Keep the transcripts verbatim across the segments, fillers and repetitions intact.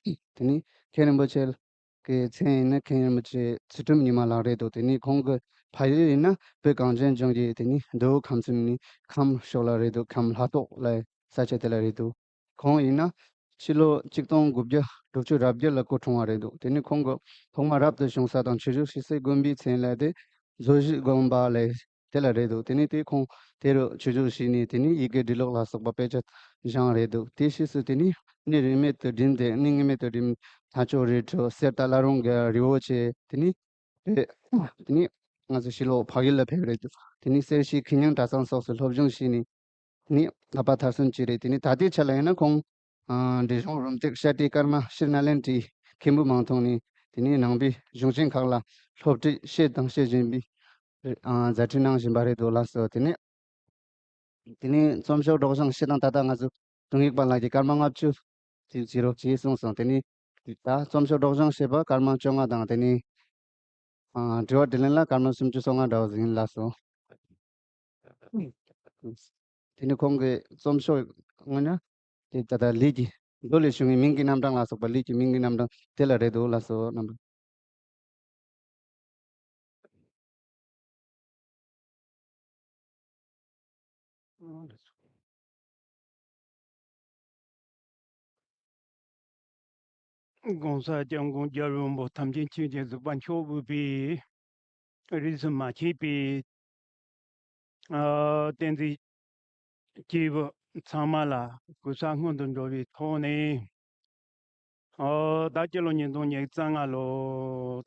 དེ་ནས་མཁན་རིན་པོ་ཆེ་གི་མཚན་ཡིན་ན་མཁན་རིན་པོ་ཆེ་ཚུལ་ཁྲིམས་ཉི་མ་ལགས་རེད་འདུག་དེ་ནས་ཁོང་གི་ཕ་ཡུལ་ཡིན་ན་བོད་གངས་ཅན་ལྗོངས་ཀྱི་དེ་ནས་མདོ་དབུས་ཁམས་གསུམ་ནས་ཁམས་ཕྱོགས་ལ་རེད་འདུག་ཁམས་ལྷ་ཐོག་ལ་ས་ཆ་དེ་ལ་རེད་འདུག་ཁོང་ཡིན་ན་ཕྱི་ལོ་ཆིག་སྟོང་དགུ་བརྒྱ་དྲུག་ཅུ་རེ་བརྒྱད་ལ་སྐུ་འཁྲུངས་པ་རེད་འདུག་དེ་ནས་ཁོང་གི་ཐོག་མ་རབ་ཏུ་བྱུང་ས་དང་ཆོས་ཞུགས་ཞུ་སའི་དགོན་པའི་མཚན་ལ་དེ་མཛོ་བཞི་དགོན་པ་ལས་དེ་ལ་རེད་འདུག་དེ་ནས་དེ་ཁོང་དེ་རུ་ཆོས་ཞུགས་ཞུས་ནས་དེ་ནས་ཡི་གེ་འབྲི་ཀློག་ལ་སོགས་པ་དཔེ་ཆ་སྦྱངས་རེད་འདུག་དེ་ཕྱིས་སུ་དེ་ནས་གནས་རིས་མེད་དུ་བསྒྲིམས་ཏེ་གནས་ངེས་མེད་དུ་བསྒྲིམས། ཐང་ཆོས་རི་ཁྲོད་གསེར་རྟ་བླ་རུང་གི་རི་བོ་ཆེ་དེ་ནས་དེ་དེ་ནས་ང་ཚོ་ཕྱི་ལོགས་འཕགས་ཡུལ་ལ་ཕེབས་རེད་འདུག་དེ་ནས་གསེར་ཤུལ་ཁེ་ཉང་གྲྭ་ཚང་སོགས་སུ་སློབ་སྦྱོང་བྱས་ནས། ནི་ལྷག་པ་མཐར་སོན་བྱས་རེད། དེ་ནི་ད་ལྟའི་ཆ་ལ་ཡིན་ན་ཁོང་ཨ་འབྲས་ལྗོངས་རུམ་བཏེག་བཤད་གྲྭའི་སྐར་མ་ཕྱིར་ནཱ་ལེནྡྲའི་མཁན་པོའི་མིང་ཐོག་ནས་དེ་ནི་ནང་པའི་གཞུང་ཆེན་ཁག་ལ་སློབ་ཁྲིད་བྱས་དང་བྱེད་བཞིན་པའི་ཨ་མཛད་འཕྲིན་གནང་བཞིན་པ་རེད་འདུག་ལགས་སོ། དེ་ནི་དེ་ནི་རྩོམ་ཤོག་སྒྲོག་སྦྱང་བྱས་དང་ད་ལྟ་ང་ཚོ་དྲུང་ཡིག་པ་ལགས་ཀྱིས་སྐར་མ་ལྔ་བཅུ་ཅིག་བྱེད་རོགས་བྱས་གསུངས་སོང་། དེ་ནི་ད་རྩོམ་ཤོག་སྒྲོག་སྦྱང་བྱས་པ་སྐར་མ་བཅོ་ལྔ་དང་དེ་ནི་ཨ་དྲི་བ་དྲིས་ལན་ལ་སྐར་མ་སུམ་ཅུ་སོ་ལྔ་འདྲ་བོ་ཟིག་ཡིན་ལགས་སོ། དེ་ནི་ཁོང་གི་རྩོམ་ཤོག་དངོས་གནས་དེ་ད་ལྟ་ལས་ཀྱི་མདོ་ལས་བྱུང་བའི་མིང་གི་རྣམ་གྲངས་ལ་སོགས་པ་ལས་ཀྱི་མིང་གི་རྣམ་གྲངས་དེ་ལ་རེད་འདུག་ལགས་སོ། རྣམ་པ། ༸གོང་ས་སྐྱབས་མགོན་རྒྱལ་བའི་དབང་པོ་ཐམས་ཅད་མཁྱེན་ཅིང་གཟིགས་པ་མཆོག་དབུས་པའི་རིས་སུ་མ་ཆད་པའི་ཨ་བསྟན་འཛིན་སྐྱེས་བུ་ཚང་མ་ལ་གུས་ཕྱག་སྔོན་དུ་འགྲོ་བའི་ཐོག་ནས། ཨོ་ད་སྤྱི་ལོ་ཉིས་སྟོང་ཉི་ཤུ་རྩ་ལྔ་ལོ་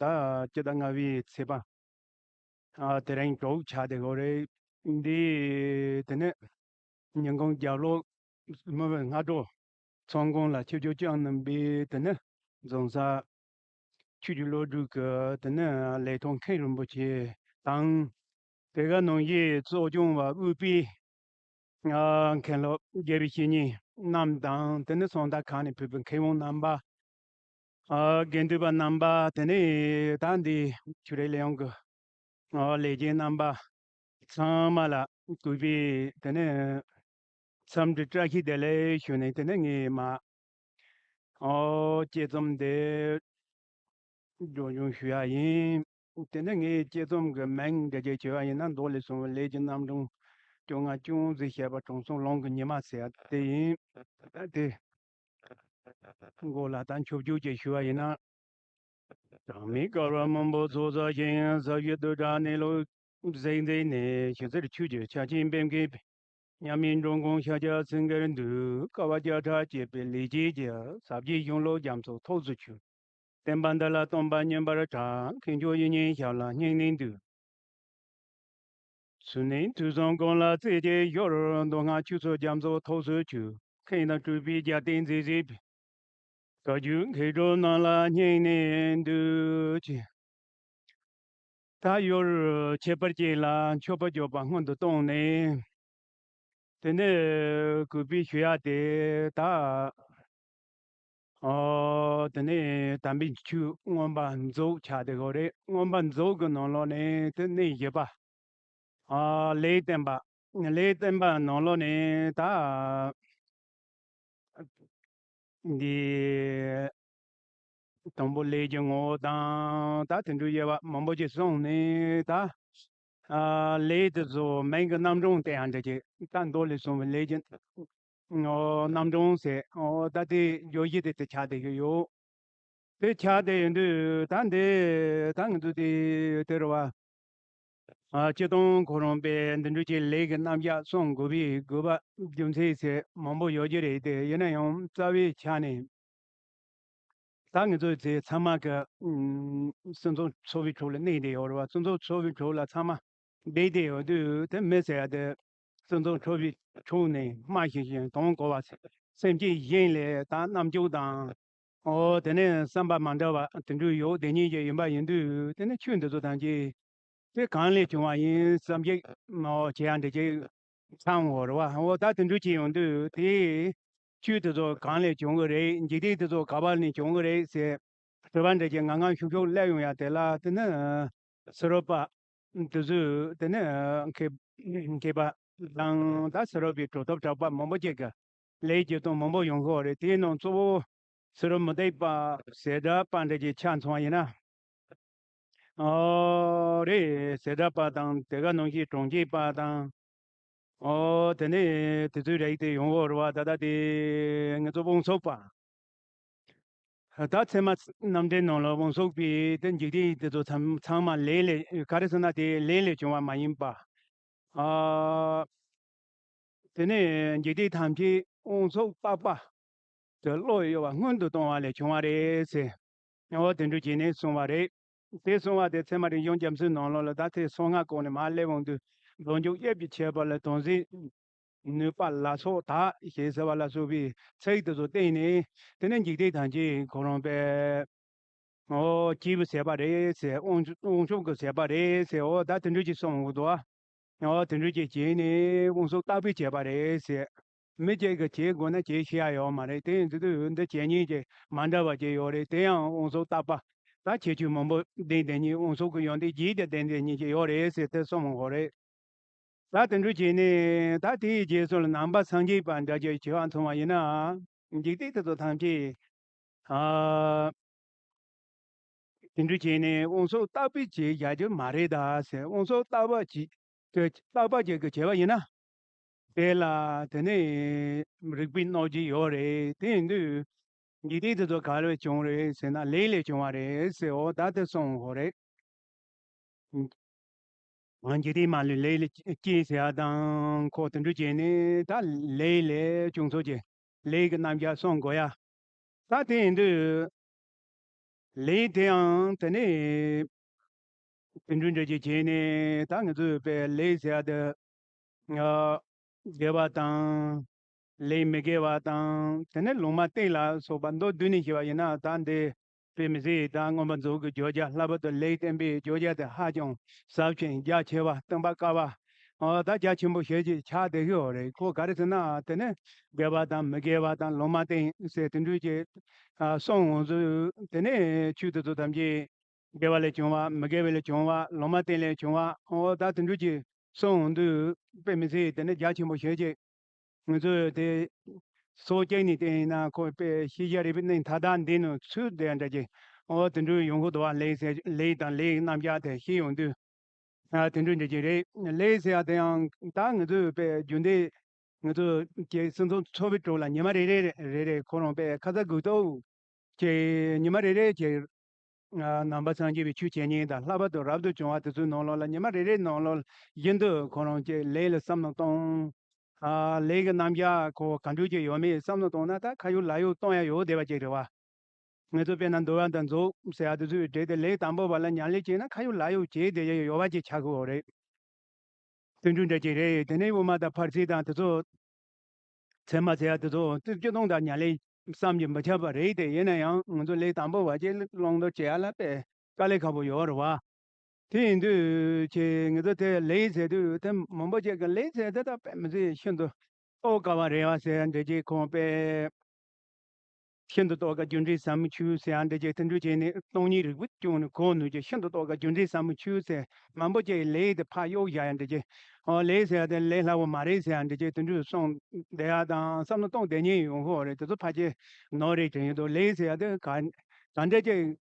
ད་སྤྱི་ཟླ་ལྔ་པའི་ཚེས་པ་ཨ་དེ་རིང་གྲོགས་ཆགས་བསྡད་ཡོད་རེད། འདི་དེ་ནས་ཉིན་གུང་རྒྱབ་ལོགས་མི་བོའི་སྔ་དྲོ་ཚོང་ཁང་ལ་ཆིབས་བསྒྱུར་བསྐྱངས་གནང་བའི་དེ་ནས་རྫོང་སར་ཆོས་ཀྱི་སློབ་ཕྲུག་གི་དེ་ནས་ལས་ཐོག་མཁན་རིན་པོ་ཆེ་དང་། དེ་ག་ནང་བཞིན་གཙོ་སྐྱོང་བ་དབུས་པའི་ཨ་མཁན་སློབ་དགེ་བའི་བཤེས་གཉེན་རྣམས་དང་། དེ་ནས་སོང་ད་གང་ནས་ཕེབས་པའི་མཁས་དབང་རྣམ་པ། ཨ་དགེ་འདུན་པ་རྣམ་པ། དེ་ནས་ད་འདི་ཆོས་རའི་ལས་ཡོང་གི་ཨ་ལས་བྱེད་རྣམ་པ་ཚང་མ་ལ་གུས་པས་དེ་ནས་འཚམས་འདྲི་བཀྲ་ཤིས་བདེ་ལེགས་ཞུ་ནས། དེ་ནས་ངས་མ་ཨོ་དཔྱད་རྩོམ་འདི་སྒྲོག་སྦྱང་ཞུ་ཡ་ཡིན། དེ་ནས་ངས་དཔྱད་རྩོམ་གྱི་མིང་འདི་གཅིག་བྱས་པ་ཡིན་ན། མདོ་ལས་བྱུང་བའི་ལས་ཀྱི་རྣམ་གྲངས་བཅོ་ལྔ་ཅུང་ཟད་བཤད་པ་དྲང་སྲོང་ལུང་གི་ཉི་མ་ཟེར་ཡ་དེ་ཡིན། དེ་མགོ་ལ་ད་མཆོད་བརྗོད་ཅིག་ཞུ་བ་ཡིན་ན། གྲངས་མེད་དཀར་བ་མང་པོ་ཚོགས་བསགས་ཤིང་། ཟབ་ཞི་རྡུལ་བྲལ་གནས་ལུགས་གཟིགས་མཛད་ནས། ཞི་བསིལ་ཆོས་ཀྱི་ཆར་ཆེན་ཕེབས་མཁན། མཉམ་མེད་འགྲོ་མགོན་ཤཱཀྱ་སེང་གེར་འདུད། དཀའ་བ་བརྒྱ་ཕྲག་སྤྱད་པའི་ལས་བྱེད་ཀྱི། ཟབ་རྒྱས་གཞུང་ལུགས་རྒྱ་མཚོ་ཐུགས་སུ་ཆུད། བསྟན་པ་འདི་ལ་སྟོན་པ་བསྙེན་པར་གྲགས། མཁས་མཆོག་ཡིད་བཞིན་ཞབས་ལ་སྙིང་ནས་འདུད། ཚུལ་གནས་དུས་གསུམ་ཀུན་ལ་བརྩེ་ཆེན་ཤོར། མདོ་སྔགས་ཆོས་ཚུལ་རྒྱ་མཚོ་ཐུགས་སུ་ཆུད། མཁས་དང་གྲུབ་པའི་རྒྱལ་བསྟན་མཛེས་བརྗིད་པའི། བཀའ་བརྒྱུད་མཁས་གྲུབ་རྣམས་ལ་སྙིང་ནས་འདུད་ཅེས། ད་ཡུལ་ཁྱད་པར་ཅན་ལ་མཆོད་པ་བརྗོད་པ་སྔོན་དུ་བཏང་ནས། དེ་ནས་གུས་པས་ཞུ་ཡ་དེ་ད། ཨོ་དེ་ནས་དམ་པའི་ཆོས་མངོན་པ་རྫོགས་ཆགས་བསྡད་ཡོད་རེད། མངོན་པ་རྫོགས་ཀྱི་ནང་ལོགས་ནས་དེ་གནས་བཞི་པ། ཨ་ལས་བསྟན་པ། ལས་བསྟན་པ་ནང་ལོགས་ནས་ད། འདི། དང་པོ་ལས་ཀྱི་ངོ་བོ་དང་ད་དེ་འདྲའི་དབྱེ་བ་མང་པོ་ཅིག་གསུངས་ནས་ད། ཨ་ལས་དེ་ཚོ་མིང་གི་རྣམ་གྲངས་དེ་ཡང་འདྲ་ཅིག་ད་མདོ་ལས་གསུངས་པའི་ལས་ཀྱི་ཨོ་རྣམ་གྲངས་ཟེར། ཨོ་ད་དེ་བརྗོད་གཞི་དེ་དེ་ཆགས་བསྡད་ཀྱི་ཡོད། དེ་ཆགས་བསྡད་ཡོད་དུས་ད་འདི་ད་ང་ཚོ་དེ་དེ་རེད་བ། ཨ་སྤྱིར་བཏང་ཁོ་རང་པས་འདི་འདྲ་ཅིག་ལས་ཀྱི་རྣམ་གཞག་གསུང་དགོས་པའི་དགོས་པ་རྒྱུ་མཚན་ཟེར་མང་པོ་ཡོད་ཀྱི་རེད་དེ། ཡིན་ན་ཡང་རྩ་བའི་ཆ་ནས་ད་ང་ཚོ་ཚེ་ཚང་མ་གི་ཨུམ་སེམས་ཚོར་ཚོར་བའི་ཁྲོད་ལ་གནས་བསྡད་ཡོད་རེད་བ། སེམས་ཚོར་ཚོར་བའི་ཁྲོད་ལ་ཚང་མ་བསྡད་བསྡད་ཡོད་དུས། དེ་མི་ཟེར་ཡ་དེ་སེམས་ཚོར་ཚོར་བའི་ཁྲོད་ནས་སྨྲ་ཤེས་ཤིང་དོན་གོ་བ། སེམས་ཅན་གཞན་ལ་ད་རྣམ་འགྱུར་དང་། ཨོ་དེ་ནས་བསམ་པ་མ་འདྲ་བ་དེ་འདྲ་ཡོད་དེ་ཉིད་ཀྱི་ཡིན་པ་ཡིན་དུས། དེ་ནས་ཆོས་འདི་ཚོ་ཐམས་ཅད་དེ་གང་ལས་བྱུང་བ་ཡིན་བསམ་གྱི་ཨོ་བྱེད་ཡ་འདི་ཅིག་ཚང་བ་རེད་བ། ཨོ་ད་དེ་འདྲ་བྱེད་ཡོང་དུས་དེ་ཆོས་དེ་ཚོ་གང་ལས་བྱུང་གི་རེད། འཇིག་རྟེན་དེ་ཚོ་ག་པ་ནས་བྱུང་གི་རེད་ཟེར་དྲི་བ་འདྲ་ཅིག་ངང་ངམ་ཤུགས་ཤུགས་སླེབས་ཡོང་ཡ་དེ་ལ། དེ་ནི་ཕྱི་རོལ་པ་འདི་ཚོས་དེ་ནི་མཁས་མཁས་པ་དང་ད་ཕྱི་རོལ་པའི་གྲུབ་ཐོབ་གྲགས་པ་མང་པོ་ཅིག་གི་ལས་བྱེད་སྟངས་མང་པོ་ཡོང་གི་ཡོད་རེད། དེའི་ནང་གཙོ་བོ་ སུ་རུ་མུ་སྟེགས་པ་ཟེ་འདྲ་པ་འདྲ་ཅིག་ཆ་མཚོན་པ་ཡིན་ན། ཨོ་རེད། ཟེ་འདྲ་པ་དང་དེ་ག་ནང་བཞིན་གྲོང་ཁྱེར་པ་དང་། ཨོ་དེ་ནས་དེ་ཚོའི་རིགས་དེ་ཡོང་གི་ཡོད་རེད་བ། ད་ལྟ་དེ་ང་ཚོ་དབང་ཕྱུག་པ། ད་ཚད་མ་རྣམ་འགྲེལ་ནང་ལ་དབང་ཕྱུག་པའི་དེ་འཇིག་རྟེན་དེ་ཚོ་ཚང་ཚང་མ་ལས་ལས་ག་རེ་ཟེར་ན་དེ་ལས་ལས་བྱུང་བ་མ་ཡིན་པ། ཨ། དེ་ནས་འཇིག་རྟེན་ཐམས་ཅད་དབང་ཕྱུག་རྟག་པ་དེ་བློ་ཡོད་པ་སྔོན་དུ་བཏང་བ་ལས་བྱུང་བ་རེད་ཟེར། ཨོ་དེ་འདྲ་བྱས་ནས་གསུངས་པ་རེད། དེ་གསུངས་པ་དེ་ཚད་མ་རིག་གཞུང་རྒྱ་མཚོའི་ནང་ལོགས་ལ་ད་ཚེ་སོ་ལྔ་གོང་ནས་མར་སླེབས་འོང་དུས་ལོ་མཇུག་དབྱིབས་ཀྱི་ཁྱད་པར་ལ་དོན་གཟིགས་ནུས་པ་ལ་སོགས་དག་ཞེས་ཟེར་བ་ལ་སོགས་པའི་ཚིག་དེ་ཚོ་བསྟན་ནས། དེ་ནས་འཇིག་རྟེན་ཐམས་ཅད་ཁོ་རང་པས། ཨོ་སྐྱེས་བུ་ཟད་པ་རེད་ཟེར། དབང་དབང་ཕྱུག་གི་ཟད་པ་རེད་ཟེར། ཨོ་ད་དེ་འདྲ་ཅིག་གསུངས་འོང་འདུག་ཨ། ཨོ་དེ་འདྲ་ཅིག་བྱས་ནས་དབང་ཕྱུག་རྟག་པས་བྱས་པ་རེད་ཟེར། མི་གཅིག་གིས་བྱེད་དགོས་ན་བྱེད་ཤེས་ཡ་ཡོད་མ་རེད། དེ་ཡིན་དུས་འདི་བྱེད་ཉེས་ཀྱི་མ་འདྲ་བ་ཅིག་ཡོད་རེད། དེ་ཡང་དབང་ཕྱུག་རྟག་པ། ད་ཁྱད་ཆོས་མང་པོ་ལྡན་ལྡན་ཉིད་དབང་ཕྱུག་གི་ཡོན་ཏན་བརྒྱད་དེ་ལྡན་ལྡན་ཉིད་ཅིག་ཡོད་རེད་ཟེར་དེ་གསུངས་འོང་རེད། ད་དེ་འདྲ་བྱས་ནས་ད་དེའི་རྗེས་སུ་ལ་ནང་པ་སངས་རྒྱས་པ་འདྲ་ཅིག་བྱེད་པ་མཚོན་པ་ཡིན་ན། འཇིག་རྟེན་དེ་ཚོ་ཐམས་ཅད། ཨ། དེ་འདྲ་བྱས་ནས་དབང་ཕྱུག་རྟག་པས་བྱས་བཞག་རྒྱུ་མ་རེད་ད་ཟེར། དབང་ཕྱུག་རྟག་པ་ཅིག་གི་རྟག་པ་ཅིག་གིས་བྱས་པ་ཡིན་ན། དེ་ལ་དེ་ནས་རིགས་པའི་རྣམ་འགྱུར་ཡོད་རེད། དེ་ཡིན་དུས་འཇིག་རྟེན་དེ་ཚོ་ག་ལས་བྱུང་རེད་ཟེར་ན་ལས་ལས་བྱུང་བ་རེད་ཟེར། འོ་ད་དེ་གསུངས་ཡོད་རེད། ང་འཇིག་རྟེན་མ་ལུས་ལས་ལས་སྐྱེས་ཟེར་ཡ་དང་ཁོ་དེ་འདྲ་བྱས་ནས་ད་ལས་ལས་བྱུང་ཚོད་ཀྱི་ལས་ཀྱི་རྣམ་གཞག་གསུང་དགོས་ཡ། ད་དེ་ཡིན་དུས་ལས་དེའང་དེ་ནས་དེ་འདྲ་འདྲ་ཅིག་བྱས་ནས་ད་ང་ཚོས་པའི་ལས་ཟེར་ཡ་དེ། ཨ། དགེ་བ་དང་། ལས་མི་དགེ་བ་དང་དེ་ནས་ལུང་མ་བསྟན་ལ་སོགས་པ་མདོར་བསྡུས་ནས་ཞུས་པ་ཡིན་ན། ད་འདི་དཔེ་མི་སྲིད་ད་མངོན་པ་མཛོད་ཀྱི་བརྗོད་བྱ། ལྷག་པར་དུ་ལས་བསྟན་པའི་བརྗོད་བྱ་དེ་ཧ་ཅང་ཟབ་ཅིང་རྒྱ་ཆེ་བ། བསྟན་པ་དཀའ་བ། ཨོ་ད་རྒྱ་ཆེན་པོ་ཞེ་ཅིག་ཆགས་བསྡད་ཀྱི་ཡོད་རེད། ཁོ་ག་རེ་ཟེར་ན་དེ་ནས་དགེ་བ་དང་མི་དགེ་བ་དང་ལུང་མ་བསྟན་ཟེར་དེ་འདྲ་ཅིག་ཨ། གསུངས་འོང་དུས་དེ་ནས་ཆོས་དེ་ཚོ་ཐམས་ཅད་དགེ་བ་ལས་བྱུང་བ། མི་དགེ་བ་ལས་བྱུང་བ། ལུང་མ་བསྟན་ལས་བྱུང་བ། ཨོ་ད་དེ་འདྲ་ཅིག་གསུངས་འོང་དུས་དཔེ་མི་སྲིད་དེ་ནས་རྒྱ་ཆེན་པོ་ཞེ་ཅིག་ང་ཚོས་དེ་སོ་སྐྱེས་ནས་བསྟན་ཡིན་ན་ཁོ་དཔེ་ཤེས་བྱ་རིག་པའི་གནས་མཐའ་དག་འདི་ནང་ཚུད་བསྡད་འདྲ་ཅིག་ཨོ་དེ་འདྲ་ཡོང་གི་འདུག་བ། ལས་ཟེར་ལས་དང་ལས་ཀྱི་རྣམ་གཞག་དེ་ཤེས་ཡོང་དུས། ཨ་དེ་འདྲ་འདྲ་ཅིག་རེད། ལས་ཟེར་ཡ་དེ་ཡང་ད་ང་ཚོས་དཔེ་རྒྱུན་ལྡན་ང་ཚོ་ཀྱི་སེམས་ཚོར་ཚོར་བའི་གྲོགས་ལ་ཉི་མ་རེ་རེ་རེ་རེ་ཁོ་རང་དཔེ་ཁ་ཚ་དགོས་གཏུགས་ཀྱི་ཉི་མ་རེ་རེ་ཀྱི་ནང་པ་སངས་རྒྱས་པའི་ཆོས་བྱེད་མཁན་དང་། ལྷག་པར་དུ་རབ་ཏུ་བྱུང་བ་དེ་ཚོའི་ནང་ལོགས་ལ་ཉི་མ་རེ་རེའི་ནང་ལོགས་བཞིན་དུ་ཁོ་རང་ཀྱི་ལས་ལ་བསམ་བློ་གཏོང་། ཨ་ལས་ཀྱི་རྣམ་གཞག་ཁོ་ག་འདྲ་ཅིག་ཡོད་མེད་བསམ་བློ་གཏོང་ན་ད་ཁ་ཡོད་ལག་ཡོད་གཏོང་ཡ་ཡོད་བསྡད་པ་ཅིག་རེད་བ། ང་ཚོ་དཔེར་ན་འདུལ་བ་དང་མཛོད་ཟེར་ཡ་དེ་ཚོའི་གྲས་དེ་ལས་དང་པོ་བ་ལ་ཉམས་ལེན་བྱས་ན་ཁ་ཡོད་ལག་ཡོད་བྱས་བསྡད་ཡ་ཡོད་པ་ཅིག་ཆགས་ཀྱི་ཡོད་རེད། དེ་འདྲ་འདྲ་ཅིག་རེད། དེ་ནས་དབུ་མ་དང་ཕར་ཕྱིན་དང་དེ་ཚོ་ཚད་མ་ཟེར་ཡ་དེ་ཚོ་སྤྱིར་བཏང་དང་ཉམས་ལེན་བསམ་གྱིས་མི་ཁྱབ་པ་རེད། དེ་ཡིན་ན་ཡང་ང་ཚོ་ལས་དང་པོ་བ་ཅིག་བླང་དོར་བྱེད་ཡ་ལ་དཔེ་དཀའ་ལས་ཁག་པོ་ཡོད་རེད་བ། དེ་ཡིན་དུས་ཀྱི་ང་ཚོ་དེ་ལས་ཟེར་དུས་དེ་མང་པོ་ཅིག་གི་ལས་ཟེར་དེ་ད་དཔེ་མི་སྲིད་ཤིན་ཏུ་རྟོགས་དཀའ་བ་རེད་བ་ཟེར་འདྲ་ཅིག་ཁོང་དཔེ། ཤིན་ཏུ་རྟོགས་དཀའ་རྒྱུ་འབྲས་ཟབ་མོའི་ཆོས་ཟེར་ཡ་འདྲ་ཅིག་དེ་འདྲ་བྱས་ནས་སྟོང་ཉིད་རིག་པའི་སྐྱོན་ནས་གོང་ནས་ཀྱི་ཤིན་ཏུ་རྟོགས་དཀའ་རྒྱུ་འབྲས་ཟབ་མོའི་ཆོས་ཟེར་མང་པོ་ཅིག་ལས་དེ་ཕར་གཡུག་བཞག་ཡ་འདྲ་ཅིག་ཨོ་ལས་ཟེར་ཡ་དེ་ལས་སླ་བོ་མ་རེད་ཟེར་ཡ་འདྲ་ཅིག་དེ་འདྲ་གསུངས་བསྡད་ཡ་དང་བསམ་བློ་གཏོང་བསྡད་མཁན་ཡོང་གི་ཡོད་རེད། དེ་ཚོ་ཕལ་ཆེར་ནོར་རེད་དྲན་གྱི་འདུག་ལས་ཟེར་ཡ་དེ་ག་ག་འདྲ་ཅིག་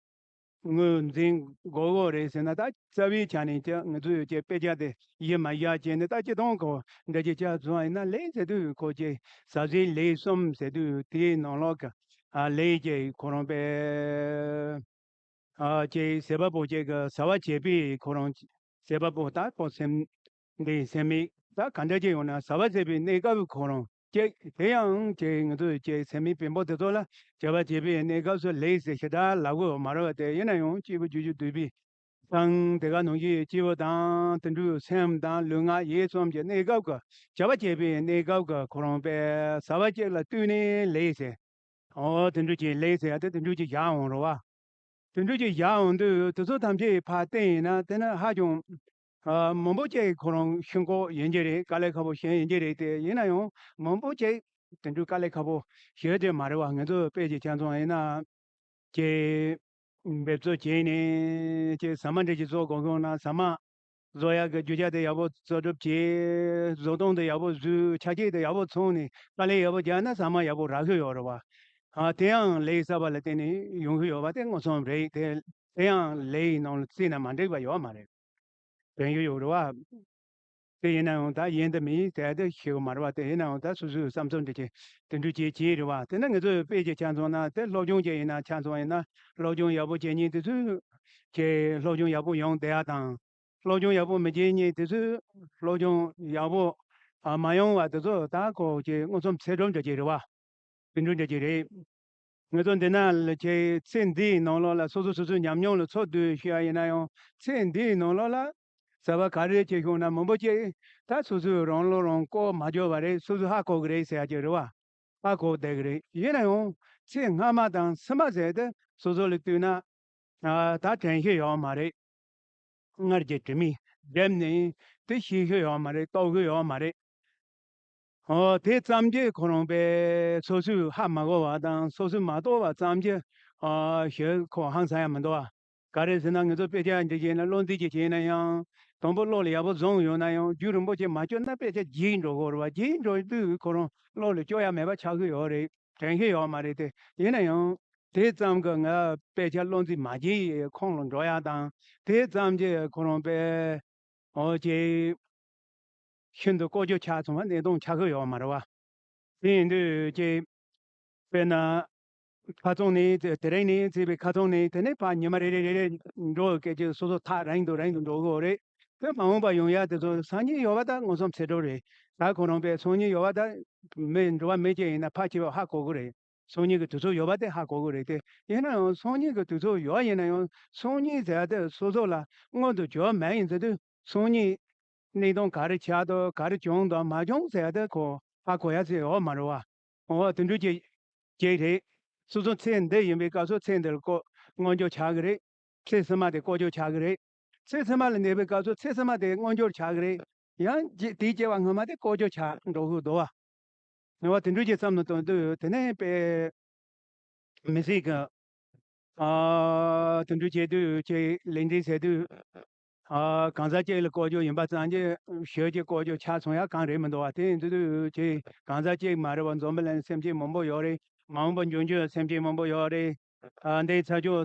ངོས་འཛིན་དགོས་ཀྱི་རེད་ཟེར་ན། ད་རྩ་བའི་ཆ་ནས་ཀྱི་ང་ཚོས་ཀྱི་དཔེ་ཆ་དེ་གཞི་མ་བཞག་བྱས་ནས་ད་སྤྱིར་བཏང་ཁོ་འདྲ་ཅིག་ཆ་བཟུང་བ་ཡིན་ན་ལས་ཟེར་དུས་ཁོ་ཀྱི་ཟབ་ཟིན་ལས་གསུམ་ཟེར་དུས་དེའི་ནང་ལོགས་ཀྱི་ཨ་ལས་ཀྱི་ཁོ་རང་པའི་ཨ་ཀྱི་ཟད་པ་པོ་ཀྱི་གི་ཟ་བ་བྱེད་པའི་ཁོ་རང་ཟད་པ་པོ་ད་ཁོ་སེམས་འདི་སེམས་མེད་ད་ག་འདྲ་ཅིག་ཡོང་ན་ཟ་བ་ཟད་པའི་གནས་སྐབས་ཁོ་རང་ཀྱེ། དེ་ཡང་ཀྱེ་ང་ཚོ་ཀྱེ་སེམས་མེད་བེམ་པོ་དེ་ཚོ་ལ་བྱ་བ་བྱེད་པའི་གནས་སྐབས་སུ་ལས་ཟེར་ཞེ་དྲག་ལབ་དགོས་མ་རེད་བ། དེ་ཡིན་ན་ཡང་སྐྱེས་བུ་རྒྱུ་རྒྱུ་འདུས་པའི་དང་དེ་ག་ནང་བཞིན་སྐྱེས་བུ་དང་དེ་འདྲའི་སེམས་དང་ལུས་ངག་ཡིད་གསུམ་གྱི་གནས་སྐབས་ཀྱི་བྱ་བ་བྱེད་པའི་གནས་སྐབས་ཀྱི་ཁོ་རང་པའི་ཟ་བ་གཅིག་ལ་ལྟོས་ནས་ལས་ཟེར། ཨོ་དེ་འདྲ་ཅིག་ལས་ཟེར་ཡ་དེ་དེ་འདྲ་ཅིག་བཞག་འོང་རེད་བ། དེ་འདྲ་ཅིག་བཞག་འོང་དུས་དེ་ཚོ་ཐམས་ཅད་ཕར་བསྟན་ཡིན་ན་དེ་ནི་ཧ་ཅང་ཨ་མང་པོ་ཅིག་ཁོ་རང་ཤིན་ལྐོག་ཡིན་གྱི་རེད། དཀའ་ལས་ཁག་པོ་ཞིག་ཡིན་གྱི་རེད། དེ་ཡིན་ན་ཡང་མང་པོ་ཅིག་དེ་འདྲའི་དཀའ་ལས་ཁག་པོ་ཞིག་དེ་མ་རེད་བ། ང་ཚོ་དཔེ་ཅིག་ཆ་མཚོན་ཡིན་ན་ཀྱེ་འབེབས་གསོ་བྱས་ནས་ཀྱེ་ཟ་མ་འདྲ་ཅིག་བཟོ་དགོས་སོང་ན་ཟ་མ་བཟོ་ཡག་གི་རྒྱུ་ཆ་དེ་ཡག་པོ་བཟོ་སྒྲུབ་བྱས། བཟོ་སྟངས་དེ་ཡག་པོ་བཟོས། ཆ་རྐྱེན་དེ་ཡག་པོ་ཚང་ནས་དཀའ་ལས་ཡག་པོ་རྒྱག་ན་ཟ་མ་ཡག་པོ་རག་གི་ཡོད་རེད་བ། ཨ་དེ་ཡང་ལས་བསགས་པ་ལ་བརྟེན་ནས་ཡོང་གི་ཡོད་པ་དེ་མངོན་སུམ་རེད། དེ་དེ་ཡང་ལས་ཡི་ནང་ལ་བརྩིས་ན་མ་འགྲིག་པ་ཡོད་མ་རེད། དྲན་གྱི་ཡོད་རེད་བ། དེ་ཡིན་ན་ཡང་ད་ཡིན་དང་མིན་དེ་དེ་ཤེས་གི་མ་རེད་བ། དེ་ཡིན་ན་ཡང་ད་སོ་སོའི་བསམ་ཚུལ་འདི་ཅིག་དེ་འདྲ་ཅིག་བྱས་རེད་བ། དེ་ན་ང་ཚོའི་དཔེ་ཅིག་ཆ་མཚོན་ན་དེ་སློབ་སྦྱོང་ཅིག་ཡིན་ན་ཆ་མཚོན་ཡིན་ན་སློབ་སྦྱོང་ཡག་པོ་བྱེད་མཁན་དེ་ཚོས་ཀྱི་སློབ་སྦྱོང་ཡག་པོ་ཡོང་བསྡད་ཡ་དང་། སློབ་སྦྱོང་ཡག་པོ་མི་བྱེད་མཁན་དེ་ཚོས་སློབ་སྦྱོང་ཡག་པོ་ཨ་མ་ཡོང་བ་དེ་ཚོ་ད་ཁོ་ཀྱི་མངོན་སུམ་ཚད་གྲུབ་འདྲ་ཅིག་རེད་བ། དེ་འདྲ་འདྲ་ཅིག་རེད། ང་ཚོ་འདི་ན་ལ་ཆེ་ཚེ་འདིའི་ནང་ལོགས་ལ་སོ་སོ་སོ་སོའི་ཉམས་མྱོང་ལ་ཚོད་བསྡུས་ཤེས་ཡ་ཡིན་ན་ཡང་ཚེ་འདིའི་ནང་ལོགས་ལ་བྱ་བ་ག་རེ་བྱེད་ཤོག་ན་མང་པོ་ཅིག་ད་སོ་སོའི་རང་བློ་རང་ལྐོག་མ་འཇོག་པ་རེད། སོ་སོ་ཧ་གོ་གི་རེད་ཟེར་ཡ་ཅིག་རེད་བ། ཧ་གོ་བསྡད་གི་རེད། ཡིན་ན་ཡང་ཚེ་སྔ་མ་དང་ཕྱི་མ་ཟེར་ཏེ་སོ་སོ་ལ་ལྟོས་ན་ཨ་ད་དྲན་ཤེས་ཡོད་མ་རེད། སྔར་གྱི་དྲི་མས་བསྡེབས་ནས་དེ་ཤེས་ཤེས་ཡོད་མ་རེད། རྟོགས་ཤེས་ཡོད་མ་རེད། ཨོ་དེ་ཙམ་གྱིས་ཁོ་རང་པས་སོ་སོས་ཧ་མ་གོ་བ་དང་སོ་སོས་མ་རྟོགས་པ་ཙམ་གྱིས་ཨ་ཞེས་ཁོ་ཧང་སང་ཡ་མི་འདུག་བ། ག་རེ་ཟེར་ན་ང་ཚོ་དཔེ་ཆ་འབྲི་བྱས་ན་བློ་འཛིན་གྱི་བྱས་ན་ཡང་དང་པོ་བློ་ལ་ཡག་པོ་བཟུང་ཡོད་ན་ཡང་རྒྱུན་རིང་པོ་ཅིག་མ་སྐྱོར་ན་དཔེ་ཆ་བརྗེད་འགྲོ་གི་རེད་བ། བརྗེད་འགྲོ་དུས་ཁོ་རང་བློ་ལ་སྐྱོར་ཡ་མེད་པ་ཆགས་ཀྱི་ཡོད་རེད། དྲན་ཤེས་ཡོད་མ་རེད་དེ། ཡིན་ན་ཡང་དེ་ཙམ་གྱིས་ང་དཔེ་ཆ་བློ་འཛིན་མ་བྱེད་ཁོང་ལ་འགྲོ་ཡ་དང་དེ་ཙམ་གྱིས་ཁོ་རང་པས་ཨོ་ཅེ་ཤིན་ཏུ་ལྐོག་གྱུར་ཆགས་སོང་བ་གནས་སྟངས་ཆགས་ཀྱི་ཡོད་མ་རེད་བ། དེ་ཡིན་དུས་ཅེ་དཔེར་ན་ཁ་ཚང་ནས་དེ་རིང་ནས་བརྩིས་པའི་ཁ་ཚང་ནས་དེ་ནས་ཕར་ཉི་མ་རེ་རེ་རེ་རེ་འགྲོ་སྐད་ཅིག་སོ་སོ་ཐག་རིང་དུ་རིང་དུ་འགྲོ་གི་ཡོད་རེད། དེ་མ་འོངས་པ་ཡོང་ཡ་དེ་ཚོ་སང་ཉིན་ཡོད་པ་ད་མངོན་སུམ་ཚད་གྲུབ་རེད། ད་ཁོ་རང་པས་སང་ཉིན་ཡོད་པ་ད་མི་འགྲོ་བ་མི་ཅིག་ཡིན་ན་ཕལ་ཆེ་བ་ཧ་གོ་གི་རེད། སང་ཉིན་གྱི་དུས་ཚོད་ཡོད་པ་དེ་ཧ་གོ་གི་རེད་དེ། ཡིན་ན་ཡང་སང་ཉིན་གྱི་དུས་ཚོད་ཡོད་ཡིན་ན་ཡང་སང་ཉིན་ཟེར་ཡ་དེ་སོ་སོ་ལ་མངོན་དུ་གྱུར་མེད་ཡིན་ཟེར་དུས་སང་ཉིན་གནས་སྟངས་ག་རེ་ཆགས་འདུག་ག་རེ་བྱུང་འདུག་མ་བྱུང་ཟེར་ཡ་དེ་ཁོ་ཧ་གོ་ཡ་ཟེར་ཡོད་མ་རེད་བ། འོ་དེ་འདྲ་ཅིག་ཅིག་རེད། སོ་སོ་ཚེ་འདི་ཡིན་པའི་སྐབས་སུ་ཚེ་འདི་ལ་ལྐོག་མངོན་གྱུར་ཆགས་ཀྱི་རེད། ཚེ་ཕྱི་མ་དེ་ལྐོག་གྱུར་ཆགས་ཀྱི་རེད། ཚེ་ཕྱི་མ་ལ་གནས་པའི་སྐབས་སུ་ཚེ་ཕྱི་མ་དེ་མངོན་གྱུར་ཆགས་ཀྱི་རེད། ཡང་རྗེས་དེའི་སྐྱེ་བ་སྔ་མ་དེ་ལྐོག་གྱུར་ཆགས་འགྲོ་གི་འདུག་བ། ངེས་པ་དེ་འདྲ་ཅིག་བསམ་བློ་གཏོང་དུས་དེ་ནས་དཔེ་མི་སྲིད་གི་ཨ་དེ་འདྲ་བྱེད་དུས་ཅིག་ལས་འབྲས་ཟེར་དུས་ཨ་གང་ཟག་གཅིག་ལ་ལྐོག་གྱུར་ཡིན་པ་ཙམ་གྱིས་ཞོལ་གྱི་ལྐོག་གྱུར་ཆགས་སོང་ཡ་གང་རེད་མི་འདུག་བ། དེ་ཡིན་དུས་ཅིག་གང་ཟག་གཅིག་མ་རེད་བ། འཛམ་བུ་གླིང་སེམས་ཅན་མང་པོ་ཡོད་རེད། མ་འོངས་པ་འབྱུང་རྒྱུ་སེམས་ཅན་མང་པོ་ཡོད་རེད། ཨ་འདས་ཚར་རྒྱུ་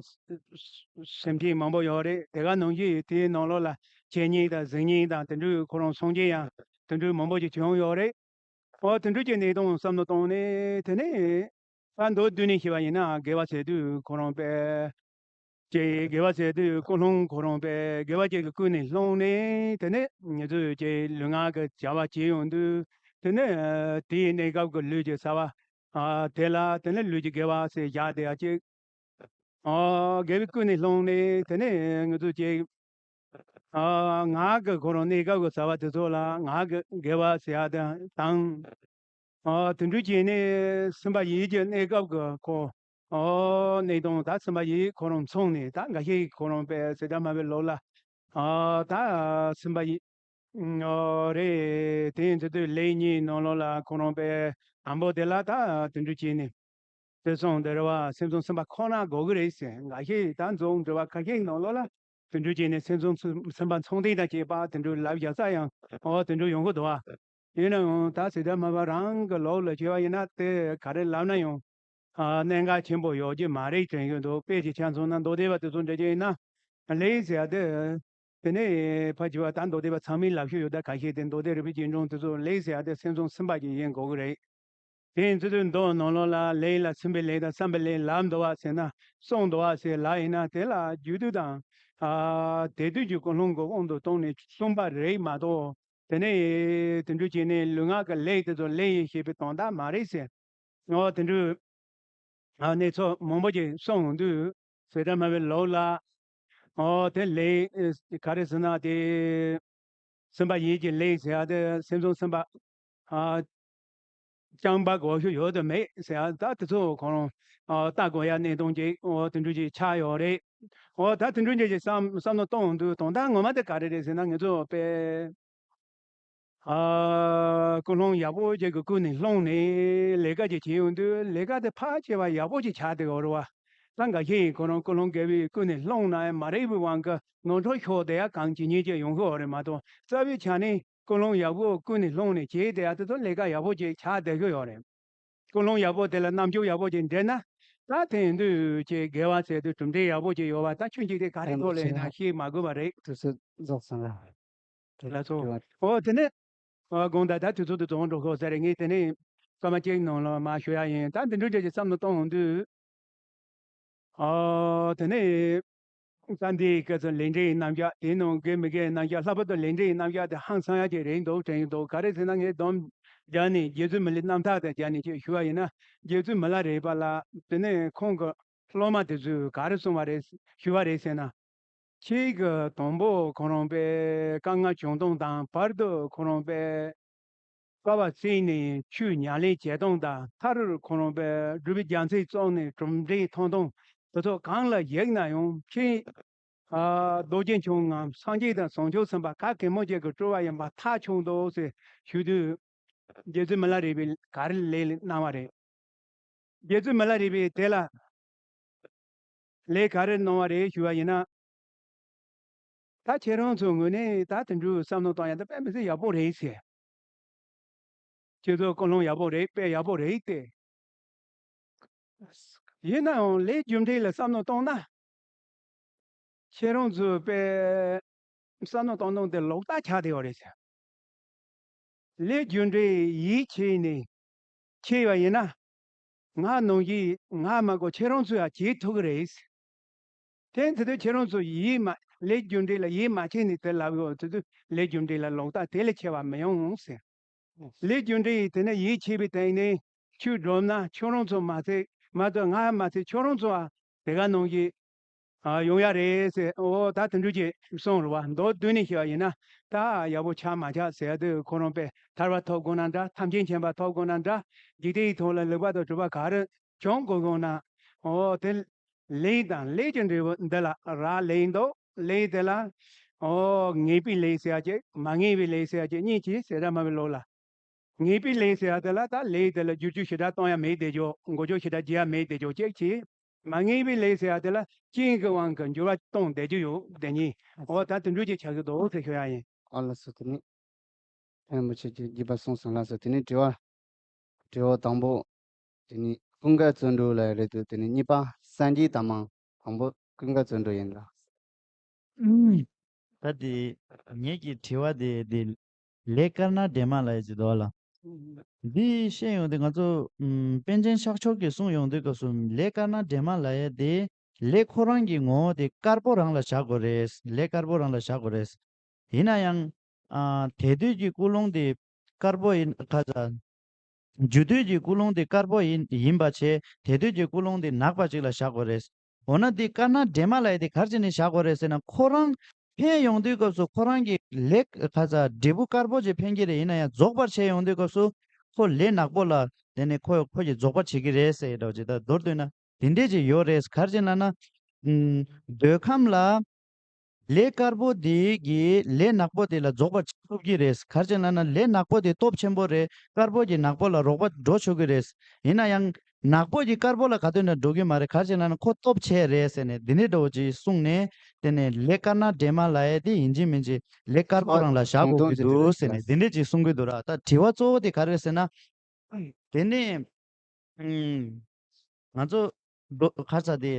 སེམས་ཅན་མང་པོ་ཡོད་རེད། དེ་ག་ནང་བཞིན་དེའི་ནང་ལོགས་ལ་སྐྱེ་མཁན་དང་གཟིགས་མཁན་དང་དེ་འདྲའི་ཁོ་རང་སངས་རྒྱས་ཡང་དེ་འདྲའི་མང་པོ་ཅིག་བྱུང་ཡོད་རེད། ཨོ་དེ་འདྲ་ཅིག་གནས་སྟངས་བསམ་བློ་བཏང་ནས་དེ་ནས་ད་མདོར་བསྡུས་ནས་བཤད་པ་ཡིན་ན་དགེ་བ་ཟེར་དུས་ཁོ་རང་པས་ཀྱི་དགེ་བ་ཟེར་དུས་ཀུན་སློང་ཁོ་རང་པས་དགེ་བ་ཅིག་གི་ཀུན་ནས་བསླངས་ནས་དེ་ནས་ང་ཚོས་ཀྱི་ལུས་ངག་གི་བྱ་བ་བྱེད་ཡོང་དུས་དེ་ནས་དེའི་གནས་སྐབས་ཀྱི་ལུས་ཀྱི་བྱ་བ་ཨ་དེ་ལ་དེ་ནས་ལུས་ཀྱི་དགེ་བ་ཟེར་བཞག་བསྡད་ཡ་ཅིག་ཨ་དགེ་བའི་ཀུན་ནས་བསླངས་ནས་དེ་ནས་ང་ཚོས་ཀྱི་ཨ་ངག་གི་ཁོ་རང་གནས་སྐབས་ཀྱི་བྱ་བ་དེ་ཚོ་ལ་ངག་གི་དགེ་བ་ཟེར་ཡ་དང་དང་། ཨ་དེ་འདྲ་བྱས་ནས་སེམས་པ་ཡིད་ཀྱི་གནས་སྐབས་ཀྱི་ཁོ་ཨ་གནས་སྟངས་ད་སེམས་པ་ཡིད་ཁོ་རང་མཚུངས་ནས་ད་འགའ་ཤས་ཁོ་རང་པས་ཟེར་ད་མ་བའི་ལོ་ལ་ཨ་ད་སེམས་པ་ཡིད་ཨ་རེད། དེ་ཡིན་དུས་ལས་གཉིས་ནང་ལོགས་ལ་ཁོ་རང་པས་དང་པོ་དེ་ལ་ད་དེ་འདྲ་བྱས་ནས། དེ་སོང་དེ་རེད་བ། སེམས་བྱུང་སེམས་པ་ཁོ་ན་དགོས་ཀྱི་རེད་ཟེར། འགའ་ཤས་ད་རྫོང་འབྲེལ་བ་ཁ་ཤས་ནང་ལོགས་ལ་དེ་འདྲ་བྱས་ནས་སེམས་བྱུང་སེམས་པ་མཚུངས་ལྡན་དང་བཅས་པ་དེ་འདྲ་ལབ་བཞག་ས་ཡང་ཨོ་དེ་འདྲ་ཡོང་གི་འདུག་བ། ཡིན་ན་ཡང་ད་ཟེར་ད་མ་པ་རང་གི་ལོག་ལ་བྱས་པ་ཡིན་ན་དེ་ག་རེ་ལབ་ན་ཡང་ཨ་གནད་འགག་ཆེན་པོ་ཡོད་ཀྱི་མ་རེད་དྲན་གྱི་འདུག་དཔེ་ཅིག་ཆ་མཚོན་ན་མདོ་སྡེ་པ་དེ་ཚོ་འདྲ་ཅིག་ཡིན་ན་ལས་ཟེར་ཡ་དེ་དེ་ནས་ཕ་གི་བ་ད་མདོ་སྡེ་པ་ཚང་མའི་ལབ་ཤོད་ཡོད། ད་ཁ་ཤས་དེ་མདོ་སྡེ་རིག་པའི་རྒྱན་གྲོང་དེ་ཚོ་ལས་ཟེར་ཡ་དེ་སེམས་བྱུང་སེམས་པ་ཅིག་ཡིན་དགོས་ཀྱི་རེད། དེ་ཡིན་ཚུལ་དུ་མདོ་ནང་ལོགས་ལ་ལས་ལ་སེམས་པའི་ལས་དང་བསམ་པའི་ལས་ལབ་འདུག་བ་ཟེར་ན་གསུངས་འདུག་བ་ཟེར་ལབ་ཡིན་ན་དེ་ལ་རྒྱུད་སྡུད་དང་ཨ་དེ་དུས་ཀྱི་ཀུན་སློང་གི་དབང་དུ་བཏང་ནས་གསུངས་པ་རེད་མ་གཏོགས་དེ་ནས་དེ་འདྲ་བྱས་ནས་ལུས་ངག་གི་ལས་དེ་ཚོ་ལས་ཡིན་ཞེས་པའི་དོན་དག་མ་རེད་ཟེར། ཨོ་དེ་འདྲ་ཨ་གནས་ཚུལ་མང་པོ་ཅིག་གསུངས་འདུག་ཟེར་ད་མ་བའི་ལོགས་ལ། ཨོ་དེ་ལས་ག་རེ་ཟེར་ན་དེ་སེམས་པ་ཡིད་ཀྱི་ལས་ཟེར་ཡ་དེ་སེམས་བྱུང་སེམས་པ་ཨ་རྐྱང་པ་གོ་ཤུ་ཡོད་དུ་མེད་ཟེར་ཡ་ད་དེ་ཚོ་ཁོ་རང་ཨ་ལྟ་དགོས་ཡ་གནད་དོན་ཅིག་ཨོ་དེ་འདྲ་ཅིག་ཆགས་ཡོད་རེད། ཨོ་ད་དེ་འདྲ་ཅིག་བསམ་བསམ་བློ་གཏོང་འདུག་དོན་དག་ངོ་མ་དེ་ག་རེ་རེད་ཟེར་ན་ང་ཚོ་དཔེ། ཨ་ཀུན་སློང་ཡག་པོ་ཅིག་གི་ཀུན་ནས་བསླངས་ནས་ལས་ཀ་ཅིག་བྱེད་ཡོང་དུས་ལས་ཀ་དེ་ཕལ་ཆེ་བ་ཡག་པོ་ཅིག་ཆགས་བསྡད་ཡོད་རེད་བ། ད་འགའ་ཤས་ཡིན་ཁོ་རང་ཀུན་སློང་དགེ་བའི་ཀུན་ནས་བསླངས་ན་ཡང་མ་རིག་པའི་དབང་གིས་ནོར་འཁྲུལ་ཤོར་བསྡད་ཡ་གང་ཇི་སྙེད་ཅིག་ཡོང་གི་ཡོད་རེད་མ་གཏོགས་རྩ་བའི་ཆ་ནས་ཀུན་སློང་ཡག་པོ་ཀུན་ནས་བསླངས་ནས་བྱས་བསྡད་ཡ་དེ་ཚོ་ལས་ཀ་ཡག་པོ་ཅིག་ཆགས་བསྡད་ཀྱི་ཡོད་རེད། ཀུན་སློང་ཡག་པོ་དེ་ལ་རྣམ་འགྱུར་ཡག་པོ་ཅིག་འདྲེས་ན། ད་དེང་དུས་ཀྱི་དགེ་བ་ཟེར་དུས་གྲུབ་འབྲས་ཡག་པོ་ཅིག་ཡོད་པ། ད་ཆོས་འཆད་དེ་ག་རེ་ཐོག་ལ་ཡིན་ན་ཤེས་མ་དགོས་པ་རེད། དུས་ཚོད་རྫོགས་སོང་ལ། ལགས་སོ། འོ་དེ་ནས། ཨ། དགོངས་དག་ད་དུས་ཚོད་དུ་རྫོགས་འགྲོ་གི་ཟེར་རེད། ངས་དེ་ནས་སྐར་མ་གཅིག་ནང་ལ་མར་ཞུ་ཡ་ཡིན། ད་འདི་འདྲ་ཅིག་གི་བསམ་བློ་གཏོང་འོང་དུས། ཨ། དེ་ནས་ད་འདིའི་སྐབས་སུ་ལས་འབྲས་ཀྱི་རྣམ་གཞག་དེའི་ནང་དགེ་མི་དགེའི་རྣམ་གཞག། ལྷག་པར་དུ་ལས་འབྲས་ཀྱི་རྣམ་གཞག་དེ་ཧང་སང་ཡ་ཅིག་རེད་འདུག་དྲན་གྱི་འདུག་ག་རེ་ཟེར་ན། ངས་སྡོམ་སྦྱར་ནས་རྗེ་བཙུན་མི་ལའི་རྣམ་ཐར་དེ་སྦྱར་ནས་ཅིག་ཞུ་བ་ཡིན་ན། རྗེ་བཙུན་མི་ལ་རས་པ་ལ་དེ་ནས་ཁོང་གི་སློབ་མ་དེ་ཚོས་ག་རེ་གསུངས་པ་རེད། ཞུ་བ་རེད་ཟེར་ན། ཁྱེད་ཀྱིས་དང་པོ་ཁོ་རང་པའི་དཀའ་ངལ་བྱུང་སྟངས་དང་། བར་དུ་ཁོ་རང་པའི་དཀའ་བ་སེལ་ནས་ཆོས་ཉམས་ལེན་བྱེད་སྟངས་དང་། མཐར་ཁོ་རང་པའི་སྒྲུབ་པའི་རྒྱལ་མཚན་བཙོང་ནས་གྲུབ་འབྲས་ཐོན་སྟངས་དེ་ཚོ་གང་ལ་གཞིགས་ན་ཡང་ཁྱེད། ཨ། རྡོ་རྗེ་འཆང་ངམ་སངས་རྒྱས་དང་བྱང་ཆུབ་སེམས་དཔའ་ག་གེ་མོ་ཅིག་གི་སྤྲུལ་པ་ཡིན་པ་ཐག་ཆོད་འདུག་ཟེར་ཞུ་དུས། རྗེ་བཙུན་མི་ལ་རས་པས་ག་རེ་ལན་གནང་བ་རེད། རྗེ་བཙུན་མི་ལ་རས་པས་དེ་ལ་ལན་ག་རེ་གནང་བ་རེད་ཞུ་བ་ཡིན་ན། ད་ཁྱེད་རང་ཚོའི་ངོས་ནས་ད་དེ་འདྲའི་བསམ་བློ་གཏོང་ཡ་དེ་དཔེ་མི་སྲིད་ཡག་པོ་རེད་ཟེར། ཁྱེད་ཚོ་ཀུན་སློང་ཡག་པོ་རེད། དཔེ་ཡག་པོ་རེད་དེ། ཡིན་ནའང་ལས་རྒྱུ་འབྲས་ལ་བསམ་བློ་གཏོང་ན། ཁྱེད་རང་ཚོའི་དཔེ་བསམ་བློ་གཏོང་སྟངས་དེ་ལོག་ལྟ་ཆགས་བསྡད་ཡོད་རེད་ཟེར། ལས་རྒྱུ་འབྲས་ཡིད་ཆེས་ནས་ཁྱེར་བ་ཡིན་ན། ང་ནང་བཞིན་ང་མ་གཏོགས་ཁྱེད་རང་ཚོས་ཡང་བྱེད་ཐུབ་ཀྱི་རེད། དེ་དེ་དུས་ཁྱེད་རང་ཚོ་ཡིད་མ། ལས་རྒྱུ་འབྲས་ལ་ཡིད་མ་ཆེས་ནས་དེ་ལབ་ཡོད། དེ་དུས་ལས་རྒྱུ་འབྲས་ལ་ལོག་ལྟ་དེ་ལས་ཆེ་བ་མི་ཡོང་ཟེར། ལས་རྒྱུ་འབྲས་ཡིན་དེ་ནས་ཡིད་ཆེས་པའི་སྟེང་ནས་ཆོས་སྒྲུབ་ན། ཁྱོད་རང་ཚོ་མ་ཚད། མ་གཏོགས་ང་མ་ཚད་ཁྱོད་རང་ཚོ་ཡང་དེ་ག་ནང་བཞིན། ཨ། ཡོང་ཡ་རེད་ཟེར། འོ་ད་དེ་འདྲ་ཅིག་གསུངས་རེད་བ། མདོར་བསྡུས་ནས་བཤད་པ་ཡིན་ན། ད་ཡག་པོ་ཆགས་མ་ཆགས་ཟེར་དུས། ཁོ་རང་དཔེ་ཐར་པ་ཐོབ་དགོས་ན་འདྲ། ཐམས་ཅད་མཁྱེན་པ་ཐོབ་དགོས་ན་འདྲ། འཇིག་རྟེན་ཡི་ཐོག་ལ་ལེགས་པ་དང་གྲུབ་པ་ག་རེ་བྱུང་དགོས་དགོས་ན། འོ་དེ་ལས་དང་ལས་ཀྱི་འབྲས་བུ་འདི་ལ་རག་ལས་འདུག་ལས་དེ་ལ། འོ་ངེས་པའི་ལས་ཟེར་ཡ་ཅིག་མ་ངེས་པའི་ལས་ཟེར་ཡ་ཅིག་གཉིས་ཀྱི་ཟེར་སྒྲ་སྨྲ་བའི་ལུགས་ལ། ངེས་པའི་ལས་ཟེར་ཡ་དེ་ལ་ད་ལས་དེ་ལ་བསྒྱུར་བཅོས་ཞེ་དྲག་གཏོང་ཡ་མེད་བསྡད་རྒྱུ། འགོ་བརྗོད་ཞེ་དྲག་རྒྱག་ཡ་མེད་བསྡད་རྒྱུ་གཅིག་བྱས། མ་ངེས་པའི་ལས་ཟེར་ཡ་དེ་ལ་རྐྱེན་གྱི་དབང་གིས་འགྱུར་བ་གཏོང་བསྡད་རྒྱུ་ཡོད་བསྡད་མཁན། འོ་ད་དེ་འདྲ་ཅིག་ཆགས་ཀྱི་འདུག་ཟེར་ཞུ་ཡ་ཡིན། ཨ་ལགས་སོ། དེ་ནས་ཕན་པོ་ཆེ་གི་རྒྱས་པ་གསུངས་སོང་། ལགས་སོ། དེ་ནས་དྲི་བ། དྲི་བ་དང་པོ་དེ་ནི་ཀུན་དགའ་བརྩོན་འགྲུས་ལ་རེད་འདུག་དེ་ནས་གཉིས་པ་སངས་རྒྱས་དར་མ། དང་པོ་ཀུན་དགའ་བརྩོན་འགྲུས་ཡིན་ལ། ཨུམ། ད་དེ་ངེད་ཀྱི་དྲི་བ་དེ་དེ་ལས་དཀར་ནག་འདྲེས་མ་ལབ་ཡ་ཅིག་འདུག་ལ། འདི་བཤད་ཡོང་དུས་ང་ཚོ་ཨུམ་པཎ་ཆེན་ཤཱཀྱ་མཆོག་གིས་གསུངས་ཡོང་དུས་སྐབས་སུ། ལས་དཀར་ནག་འདྲེས་མ་ལབ་ཡ་དེ་ལས་ཁོ་རང་གི་ངོ་བོ་དེ་དཀར་པོ་རང་ལ་བཞག་དགོས་རེད། ལས་དཀར་པོ་རང་ལ་བཞག་དགོས་རེད། ཡིན་ན་ཡང་། ཨ། དེང་དུས་ཀྱི་ཀུན་སློང་དེ་དཀར་པོ་ཡིན། ཁ་ཚ། རྒྱུ་དུས་ཀྱི་ཀུན་སློང་དེ་དཀར་པོ་ཡིན་ཡིན་པ་བྱས། དེང་དུས་ཀྱི་ཀུན་སློང་དེ་ནག་པ་ཅིག་ལ་བཞག་དགོས་རེད། འོ་ན་དེ་དཀར་ནག་འདྲེས་མ་ལབ་ཡ་དེ་ག་རེ་བྱས་ནས་བཞག་དགོས་རེད་ཟེར་ན། ཁོ་རང་ཕན་ཡོང་དུས་སྐབས་སུ་ཁོ་རང་གི་ལས་ཁ་ཚ་འབྲས་བུ་དཀར་པོ་ཅིག་ཕན་གྱི་རེད། ཡིན་ན་ཡང་རྫོགས་པར་བྱས་ཡོང་དུས་སྐབས་སུ་ཁོ་ལས་ནག་པོ་ལ་དེ་ནས་ཁོ་ཁོ་གིས་རྫོགས་པར་བྱེད་ཀྱི་རེད་ཟེར་ཡ་འདྲ་བོ་ཅིག་ད་མདོར་བསྡུས་ན་དེ་འདྲས་ཅིག་ཡོད་རེད། ག་རེ་བྱས་ན་ན། ཨུམ། འདོད་ཁམས་ལ། ལས་དཀར་པོ་དེ་གིས་ལས་ནག་པོ་དེ་ལ་རྫོགས་པ་ཐུབ་ཀྱི་རེད། ག་རེ་བྱས་ན་ན་ལས་ནག་པོ་དེ་སྟོབས་ཆེན་པོ་རེད། དཀར་པོ་གིས་ནག་པོ་ལ་རོགས་པ་འགྲོ་ཆོག་གི་རེད། ཡིན་ན་ཡང་ནག་པོ་གིས་དཀར་པོ་ལ་ག་དུས་ན་འགྲོ་གི་མ་རེད། ག་རེ་བྱས་ན་ན་ཁོ་སྟོབས་ཆེ་རེད་ཟེར་ནས་འདི་འདྲའི་འདྲ་བོ་ཅིག་གསུངས་ནས། དེ་ནས་ལས་དཀར་ནག་འདྲེས་མ་ལབ་ཡ་དེ་ཡིན་གཅིག་མིན་གཅིག་ལས་དཀར་པོ་རང་ལ་བཞག་དགོས་ཀྱི་འདུག་ཟེར་ནས་འདི་འདྲས་ཅིག་གསུང་གི་འདུག་ར། ད་དྲི་བ་གཙོ་བོ་དེ་ག་རེ་རེད་ཟེར་ན། དེ་ནས། ཨུམ། ང་ཚོ་མདོ་ཁ་ཚ་དེ་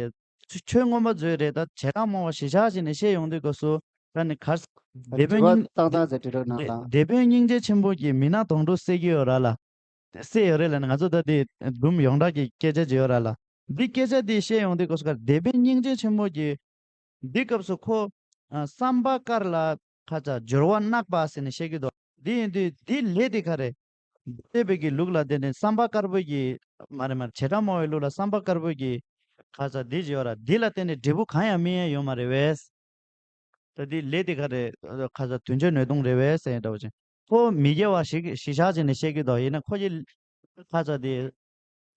ཆོས་མངོན་པ་མཛོད་རེད། ད་བྱེ་བྲག་སྨྲ་བ་གཞི་བཞག་བྱས་ནས་བཤད་ཡོང་དུས་སྐབས་སུ། ད་ནི་གར་སྡེ་དཔོན་སྙིང་། ཏག་ཏག་ཟེར་དྲི་རོགས་གནང་དང་། སྡེ་དཔོན་སྙིང་རྗེ་ཆེན་པོ་གིས་མི་ནག་དོང་གྲུ་བསད་ཀྱི་ཡོད་ར་ལ། བསད་ཡོད་རེད་ལ་ནི་ང་ཚོ་ད་དེ་འབུམ་ཡོངས་གྲགས་ཀྱི་སྐད་ཆ་ཅིག་ཡོད་ར་ལ། འདི་སྐད་ཆ་འདི་བཤད་ཡོང་དུས་སྐབས་སུ་གར་སྡེ་དཔོན་སྙིང་རྗེ་ཆེན་པོ་གིས། འདི་སྐབས་སུ་ཁོ། ཨ། བསམ་པ་དཀར་ལ་ཁ་ཚ་སྦྱོར་བ་གནག་པ་ཟེར་ནས་བཤད་ཀྱི་འདུག་འདི་ཡིན་དུས་འདི་ལས་དེ་ག་རེད། འདི་བསྟན་པའི་གི་ལུགས་ལ་བརྟེན་ནས་བསམ་པ་དཀར་པོ་གི། མ་རེད་མ་རེད། བྱེ་བྲག་སྨྲ་བའི་ལུགས་ལ་བསམ་པ་དཀར་པོ་གི། ཁ་ཚ་འདི་བྱེད་པ་ར། འདི་ལ་བརྟེན་ནས་འབྲས་བུ་གང་ཡང་སྨིན་ཡ་ཡོད་མ་རེད་བས། ད་འདི་ལས་དེ་ག་རེད། ཁ་ཚ་དོན་བྱེད་ནུས་སྟོང་རེད་བས་ཟེར་ཡ་འདྲ་བོ་ཅན། ཁོ་མི་དགེ་བ་ཞིག་གཞི་བཞག་བྱས་ནས་བཤད་ཀྱི་འདུག་ཡིན་ན་ཁོ་གི་ཁ་ཚ་དེ།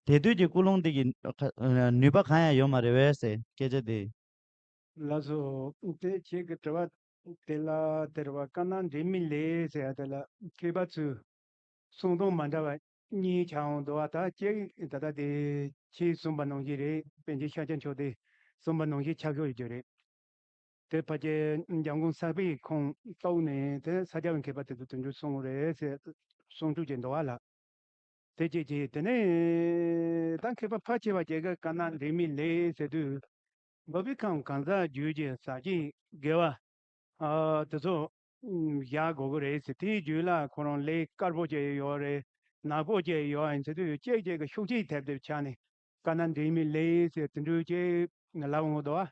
དེ་དུས་ཀྱི་ཀུན་སློང་འདི་གི་ཁ་ནུས་པ་གང་ཡང་ཡོད་མ་རེད་བས་ཟེར་སྐད་ཆ་དེ། ལགས་སོ། དེ་ཁྱེད་ཀྱི་དྲི་བ་དེ་ལ་དེ་རེད་བ། དཀར་ནག་འདྲེས་མའི་ལས་ཟེར་ཡ་དེ་ལ་མཁས་པ་ཚོས་གསུང་སྟངས་མ་འདྲ་བ་གཉིས་ཆགས་འོང་འདུག་བ། ད་ཁྱེད་ད་ལྟ་དེ་ཁྱེད་གསུངས་པ་ནང་བཞིན་རེད། པཎ་ཆེན་ཤཱཀྱ་མཆོག་དེ་གསུངས་པ་ནང་བཞིན་ཆགས་ཤོར་ཡོད་རྒྱུ་རེད། དེ་ཕལ་ཆེར་འཇམ་མགོན་གསར་པའི་ཁོངས་གཏོགས་ནས་དེ་ས་སྐྱ་པའི་མཁས་པ་དེ་ཚོ་དེ་འདྲ་གསུངས་རེད་ཟེར་གསུང་སྤྲོས་ཀྱི་འདུག་བ་ལ། དེ་བྱས་རྗེས་དེ་ནས་ད་མཁས་པ་ཕལ་ཆེ་བ་ཅིག་གིས་དཀར་ནག་འདྲེས་མའི་ལས་ཟེར་དུས། འབུམ་པའི་ཁམས་གང་ཟག་རྒྱུད་ཀྱི་ཟབ་ཅིང་རྒྱས་པ། ཨ་དེ་ཚོ་བཞག་དགོས་ཀྱི་རེད་ཟེར། དེའི་རྒྱུད་ལ་ཁོ་རང་ལས་དཀར་པོ་ཅིག་ཡོད་རེད། ནག་པོ་ཅིག་ཡོད་ཡིན་ཟེར་དུས་གཅིག་གཅིག་གི་ཤུགས་རྐྱེན་ཐེབས་ཐེབས་ཆགས་ནས་དཀར་ནག་འདྲེས་མའི་ལས་ཟེར་དེ་འདྲ་ཅིག་ལབ་འོང་གི་འདུག་བ།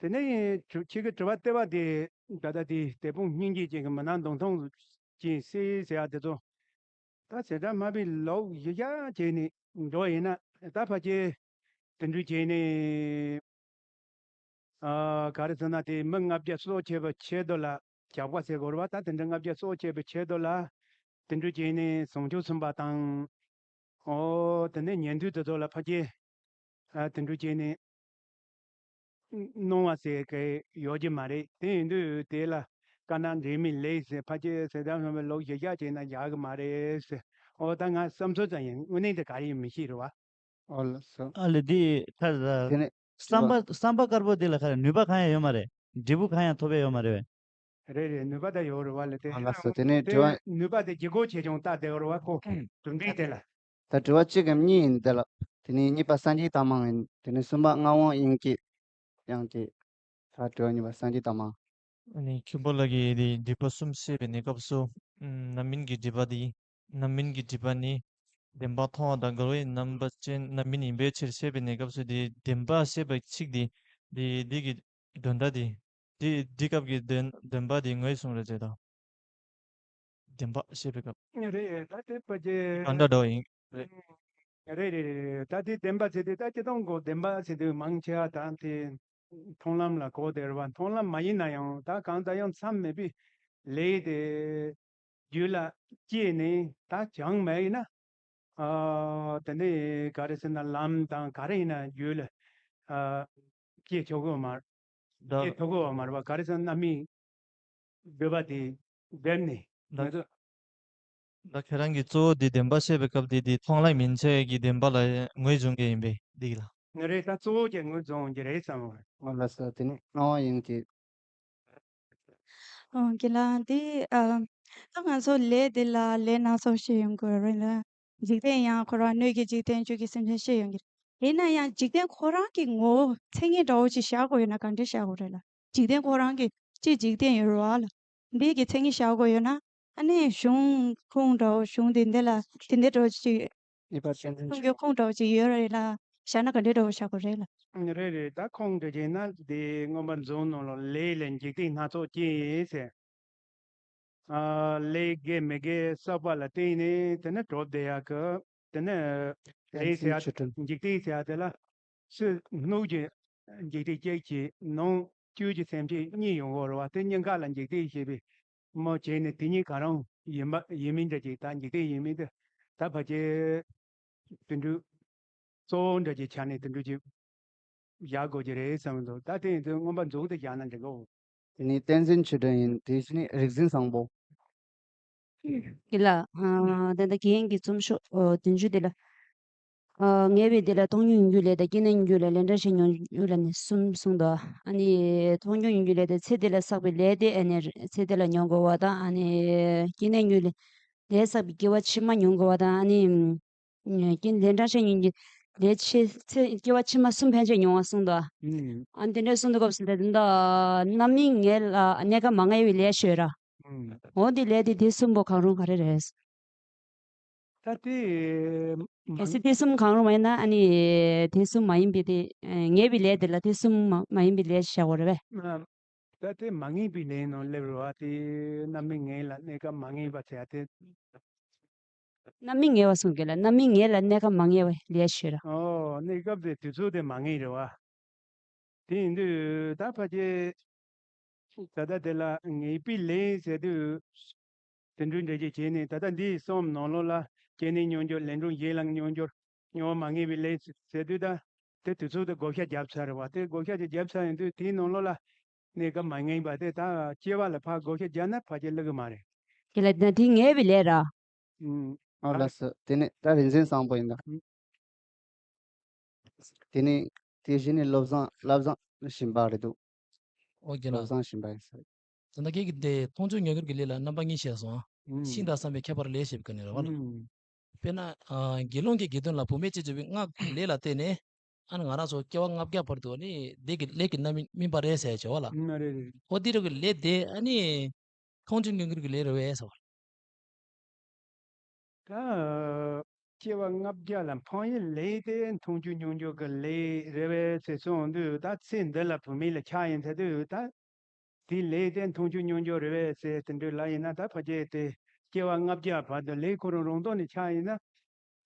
དེ་ནས་ཁྱེད་ཀྱི་དྲི་བ་བལྟས་པ་དེ་ད་ལྟ་དེ་དེད་དཔོན་སྙིང་རྗེ་ཅན་གྱི་མི་སྣ་མདུང་ཐུང་ཅན་སྲས་ཟེར་ཡ་དེ་ཚོ། ད་ཟེར་གྲངས་མ་བི་ལོག་བཞི་བརྒྱ་བྱས་ནས་འགྲོ་ཡིན་ན། ད་ཕལ་ཆེར་དེ་འདྲ་བྱས་ནས། ཨ་ག་རེ་ཟེར་ན་དེ་མི་ལྔ་བརྒྱ་སྲོག་བཅད་པའི་ཆེད་དུ་ལ་ཇག་པ་ཟེར་དགོས་རེད་བ། ད་དེ་འདྲ་ལྔ་བརྒྱ་སྲོག་བཅད་པའི་ཆེད་དུ་ལ་དེ་འདྲ་བྱས་ནས་ཟུང་འཇུག་ཟིན་པ་དང་། ཨོ་དེ་ནས་ཉན་ཐོས་དེ་ཚོ་ལ་ཕལ་ཆེར་ཨ་དེ་འདྲ་བྱས་ནས། གནང་བ་ཟེར་གི་ཡོད་ཀྱི་མ་རེད། དེ་ཡིན་དུས་དེ་ལ་དཀར་ནག་འདྲེས་མའི་ལས་ཟེར་ཕལ་ཆེར་ཟེར་དམ་སོང་བའི་ལོ་བཞི་བརྒྱ་བྱས་ན་ཡག་གི་མ་རེད་ཟེར། འོ་ད་ང་བསམ་ཚུལ་ཙམ་ཡིན། དངོས་གནས་དེ་ག་རེ་ཡིན་མི་ཤེས་རེད་བ། ཨོ་ལགས་སོ། ཨ་ལེ་འདི་ཁ་ད་དེ་ནས་བསམ་པ་བསམ་པ་དཀར་པོ་འདི་ལ་ཁ་ནུས་པ་གང་ཡང་ཡོད་མ་རེད། འབྲས་བུ་གང་ཡང་ཐོབ་ཡ་ཡོད་མ་རེད་བས། རེད་རེད། ནུས་པ་ད་ཡོད་རེད་བ་ལ། དེ་ཨ་ལགས་སོ། དེ་ནས་དེ་དྲི་བ། ནུས་པ་དེ་ལྗིད་ཁོག་ཆེ་ཆུང་བལྟ་བསྡད་ཡོད་རེད་བ་ཁོ། དུམ་སྒྲིལ་དེ་ལ། ད་དྲི་བ་གཅིག་གམ་གཉིས་ཡིན་དེ་ལ། དེ་ནས་གཉིས་པ་སངས་རྒྱས་ཐ་མ་ཡིན། དེ་ནས་གསུམ་པ་ལྔ་དབང་དབྱིངས་སྐྱེས། ཡང་དེ། ད་དྲི་བ་གཉིས་པ་སངས་རྒྱས་ཐ་མ། ཨ་ནི་ཁྱུང་པོ་ལགས་ཀྱིས་དེ་སྒྲིབ་པ་གསུམ་བཤད་པའི་གནས་སྐབས་སུ། ཨམ་རྣམ་སྨིན་གྱི་སྒྲིབ་པ་དེ། རྣམ་སྨིན་གྱི་སྒྲིབ་པ་ནི། བདེན་པ་མཐོང་བ་དང་འགལ་བའི་རྣམ་པ་ཅན་རྣམ་སྨིན་ཡིན་པའི་ཕྱིར་ཞེས་པའི་གནས་སྐབས་སུ་དེ་བདེན་པ་ཞེས་པ་གཅིག་དེ། དེ་དེ་གི་དོན་དག་དེ། དེ་འདི་སྐབས་ཀྱི་དོན་བདེན་པ་དེ་ངོས་བཟུང་རེད་ཟེར་དང་། བདེན་པ་ཞེས་པའི་སྐབས། རེད། ད་དེ་ཕལ་ཆེར། གང་འདྲ་འདྲ་བ་ཡིན། རེད། རེད་རེད་རེད། ད་དེ་བདེན་པ་ཟེར་དུས་ད་སྤྱིར་བཏང་གོ་བདེན་པ་ཟེར་དུས་མང་ཆེ་བ་ད་དེ་མཐོང་ལམ་ལ་གོ་བསྡད་རེད་བ། མཐོང་ལམ་མ་ཡིན་ན་ཡང་ད་གང་ལྟར་ཡང་མཚམས་མེད་པའི་ལས་དེ་རྒྱུད་ལ་སྐྱེས་ནས་ད་བྱང་མ་ཡིན་ན། ཨ་དེ་ནས་ག་རེ་ཟེར་ན་ལམ་དང་ག་རེ་ཡིན་ན་རྒྱུད་ལ་ཨ་སྐྱེ་ཆོག་གི་མ་རེད། སྐྱེ་ཐུབ་ཀྱི་མ་རེད་བ། ག་རེ་ཟེར་ན་རྣམ་སྨིན་སྒྲིབ་པ་དེ་བསྒྲིབས་ནས་ང་ཚོ། ད་ཁྱེད་རང་གིས་གཙོ་བོ་འདི་བདེན་པ་བཤད་པའི་སྐབས་འདི་འདི་མཐོང་ལམ་ཡིན་ཚད་ཀྱི་བདེན་པ་ལ་ངོས་བཟུང་གི་ཡིན་པས་འདི་ལ། ང་རེད། ད་གཙོ་བོ་ཀྱང་ངོས་བཟུང་གི་རེད་བསམ་བ། ཨོ་ལགས་སོ། དེ་ནས་སྣང་བ་ཡིན་གྱི། ཨོ་རྒན་ལགས་འདི་ཨ་ད་ང་ཚོ་ལས་འདི་ལ་ལས་སྣ་ཚོགས་ཤིག་ཡོང་གི་རེད་ལ། འཇིག་རྟེན་ཡང་ཁོ་རང་སྣོད་ཀྱི་འཇིག་རྟེན་བཅུད་ཀྱི་སེམས་ཅན་ཤེས་ཡོང་གི་རེད། ཡིན་ན་ཡང་འཇིག་རྟེན་ཁོ་རང་གི་ངོ་བོ་མཚན་ཉིད་འདྲ་བོ་ཅིག་བཞག་དགོས་ཡོད་ན་ག་འདྲ་བཞག་དགོས་རེད་ལ། འཇིག་རྟེན་ཁོ་རང་གི་སྤྱིར་འཇིག་རྟེན་ཡོད་རེད་བ་ལ། འདི་གི་མཚན་ཉིད་བཞག་དགོས་ཡོད་ན། ཨ་ནི་གཞུང་ཁུངས་འདྲ་བོ་གཞུང་འདི་འདི་ལ་འདི་འདྲ་འདྲ་བོ་ཅིག་གཉིས་པ་བསྟན་འཛིན་གསུང་རྒྱུ་ཁུངས་འདྲ་བོ་ཅིག་ཡོད་རེད་ལ། བཞག་ན་ག་འདྲ་འདྲ་བོ་བཞག་དགོས་རེད་ལ། རེད་རེད། ད་ཁུངས་འདྲ་བྱས་ན་འདི་མངོན་པ་རྫོང་ནང་ལ་ལས་ལ་འཇིག་རྟེན་སྣ་ཚོགས་སྐྱེ་ཟེར། ཨ་ལས་དགེ་མི་དགེ་བསགས་པ་ལ་བརྟེན་ནས་དེ་ནི་གྲུབ་བསྡད་ཡག་གི། དེ་ནི་ལས་ཟེར་ཡ་འཇིག་རྟེན་ཟེར་ཡ་དེ་ལ་ཕྱི་སྣོད་ཀྱི་འཇིག་རྟེན་གཅིག་གིས་ནང་བཅུད་ཀྱི་སེམས་ཅན་གཉིས་ཡོང་གི་རེད་བ། དེ་གཉིས་ཀ་ལ་འཇིག་རྟེན་ཞེས་པའི་མོ་བྱས་ནས་དེ་གཉིས་ག་རང་ཡིན་པ་ཡིན་མིན་འདྲ་ཅིག་ད་འཇིག་རྟེན་ཡིན་མིན་དེ་ད་ཕལ་ཆེར་དེ་འདྲ་གཙོ་བོ་འདྲ་ཅིག་ཆགས་ནས་དེ་འདྲ་ཅིག་བཞག་དགོས་ཀྱི་རེད་བསམ་འདུག་ད་དེ་ཡིན་དུས་མངོན་པ་རྫོང་དུ་བཞག་ན་འགྲིག་གོ། དེ་ནས་བསྟན་འཛིན་ཆོས་སྒྲོན་ཡིན། དེ་བཞིན་རིག་འཛིན་བཟང་པོ། དེ་ལ་ཨ་ད་ལྟ་རྒན་གྱི་རྩོམ་ཤོག་ཨོ་བདུན་ཅུ་དེ་ལ། ཨ་ངེས་པའི་དེ་ལ་མཐོང་མྱོང་ཡོང་རྒྱུ་ལས་དང་སྐྱེས་ནས་མྱོང་རྒྱུ་ལས་ལས་འབྲས་བཤད་མྱོང་རྒྱུ་ལ་ནི་གསུམ་གསུངས་འདུག་ཨ་ནི་མཐོང་མྱོང་ཡོང་རྒྱུ་ལས་དེ་ཚེ་འདི་ལ་བསགས་པའི་ལས་དེ་ཨ་ནི་ཚེ་འདི་ལ་མྱོང་དགོས་པ་དང་། ཨ་ནི་སྐྱེས་ནས་མྱོང་ལས་ལས་བསགས་པའི་སྐྱེ་བ་ཕྱི་མ་མྱོང་དགོས་པ་དང་། ཨ་ནི་སྐྱེས་ལས་འབྲས་བཤད་མྱོང་རྒྱུ་ལས་ཆེ་ཚེ་སྐྱེ་བ་ཕྱི་མ་གསུམ་ཕན་ཆད་མྱོང་བ་གསུངས་འདུག་ཨ་ནི་དེ་འདྲ་གསུངས་འདུག་སྐབས་སུ་ལས་དེ་འདྲ་རྣམ་སྨིན་ངེས་ལ་གནས་སྐབས་མ་ངེས་པའི་ལས་ཤོད་ར། འོ་འདི་ལས་དེ་དེ་གསུམ་པོ་གང་རུང་ག་རེ་རེད། ད་དེ་མ་གལ་སྲིད་དེ་གསུམ་གང་རུང་མ་ཡིན་ན། ཨ་ནི་དེ་གསུམ་མ་ཡིན་པའི་དེ་ངེས་པའི་ལས་དེ་ལ་དེ་གསུམ་མ་མ་ཡིན་པའི་ལས་བྱ་དགོས་རེད་པས། ད་དེ་མ་ངེས་པའི་ལས་ནང་སླེབས་རེད་བ། དེ་རྣམ་སྨིན་ངེས་ལ་གནས་སྐབས་མ་ངེས་པ་ཟེར་ཡ་དེ། རྣམ་སྨིན་ངེས་པ་གསུངས་ཀྱི་ལ། རྣམ་སྨིན་ངེས་ལ་གནས་སྐབས་མ་ངེས་པའི་ལས་ཤོད་ར། ཨོ་གནས་སྐབས་དེ་དུས་ཚོད་དེ་མ་ངེས་རེད་བ། དེ་ཡིན་དུས་ད་ཕལ་ཆེར་ད་ལྟ་དེ་ལ་ངེས་པའི་ལས་ཟེར་དུས་དེ་འདྲའི་འདྲ་ཅིག་བྱས་ནས། ད་ལྟ་འདིའི་གསུམ་ནང་ལོགས་ལ་སྐྱེས་ནས་མྱོང་འགྱུར་ལས་འབྲས་ཡིད་ལ་མྱོང་འགྱུར་མྱོང་བ་མ་ངེས་པའི་ལས་ཟེར་དུས། ད་དེ་དུས་ཚོད་དེ་བགོ་བཤའ་བརྒྱབ་ཚར་རེད་བ། དེ་བགོ་བཤའ་ཅིག་བརྒྱབ་ཚར་ཡིན་དུས་དེའི་ནང་ལོགས་ལ་གནས་སྐབས་མ་ངེས་པ་དེ་ད་སྐྱེ་བ་ལ་ཕར་བགོ་བཤའ་བརྒྱབ་ན་ཕལ་ཆེར་བསླུ་གི་མ་རེད། དེ་ལ་ད་དེ་ངེས་པའི་ལས་ར། ཨུམ། ཨོ་ལགས་སོ། དེ་ནས་ད་རིག་འཛིན་བཟང་པོ་ཡིན་ད། ཨུམ། དེ་ནས་དེ་བཞིན་ནས་བློ་བཟང་བློ་བཟང་ཞིང་པ་རེད་འདུག་ཨོ་རྒན་བློ་ལགས། བཟང་ཞིང་པ་ཡིན་ས་རེད། ད་ལྟ་ཁྱེད་ཀྱིས་དེ་མཐོང་ཆོས་མྱོང་འགྱུར་གྱི་ལས་ལ་རྣམ་པ་གཉིས་བཤད་སོང་ཨ། ཨུམ། ཤིང་དང་བསམ་པའི་ཁྱད་པར་ལས་བཤད་པའི་སྐབས་ནས་རེད་བ་ལ། ཨུམ། དཔེར་ན་ཨ་དགེ་སློང་གི་དགེ་འདུན་ལ་བུད་མེད་ཅེས་བརྗོད་པའི་སྔགས་ཀྱི་ལས་ལ་བརྟེན་ནས་ཨ་ནི་ང་རང་ཚོ་སྐྱེ་བ་ལྔ་བརྒྱ་བར་དུ་ནི་བདེ་གི་ལས་ཀྱི་རྣམ་སྨིན་པ་རེད་ཟེར་བྱ་བ་ལ། ཨ་རེད་རེད། ཨོ་དེ་རུ་གི་ལས་དེ་ཨ་ནི་མཐོང་ཆོས་མྱོང་འགྱུར་གྱི་ལས་རེད་བས་ཟེར་བ། ད་སྐྱེ་བ་ལྔ་བརྒྱ་ལ་འཕངས་ཡུལ་ལས་དེ་མཐོང་ཆོས་མྱོང་འགྱུར་གྱི་ལས་རེད་བས་ཟེར་གསུངས་དུས། ད་ཚེ་འདི་ལ་བུད་མེད་ལ་ཆགས་ཡིན་ཚེ་དུས་ད་དེའི་ལས་དེ་མཐོང་ཆོས་མྱོང་འགྱུར་རེད་བས་ཟེར་དེ་འདྲ་ལབ་ཡིན་ན། ད་ཕལ་ཆེར་དེ་སྐྱེ་བ་ལྔ་བརྒྱ་བར་དུ་ལས་ཁོ་རང་རང་སྟོབས་ནས་ཆགས་ཡིན་ན།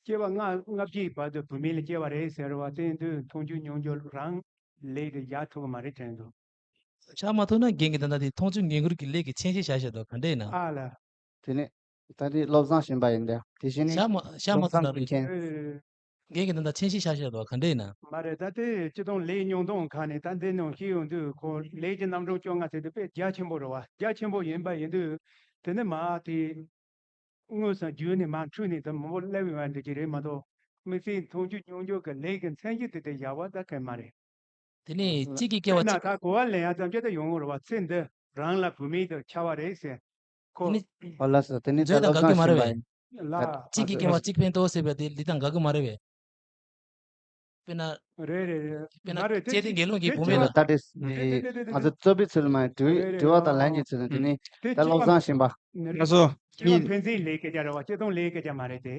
སྐྱེ་བ་ལྔ་ལྔ་བརྒྱའི་བར་དུ་བུད་མེད་ལ་སྐྱེ་བ་རེད་ཟེར་བ་དེ་དུས་མཐོང་ཆོས་མྱོང་འགྱུར་རང་ལས་དེ་བཞག་ཐུབ་ཀྱི་མ་རེད་དྲན་འདུག་ཆགས་མ་ཐུབ་ན་རྒན་གྱིས་ད་ལྟ་དེ་མཐོང་ཆོས་མྱོང་འགྱུར་གྱི་ལས་ཀྱི་མཚན་གཞི་བཞག་བཞག་འདུག་ག་འདྲ་ཡིན་ན། ཨ་ལ། དེ་ནས་ད་དེ་བློ་བཟང་ཞེན་པ་ཡིན་ད་དེ་བཞིན་ནི་ཆགས་མ་ཆགས་མ་བློ་ཐུབ་ན་བཟང་རེད། ཀུན་མཁྱེན། རེད་རེད་རེད། རྒན་གྱིས་ད་ལྟ་མཚན་གཞི་བཞག་བཞག་འདུག་ག་འདྲ་ཡིན་ན། མ་རེད། ད་དེ་སྤྱིར་བཏང་ལས་མྱོང་སྟངས་ཁག་ནས་ད་འདི་ནང་ཤེས་ཡོང་དུས་ཁོ་ལས་ཀྱི་རྣམ་གྲངས་བཅོ་ལྔ་ཟེར་དུས་དཔེ་རྒྱ་ཆེན་པོ་རེད་བ། རྒྱ་ཆེན་པོ་ཡིན་པ་ཡིན་དུས་དེ་ནི་མ་དེ། དངོས་སུ་བརྒྱུད་ནས་མར་འཁྲུལ་ནས་དེ་མང་པོ་སླེབས་ཡོང་བ་འདྲ་ཅིག་རེད་མ་གཏོགས། དམིགས་བསལ་མཐོང་ཆོས་མྱོང་འགྱུར་གྱི་ལས་ཀྱི་མཚན་གཞི་དེ་དེ་བཞག་པ་ད་གལ་མ་རེད། དེ་ནས་གཅིག་གི་སྐྱེ་བ་དཔེར་ན་གཅིག་ད་གོ་བ་ལེན་ཡ་ཙམ་ཅིག་ད་ཡོང་གི་རེད་བ། ཚེ་འདི་རང་ལ་བུད་མེད་དུ་ཆགས་པ་རེད་ཟེར། ཁོ། དེ་ནི་ཨོ་ལགས་སོ། དེ་ནི་ད་བཟོས་དང་བློ་དགའ་གི་མ་རེད་བཟང་ཞེན་པ་པས། ཡིན། ལ། གཅིག་གི་སྐྱེ་བ་གཅིག་ཕན་ཐོགས་ཟེར་བའི་དེ་ལི་དང་དགའ་གི་མ་རེད་པས། དཔེར་ན། རེད་རེད་རེད། དཔེར་ན་མ་རེད་དེ། བཅས་ཏེ་དགེ་སློང་གི་དེ་བུད་མེད་ལ། ད་དེ་དེ་དེ་དེ་དེ་ང་ཚོ་རྩོད་པའི་ཚུལ་མ་དྲི་བའི་རེད་དྲི་བ་དང་རེད། ལན་གྱི་ཚུལ་དེ་ནི་དེ་ད་བློ་བཟང་ཞེན་པ། ལགས་སོ། སྐྱེ་བ་ཕན་ཚུན་ལས་སྐད་ཆ་རེད་བ། སྐྱེ་སྟངས་ལས་སྐད་ཆ་མ་རེད་དེ།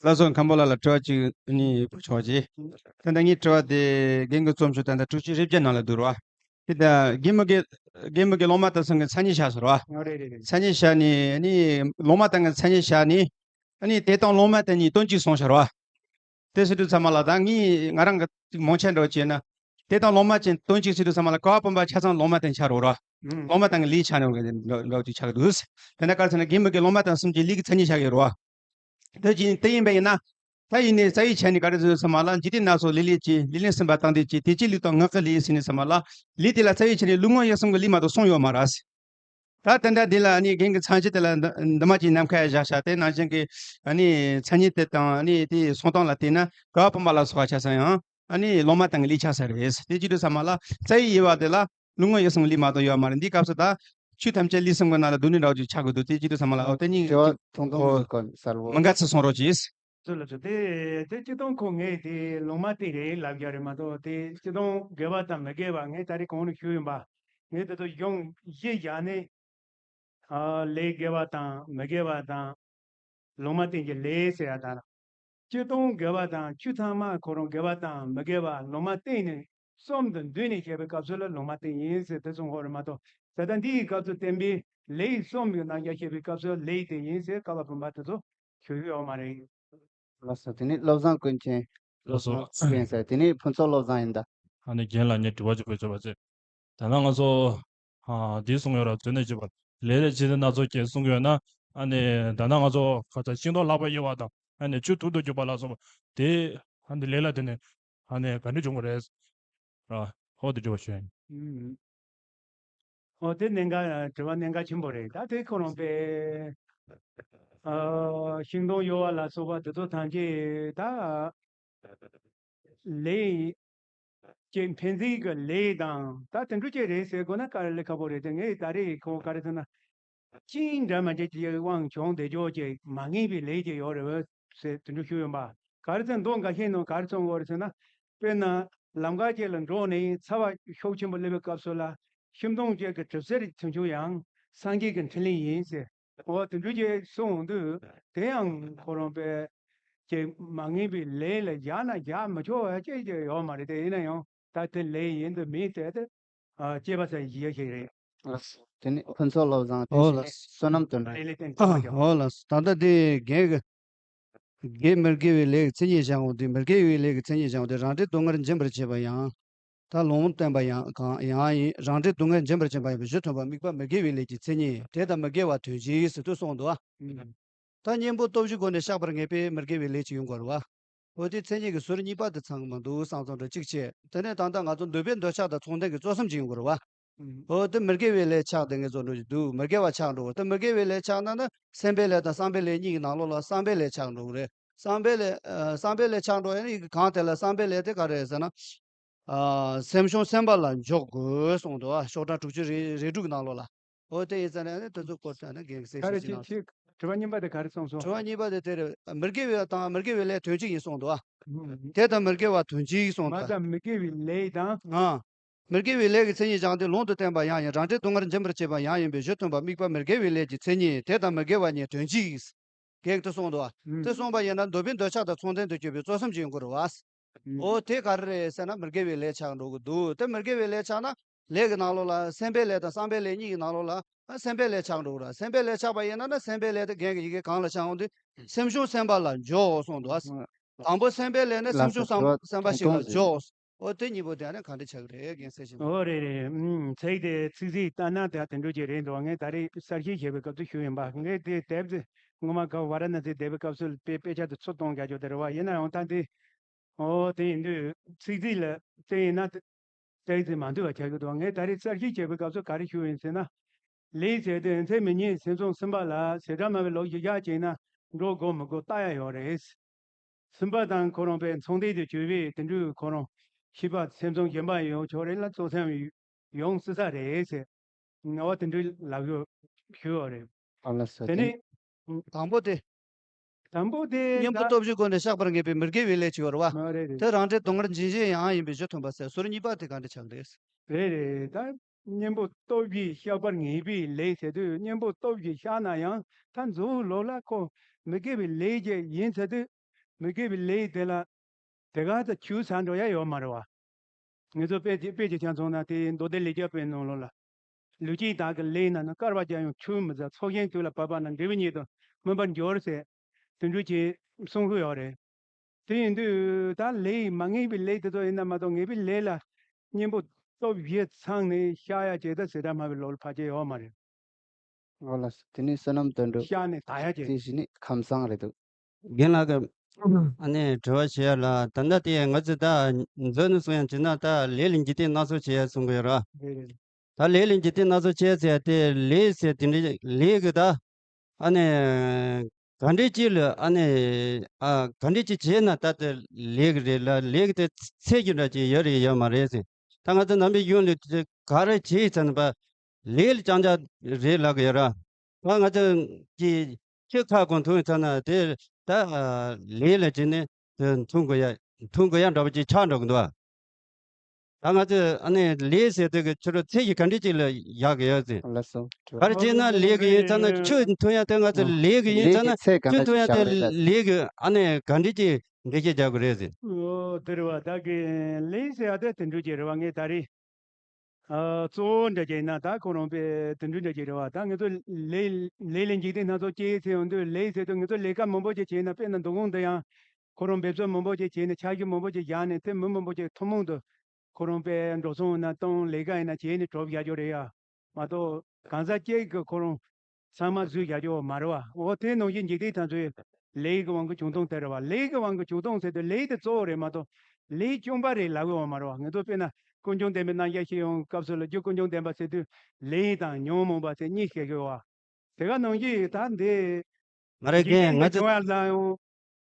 ལགས་སོ། མཁན་པོ་ལགས་ལ་དྲི་བ་གཅིག་ནི་ཕུལ་ཆོག་ཅིག་ད་ལྟ་ངའི་དྲི་བ་དེ་རྒན་གྱིས་རྩོམ་ཤོག་ད་ལྟ་དྲུག་ཅུ་རེ་བརྒྱད་ནང་ལ་འདུག་རེད་བ། དེ་ད་རྒན་མོ་གི་རྒན་མོ་གི་སློབ་མ་དང་གསུམ་གྱི་མཚན་ཉིད་བཞག་ཟེར་བ། ཨ་རེད་རེད་རེད། མཚན་ཉིད་བཞག་ནས་ནི་སློབ་མ་དང་གི་མཚན་ཉིད་བཞག་ནས་ནི་དེ་དང་སློབ་མ་དེ་གཉིས་དོན་གཅིག་སོང་ཟེར་བ། དེ་ཟེར་དུས་ཚང་མ་ལ་ད་ངས་ང་རང་གི་ཅིག་མང་ཆེ་འདྲ་བོ་བྱས་ན། དེ་དང་སློབ་མ་ཅན་དོན་གཅིག་ཟེར་དུས་ཚང་མ་ལ་ག་བ་སྤོམ་པ་ཆ་ཚང་སློབ་མ་དེ་ཆགས་རོགས་ར། ཨུམ། སློབ་མ་དང་གི་ལས་ཆགས་ནས་འདྲ་བོ་ཅིག་ཆགས་ཀྱི་འདུག་དེ་འདྲ་ག་རེ་ཟེར་ན་རྒན་མོ་གི་སློབ་མ་དང་གསུམ་གྱི་ལས་ཀྱི་མཚན་ཉིད་ཆགས་ཀྱི་རེད་བ། དེ་བཞིན་དེ་ཡིན་པ་ཡིན་ན། ད་ཡིན་ནའི་རྩ་བའི་ཆ་ནས་ག་རེ་ཟེར་ཚང་མ་ལ་འཇིག་རྟེན་སྣ་ཚོགས་ལས་ལས་ཀྱི་ལས་ལས་ཟིན་པ་དང་དེ་ཀྱི་དེ་ཀྱི་ལུས་དང་ངག་གི་ལས་ཟེར་ནས་ཚང་མ་ལ། ལས་དེ་ལ་རྩ་བའི་ཆ་ནས་ལུས་ངག་ཡིད་གསུམ་གྱི་ལས་མ་གཏོགས་གསུམ་ཡོད་མ་རེད། ད་དེ་འདྲ་འདི་ལ་ནི་རྒན་གྱི་མཚན་གཞི་དེ་ལ་འདི་འདི་མ་ཅིག་ནམ་མཁའ་བཞག་བཞག་དེ་ནང་བཞིན་གྱི་ནི་མཚན་ཉིད་དེ་དང་ནི་དེ་སོང་སྟངས་ལ་བལྟས་ན་ག་བ་སྤོམ་པ་ལ་སོགས་པ་ཆ་ཚང་ཡང་ནི་སློབ་མ་དང་གི་ལས་ཆགས་ས་རེད། དེ་ཅི་དུས་ཚང་མ་ལ་རྩ་བའི་དབྱེ་བ་དེ་ལ་ལུས་ངག་ཡིད་གསུམ་ལས་མ་གཏོགས་ཡོད་མ་རེད། འདིའི་སྐབས་སུ་ད་ཆོས་ཐམས་ཅད་ལས་གསུམ་གྱི་ནང་ལ་སྡུག་བསྔལ་འདྲ་བོ་ཅིག་ཆགས་དགོས་འདུག་དེ་ཅི་དུས་ཚང་མ་ལ་ཨོ་དེ་གཉིས་དྲི་བ་ཐུང་ཐུང་ཨོ་ཞིག་གོ་གསལ་བོ་མི་འགའ་ཚོ་གསུང་རོགས་གྱིས། ཚོ་ལ་ཚོ་དེ་དེ་སྤྱིར་བཏང་ཁོ་ངས་དེ་ལུང་མ་བསྟན་རེད་ལབ་རྒྱུ་རེད་མ་གཏོགས། དེ་སྤྱིར་བཏང་དགེ་བ་དང་མི་དགེ་བ་ངས་ད་རེས་གོང་ནས་ཞུས་ཡིན་པ། ངས་དེ་ཚོ་གཞུང་བཞི་བཞག་ནས། ཨ་ལས་དགེ་བ་དང་མི་དགེ་བ་དང་། ལུང་མ་བསྟན་གྱི་ལས་ཟེར་ཡ་དང་། སྤྱིར་བཏང་དགེ་བ་དང་ཆོས་ཚང་མ་ཁོ་རང་དགེ་བ་དང་མི་དགེ་བ་ལུང་མ་བསྟན་ནས་གསུམ་དུ་འདུས་ནས་བཤད་པའི་སྐབས་སུ་ལ་ལུང་མ་བསྟན་ཡིན་ཟེར་དེ་གསུང་གི་ཡོད་རེད་མ་གཏོགས། ད་ལྟ་འདིའི་སྐབས་སུ་བསྟན་པའི་ལས་གསུམ་གྱི་རྣམ་གཞག་བཤད་པའི་སྐབས་སུ་ལས་དེ་ཡིན་ཟེར་བཀའ་བབས་བུམ་པ་དེ་ཚོ་ཞུ་གི་ཡོད་མ་རེད། ལགས་སོ། དེ་ནས་བློ་བཟང་ཀུན་མཁྱེན། ལགས་སོ། ཀུན་ཟེར་དེ་ནས་ཕུན་ཚོགས་བློ་བཟང་ཡིན་ད། ཨ་ནི་རྒན་ལགས་ངས་དྲི་བ་ཅིག་བཀོད་ཆོག་པ་ཚེ། ད་ནང་ང་ཚོ་ཨ་འདི་གསུང་ཡོད་ར། དོན་ནས་བྱེད་པ་ལས་ལས་བྱེད་དེ་སྣ་ཚོགས་སྐྱེ་གསུང་གི་ཡོད་ན། ཨ་ནི་ད་ནང་ང་ཚོ་ཁ་ཚ་ཤིང་ཏོག་ལྷག་པར་དབྱེ་བ་དང་ཨ་ནི་ཆུ་ཐུར་དུ་རྒྱུག་པ་ལ་སོགས་པ་དེ་ཨ་ནི་ལས་ལ་དེ་ནས་ཨ་ནི་ག་འདྲ་བྱུང་བ་རེད། ར་ཧོ་དེ་དྲི་བ་ཞུ་ཡིན། ཨུམ། ཨོ་དེ་གནད་འགག་དྲི་བ་གནད་འགག་ཆེན་པོ་རེད། ད་དེ་ཁོ་རང་པའི་ཨ་ཤིང་སྡོང་གཡོ་བ་ལ་སོགས་པ་དེ་ཚོ་ཐམས་ཅད་ད་ལས་ཀྱི་ཕན་ཚུན་གྱི་ལས་དང་ད་དེ་འདྲ་ཅིག་རེད་ཟེར་དགོས་ན་དཀའ་ལས་ཁག་པོ་རེད་དེ། ངས་ད་རེས་ཁོ་ག་རེ་ཟེར་ན། ཅིང་འདྲ་མ་འདྲ་ཅིག་དབང་བྱུང་བསྡད་ཆོག་ཅིག་མ་ངེས་པའི་ལས་ཅིག་ཡོད་རེད་བས་ཟེར་དེ་འདྲ་ཞུས་ཡོད་པ། ག་རེ་ཟེར་མདོ་འགའ་ཤས་ནང་ག་རེ་གསུངས་ཡོད་རེད་ཟེར་ན། དཔེར་ན་ལམ་ཁ་ཅིག་ལ་འགྲོ་ནས་ཚ་བ་ཤུགས་ཆེན་པོ་སླེབས་པའི་སྐབས་སུ་ལ་ཤིང་སྡོང་ཅིག་གི་གྲིབ་བསིལ་ཐོན་ཆོག་ཡང་སངས་རྒྱས་ཀྱི་འཕྲིན་ལས་ཡིན་ཟེར། འོ་དེ་འདྲ་ཅིག་གསུངས་འོང་དུས་དེ་ཡང་ཁོ་རང་པའི་ཅིག་མ་ངེས་པའི་ལས་ལ་བཞག་ན་བཞག་མི་ཆོག་པ་ཅིག་ཅིག་ཡོད་མ་རེད་དེ། ཡིན་ན་ཡང་ད་དེ་ལས་ཡིན་དུ་མིན་ཟེར་ཏེ། ཨ་སྐྱེས་པ་ཟེར་ཡི་ཞིག་རེད། ལགས་སོ། དེ་ནས་ཕུན་ཚོགས་བློ་བཟང་དེ་ཨོ་བཞིན་ལགས་སོ། བསོད་ནམས་དོན་གྲུབ། ཨ་ཨོ་ལགས་སོ། ད་ལྟ་དེ་རྒན་གྱི་རྒན་མི་དགེ་བའི་ལས་ཀྱི་མཚན་ཉིད་བཞག་འོང་དུས། མི་དགེ་བའི་ལས་ཀྱི་མཚན་ཉིད་བཞག་འོང་དུས་རང་འབྲས་སྡུག་བསྔལ་འབྱིན་པར་བྱེད་པ་ཡང་། ད་ལུང་བསྟན་པ་ཡང་གང་ཡང་ཡིན། རང་འབྲས་སྡུག་བསྔལ་འབྱིན་པར་བྱེད་པ་ཡིན་པས་གཞི་མཐུན་པ་དམིགས་པ་མི་དགེ་བའི་ལས་ཀྱི་མཚན་ཉིད་དེ་དང་མི་དགེ་བ་དོན་གཅིག་ཟེར་དུ་གསུངས་འདུག་ཨ། ད་གཉེན་པོ་སྟོབས་བཞིའི་སྒོ་ནས་བཤགས་པར་ངེས་པས་མི་དགེ་བའི་ལས་ཅིག་ཡོང་དགོས་རེད་བ། འོ་དེ་མཚན་ཉིད་ཀྱི་ཟུར་གཉིས་པ་དེ་ཚང་གི་མི་འདུག་བསམ་བསམ་འདྲ་གཅིག་བྱས། དེ་ནས་ད་ལྟ་ང་ཚོ་འདོད་པའི་འདོད་ཆགས་དང་མཚུངས་ལྡན་གྱི་རྩོལ་གསུམ་ཅིག་ཡོང་དགོས་རེད་བ། འོ་དེ་མི་དགེ་བའི་ལས་ཆགས་དེ་ངས་ཚོ་འགྲོ་གི་འདུག་མི་དགེ་བ་ཆགས་འགྲོ་གི། དེ་མི་དགེ་བའི་ལས་ཆགས་ན་ནི་སེམས་པའི་ལས་དང་བསམ་པའི་ལས་གཉིས་ཀྱི་ནང་ལོགས་ལ་བསམ་པའི་ལས་ཆགས་འགྲོ་གི་རེད། བསམ་པའི་ལས་ཨ་བསམ་པའི་ལས་ཆགས་འགྲོ་ཡ་ནི་གང་དེ་ལ་བསམ་པའི་ལས་དེ་ག་རེ་རེད་ཟེར་ན། ཨ་སེམས་བྱུང་སེམས་པ་ལ་འཇོག་དགོས་གསུངས་འདུག་ཨ་ཤོག་གྲངས་དྲུག་ཅུ་རེ་རེ་དྲུག་གི་ནང་ལོགས་ལ། འོ་དེ་ཡིན་ཙང་ནས་དེ་ཚོ་སྐོར་དྲ་ནས་རྒན་གྱིས་གསལ་ག་རེ་བཤད་ཅིག་ཅིག་གནང་། ཅིག་ དྲི་བ་གཉིས་པ་དེ་ག་རེ་གསུངས་སོང་། དྲི་བ་གཉིས་པ་དེ་དེ་རེད། མི་དགེ་བའི་དང་མི་དགེ་བའི་ལས་དོན་གཅིག་ཡིན་གསུངས་འདུག་ཨ། ཨུམ། དེ་དང་མི་དགེ་བ་དོན་གཅིག་གསུངས་མ་འདུག་ཨ། དང་མི་དགེ་བའི་ལས་དང་། ཨ། མི་དགེ་བའི་ལས་ཀྱི་མཚན་ཉིད་སྦྱངས་ཏེ་ལུང་དུ་བསྟན་པ་ཡང་ཡིན། རང་འབྲས་སྡུག་བསྔལ་འབྱིན་པར་བྱེད་པ་ཡང་ཡིན་པས་གཞི་མཐུན་པ་དམིགས་པ་མི་དགེ་བའི་ལས་ཀྱི་མཚན་ཉིད་དེ་དང་མི་དགེ་བ་གཉིས་དོན་གཅིག་གེགས་དུ་གསུངས་འདུག་བ། ཨུམ། དེ་གསུངས་པ་ཡིན་ན་འདོད་པའི་འདོད་ཆགས་དང་ཚོགས་ལྡན་དུ་གྱུར་པའི་རྩོལ་བསམ་གྱི་ཡོང་གི་རེད་བ། ཨུམ། འོ་དེ་ག་རེ་རེད་ཟེར་ན་མི་དགེ་བའི་ལས་ཆགས་འགྲོ་གི་འདུག་དེ་མི་དགེ་བའི་ལས་ཆགས་ན་ལས་ཀྱི་ནང་ལོགས་ལ་སེམས་པའི་ལས་དང་བསམ་པའི་ལས་གཉིས་ཀྱི་ནང་ལོགས་ལ་ཨ་སེམས་པའི་ལས་ཆགས་འགྲོ་གི་རེད། སེམས་པའི་ལས་ཆགས་པ་ཡིན་ན་ན་སེམས་པའི་ལས་དེ་རྒན་གྱི་ཡི་གེ་གང་ལ་ཆགས་འོང་དུས་སེམས་བྱུང་སེམས་པ་ལ་འཇོག་གསུངས་འདུག་བ། དང་པོ་སེམས་པའི་ལས་ནི་སེམས་བྱུང་སེམས་སེམས་པ་ཞིག་ལ་འཇོག་འོ་དེ་གཉིས་པོ་དེ་ནི་ག་འདྲ་ཆགས་ཀྱི་རེད་རྒན་ཟེར་བཞིན་པ། ཨོ་རེད་རེད། ཨུམ། ཚིག་དེ་ཚིག་གཟིགས་ལྟ་ན་དེ་དེ་འདྲ་ཅིག་རེད་འདུག་ངས་ད་རེས་གསར་ཤེས་བྱེད་པའི་སྐབས་སུ་ཞུས་ཡིན་པ། ངས་དེ་དེབ་དེ་སྔོན་མ་ག་ཝཱ་ར་ཎ་སི་བསྡད་པའི་སྐབས་སུ་དཔེ་དཔེ་ཆ་དེ་ཚུར་གཏོང་རྒྱག་རྒྱུ་དེ་རེད་བ། ཡིན་ན་ཡང་ད་འདི་ཨོ་དེ་ཡིན་དུས་ཚིག་གཟིགས་ལ་བལྟས་ཡིན་ན་དེ་ཚིག་གཟིགས་མ་འདུས་པ་ཆགས་ཀྱི་འདུག་ངས་ད་རེས་གསར་ཤེས་བྱེད་པའི་སྐབས་སུ་ག་རེ་ཞུས་ཡིན་ཟེར་ན། ལས་ཟེར་དུས་ཡོན་ཚད་མི་རྙེད་སེམས་བྱུང་སེམས་པ་ལ་ཞེ་དྲག་སྨྲ་བའི་ལོག་གཞི་བཞག་བྱས་ན་འགྲོ་དགོས་མི་དགོས་བལྟ་ཡ་ཡོད་རེད། སེམས་པ་དང་ཁོ་རང་པའི་མཚུངས་ལྡན་དུ་གྱུར་པའི་དེ་འདྲའི་ཁོ་རང་ཤེས་པ་སེམས་བྱུང་གཞན་པ་ཡོང་ཆོག་རེད་ལ་རྩོལ་སེམས་ཡོང་སྲིད་ས་རེད་ཟེར། ངོ་བོ་དེ་འདྲའི་ལབ་ཡོད་ཞུ་ཡོད་རེད། ཨ་ལ་སོ་དེ་དེ་ནས་དང་པོ་དེ། དང་པོ་དེ་གཉེན་པོ་ད་སྟོབས་བཞིའི་སྒོ་ནས་བཤགས་པར་ངེས་པའི་མི་དགེ་བའི་ལས་ཅིག་ཡོད་རེད་བ། ཨ་རེད་རེད། དེ་རང་འབྲས་སྡུག་བསྔལ་འབྱིན་བྱེད་ཡང་ཡིན་པས་གཞི་མཐུན་པ་ཟེར། ཟུར་གཉིས་པ་དེ་ག་འདྲ་ཆགས་རེད། རེད་རེད། ད་གཉེན་པོ་སྟོབས་བཞི་བཤགས་པར་ངེས་པའི་ལས་ཟེར་དུས་གཉེན་པོ་སྟོབས་བཞི་བཤགས་ན་ཡང་ད་མཛུབ་ལོག་ལ་ཁོ་མི་དགེ་བའི་ལས་ཀྱི་ཡིན་ཟེར་དུས་མི་དགེ་བའི་ལས་དེ་ལ་དེ་ག་ད་ཆུད་ཟ་འགྲོ་ཡ་ཡོད་མ་རེད་བ། ངེད་ཚོ་དཔེ་དེ་དཔེ་ཅིག་ཆ་མཚོན་ན་དེ་མདོ་སྡེ་ལས་རྒྱ་པའི་ནང་ལོགས་ལ། ལུས་ཅན་དག་གི་ལས་རྣམས་ནི། བསྐལ་པ་བརྒྱ་ཡང་ཆུད་མི་ཟ། ཚོགས་ཞིང་དུས་ལ་བབ་པ་ན། འབྲས་བུ་ཉིད་དུ་སྨིན་པར་འགྱུར་ཟེར། དེ་འདྲ་ཅིག་གསུང་གི་ཡོད་རེད། དེ་ཡིན་དུས་ད་ལས་མ་ངེས་པའི་ལས་དེ་ཚོ་ཡིན་ན་མ་གཏོགས་ངེས་པའི་ལས་ལ་གཉེན་པོ་སྟོབས་བཞི་ཚང་ནས་བཤགས་ཡ་བྱེད་ད་ཟེར་ད་སྨྲ་བའི་ལོག་ལ་ཕལ་ཆེར་ཡོད་མ་རེད། ཨོ་ལགས་སོ། དེ་ནས་བསོད་ནམས་དོན་གྲུབ། བཤགས་ནས་དག་ཡ་བྱེད། དེ་བཞིན་ནི་ཁམས་བཟང་རེད་འདུག་རྒན་ལགས་ཀྱིས་ཨ་ནི་དྲི་བ་བྱེད་ཡ་ལ་ད་ལྟ་དེ་ང་ཚོས་ད་མཛོད་ནས་གསུང་ཡ་བྱས་ན་ད་ལས་ལ་འཇིག་རྟེན་སྣ་ཚོགས་བྱེད་ཡ་གསུང་གི་ཡོད་ར། རེད་རེད། ད་ལས་ལ་འཇིག་རྟེན་སྣ་ཚོགས་བྱེད་ཟེར་ཡ་དེ་ལས་ཟེར་དེ་འདྲའི་ལས་ཀྱི་ད་ཨ་ནི་ག་འདྲའི་ཅིག་ལ་ཨ་ནི་ཨ་ག་འདྲའི་ཅིག་བྱས་ན་ད་དེ་ལས་ཀྱི་རེད་ལ་ལས་ཀྱི་དེ་ཚད་ཀྱི་འདྲ་ཅིག་ཡོད་རེད་ཡོད་མ་རེད་ཟེར། ད་ང་ཚོ་ནང་པའི་གཞུང་ལ་དེ་ག་རེ་བྱས་ཚར་ན་པ་ལས་ལ་རྐྱང་རྐྱང་རེད་ལབ་ཀྱི་ཡོད་ར། ད་ང་ཚོ་གི་ཁྱི་ཁ་སྐོང་མཐོང་ཚར་ན་དེ་ད་ལས་ལ་བྱས་ནས་དེ་མཐོང་དགོས་ཡ་མཐོང་དགོས་ཡ་འདྲ་པོ་ཅིག་ཆགས་འགྲོ་གི་འདུག་ཨ། ད་ང་ཚོས་ཨ་ནི་ལས་ཟེར་དུས་ཀྱི་ཁྱོད་རང་ཚད་ཀྱི་ག་འདྲ་ཅིག་ལ་བཞག་གི་ཡོད་ཟེར། ལགས་སོ། ག་རེ་བྱས་ན་ལས་ཀྱི་ཡིན་ཚར་ན་ཆུ་མཐོང་ཡ་དེ་ང་ཚོ་ལས་ཀྱི་ཡིན་ཚར་ན་ཆུ་མཐོང་ཡ་དེ་ལས་ཀྱི་ཨ་ནི་ག་འདྲ་ཅིག་འགྲེལ་བཤད་རྒྱག་དགོས་རེད་ཟེར། ཨོ་དེ་རེད་བ། ད་གི་ལས་ཟེར་ཡ་དེ་དེ་འདྲ་ཅིག་རེད་བ། ངས་ད་རེས་ཨ་གཙོ་བོ་འདྲ་ཅིག་ཡིན་ན་ད་ཁོ་རང་པའི་དེ་འདྲ་འདྲ་ཅིག་རེད་བ། ད་ངེད་ཚོ་ལས་ལས་ལས་འཇིག་རྟེན་སྣ་ཚོགས་སྐྱེལ་ཟེར་ཡོང་དུས་ལས་ཟེར་དུས་ངེད་ཚོ་ལས་ཀ་མང་པོ་ཅིག་བྱས་ན་དཔེར་ན་འདུ་ཁང་འདི་ཡང་ཁོ་རང་འབད་རྩོལ་མང་པོ་ཅིག་བྱས་ནས་འཆར་གཞི་མང་པོ་ཅིག་བཞག་ནས་དེ་མི་མང་པོ་ཅིག་ཐུན་མོང་དུ་ཁོ་རང་པའི་འགྲོ་སོང་ཡིན་ན་གཏོང་ལས་ཀ་ཡིན་ན་བྱས་ནས་གྲུབ་བཞག་རྒྱུ་རེད་ཡ། མ་གཏོགས་གང་ཟག་གཅིག་གིས་ཁོ་རང་ཚང་མ་བཟོས་བཞག་རྒྱུ་མ་རེད་བ། འོ་དེ་ནང་བཞིན་འཇིག་རྟེན་ཐམས་ཅད་ལས་ཀྱི་དབང་གིས་བྱུང་སྟངས་དེ་རེད་བ། ལས་ཀྱི་དབང་གིས་བྱུང་སྟངས་ཟེར་དུས་ལས་དེ་གཙོ་བོ་རེད་མ་གཏོགས་ལས་བཅོམ་པ་རེད་ལབ་ཀྱི་ཡོད་མ་རེད་བ། ངེད་ཚོ་དཔེར་ན་ཀུན་འབྱུང་བསྟན་པའི་རྣམ་གཞག་བཤད་ཡོང་སྐབས་སུ་ལ་རྒྱུ་ཀུན་འབྱུང་བསྟན་པ་ཟེར་དུས་ལས་དང་ཉོན་མོངས་པ་ཟེར་གཉིས་བཤད་ཀྱི་ཡོད་བ། དེ་ག་ནང་བཞིན་ད་འདི་མ་རེད་རྒན། ང་ཚོ་བྱུང་བ་ལ་ཡང་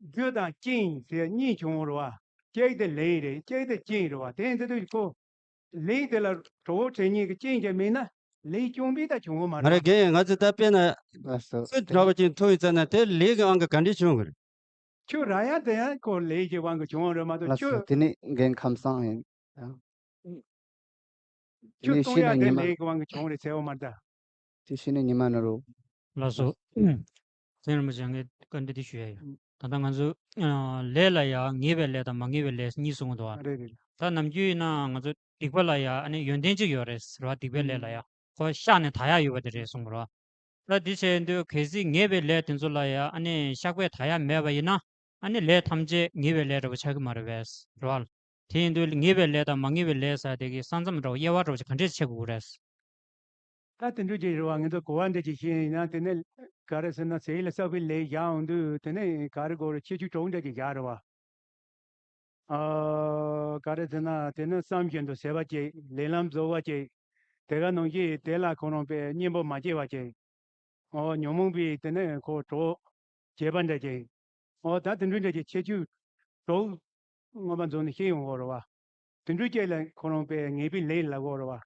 རྒྱུ་དང་རྐྱེན་ཟེར་གཉིས་བྱུང་བ་རེད་བ། གཅིག་དེ་ལས་རེད། གཅིག་དེ་རྐྱེན་རེད་བ། དེ་ཡིན་དུས་ཁོ་ལས་དེ་ལ་གྲོགས་པོ་བྱེད་མཁན་གྱི་རྐྱེན་ཅིག་མེད་ན་ལས་བཅོམ་པ་ད་བྱུང་བ་མ་མ་རེད་རེད་བ། རྒན། ང་ཚོ་ད་དཔེར་ན་ལགས་སོ། ཆུ་འདྲ་བོ་ཅིག་འཐུང་ཡོང་ཙ་ན་དེ་ལས་ཀྱི་དབང་གིས་ག་འདྲས་བྱུང་གི་རེད། ཆུ་རག་ཡ་དེ་ཡང་ཁོ་ལས་ཀྱི་དབང་གིས་བྱུང་བ་རེད་མ་གཏོགས་ལགས་ཆུ་སོ། དེ་ནི་རྒན་ཁམས་བཟང་ཡིན། ཆུ་དེ་ནས་བཏུང་ཤི་ཡ་ན་དེ་ཉི་མ། ལས་ཀྱི་དབང་གིས་བྱུང་རེད་ཟེར་བ་མ་རེད་ད། དེ་ཤི་ན་ཉི་མ་ནོར་བོ། ལགས་སོ། ཚེ་རིང་མ་ཅན་གྱིས་བཀའ་འདྲི་འདི་ཞུ་ཡ་ཡོད། ད་ལྟ་ང་ཚོ་ཨ་ལས་ལ་ཡང་ངེས་པའི་ལས་དང་མ་ངེས་པའི་ལས་གཉིས་གསུངས་འདུག་ཨ། རེད་རེད། ད་ནམ་རྒྱུན་ཡིན་ན་ང་ཚོ་སྡིག་པ་ལ་ཡང་ཨ་ནི་ཡོན་ཏན་གཅིག་ཡོད་རེད་ཟེར་བ། སྡིག་པའི་ལས་ལ་ཡང་ཁོ་བཤགས་ནས་དག་ཡ་ཡོད་པ་དེ་རེད་གསུངས་པ་རེད། ད་འདི་བྱས་དུས་གལ་སྲིད་ངེས་པའི་ལས་དེ་ཚོ་ལ་ཡང་ཨ་ནི་བཤགས་པས་དག་ཡ་མེད་པ་ཡིན་ན་ཨ་ནི་ལས་ཐམས་ཅད་ངེས་པའི་ལས་འདྲ་བོ་ཆགས་ཀྱི་མ་རེད་པས་རེད་བ། དེ་ཡིན་དུས་ངེས་པའི་ལས་དང་མ་ངེས་པའི་ལས་ཟེར་དེ་གི་ས་མཚམས་འདྲ་བོ་དབྱེ་བ་འདྲ་བོ་ཅིག་ག་འདྲས་ཕྱེ་དགོས་རེད། ད་དེ་འདྲ་ཅིག་རེད་བ། ངེད་ཚོ་གོ་བ་འདྲ་ཅིག་ཤེས་ཡིན་ན་དེ་ནས་ག་རེ་ཟེར་ན་ཟས་ལ་བསགས་པའི་ལས་བཞག་འོང་དུས་དེ་ནས་ག་རེ་དགོས་རེད། ཁྱད་ཆོས་གྲོགས་འདྲ་ཅིག་བཞག་རེད་བ། ཨ་ག་རེ་ཟེར་ན་དེ་ནི་བསམ་བཞིན་དུ་ཟད་པ་ཅིག་ལས་ལམ་རྫོགས་པ་ཅིག་དེ་ག་ནང་བཞིན་དེ་ལ་ཁོ་རང་པའི་གཉེན་པོ་མ་སྐྱེས་པ་ཅིག་ཨོ་ཉོན་མོངས་པའི་དེ་ནས་ཁོ་གྲོགས་བྱེད་པ་འདྲ་ཅིག་ཨོ་ད་དེ་འདྲ་འདྲ་ཅིག་ཁྱད་ཆོས་གྲོགས་མངོན་པ་རྫོགས་ནས་ཤེས་ཡོང་གི་རེད་བ། དེ་འདྲ་ཅིག་ལ་ཁོ་རང་པའི་ངེས་པའི་ལས་ལབ་ཀྱི་རེད་བ།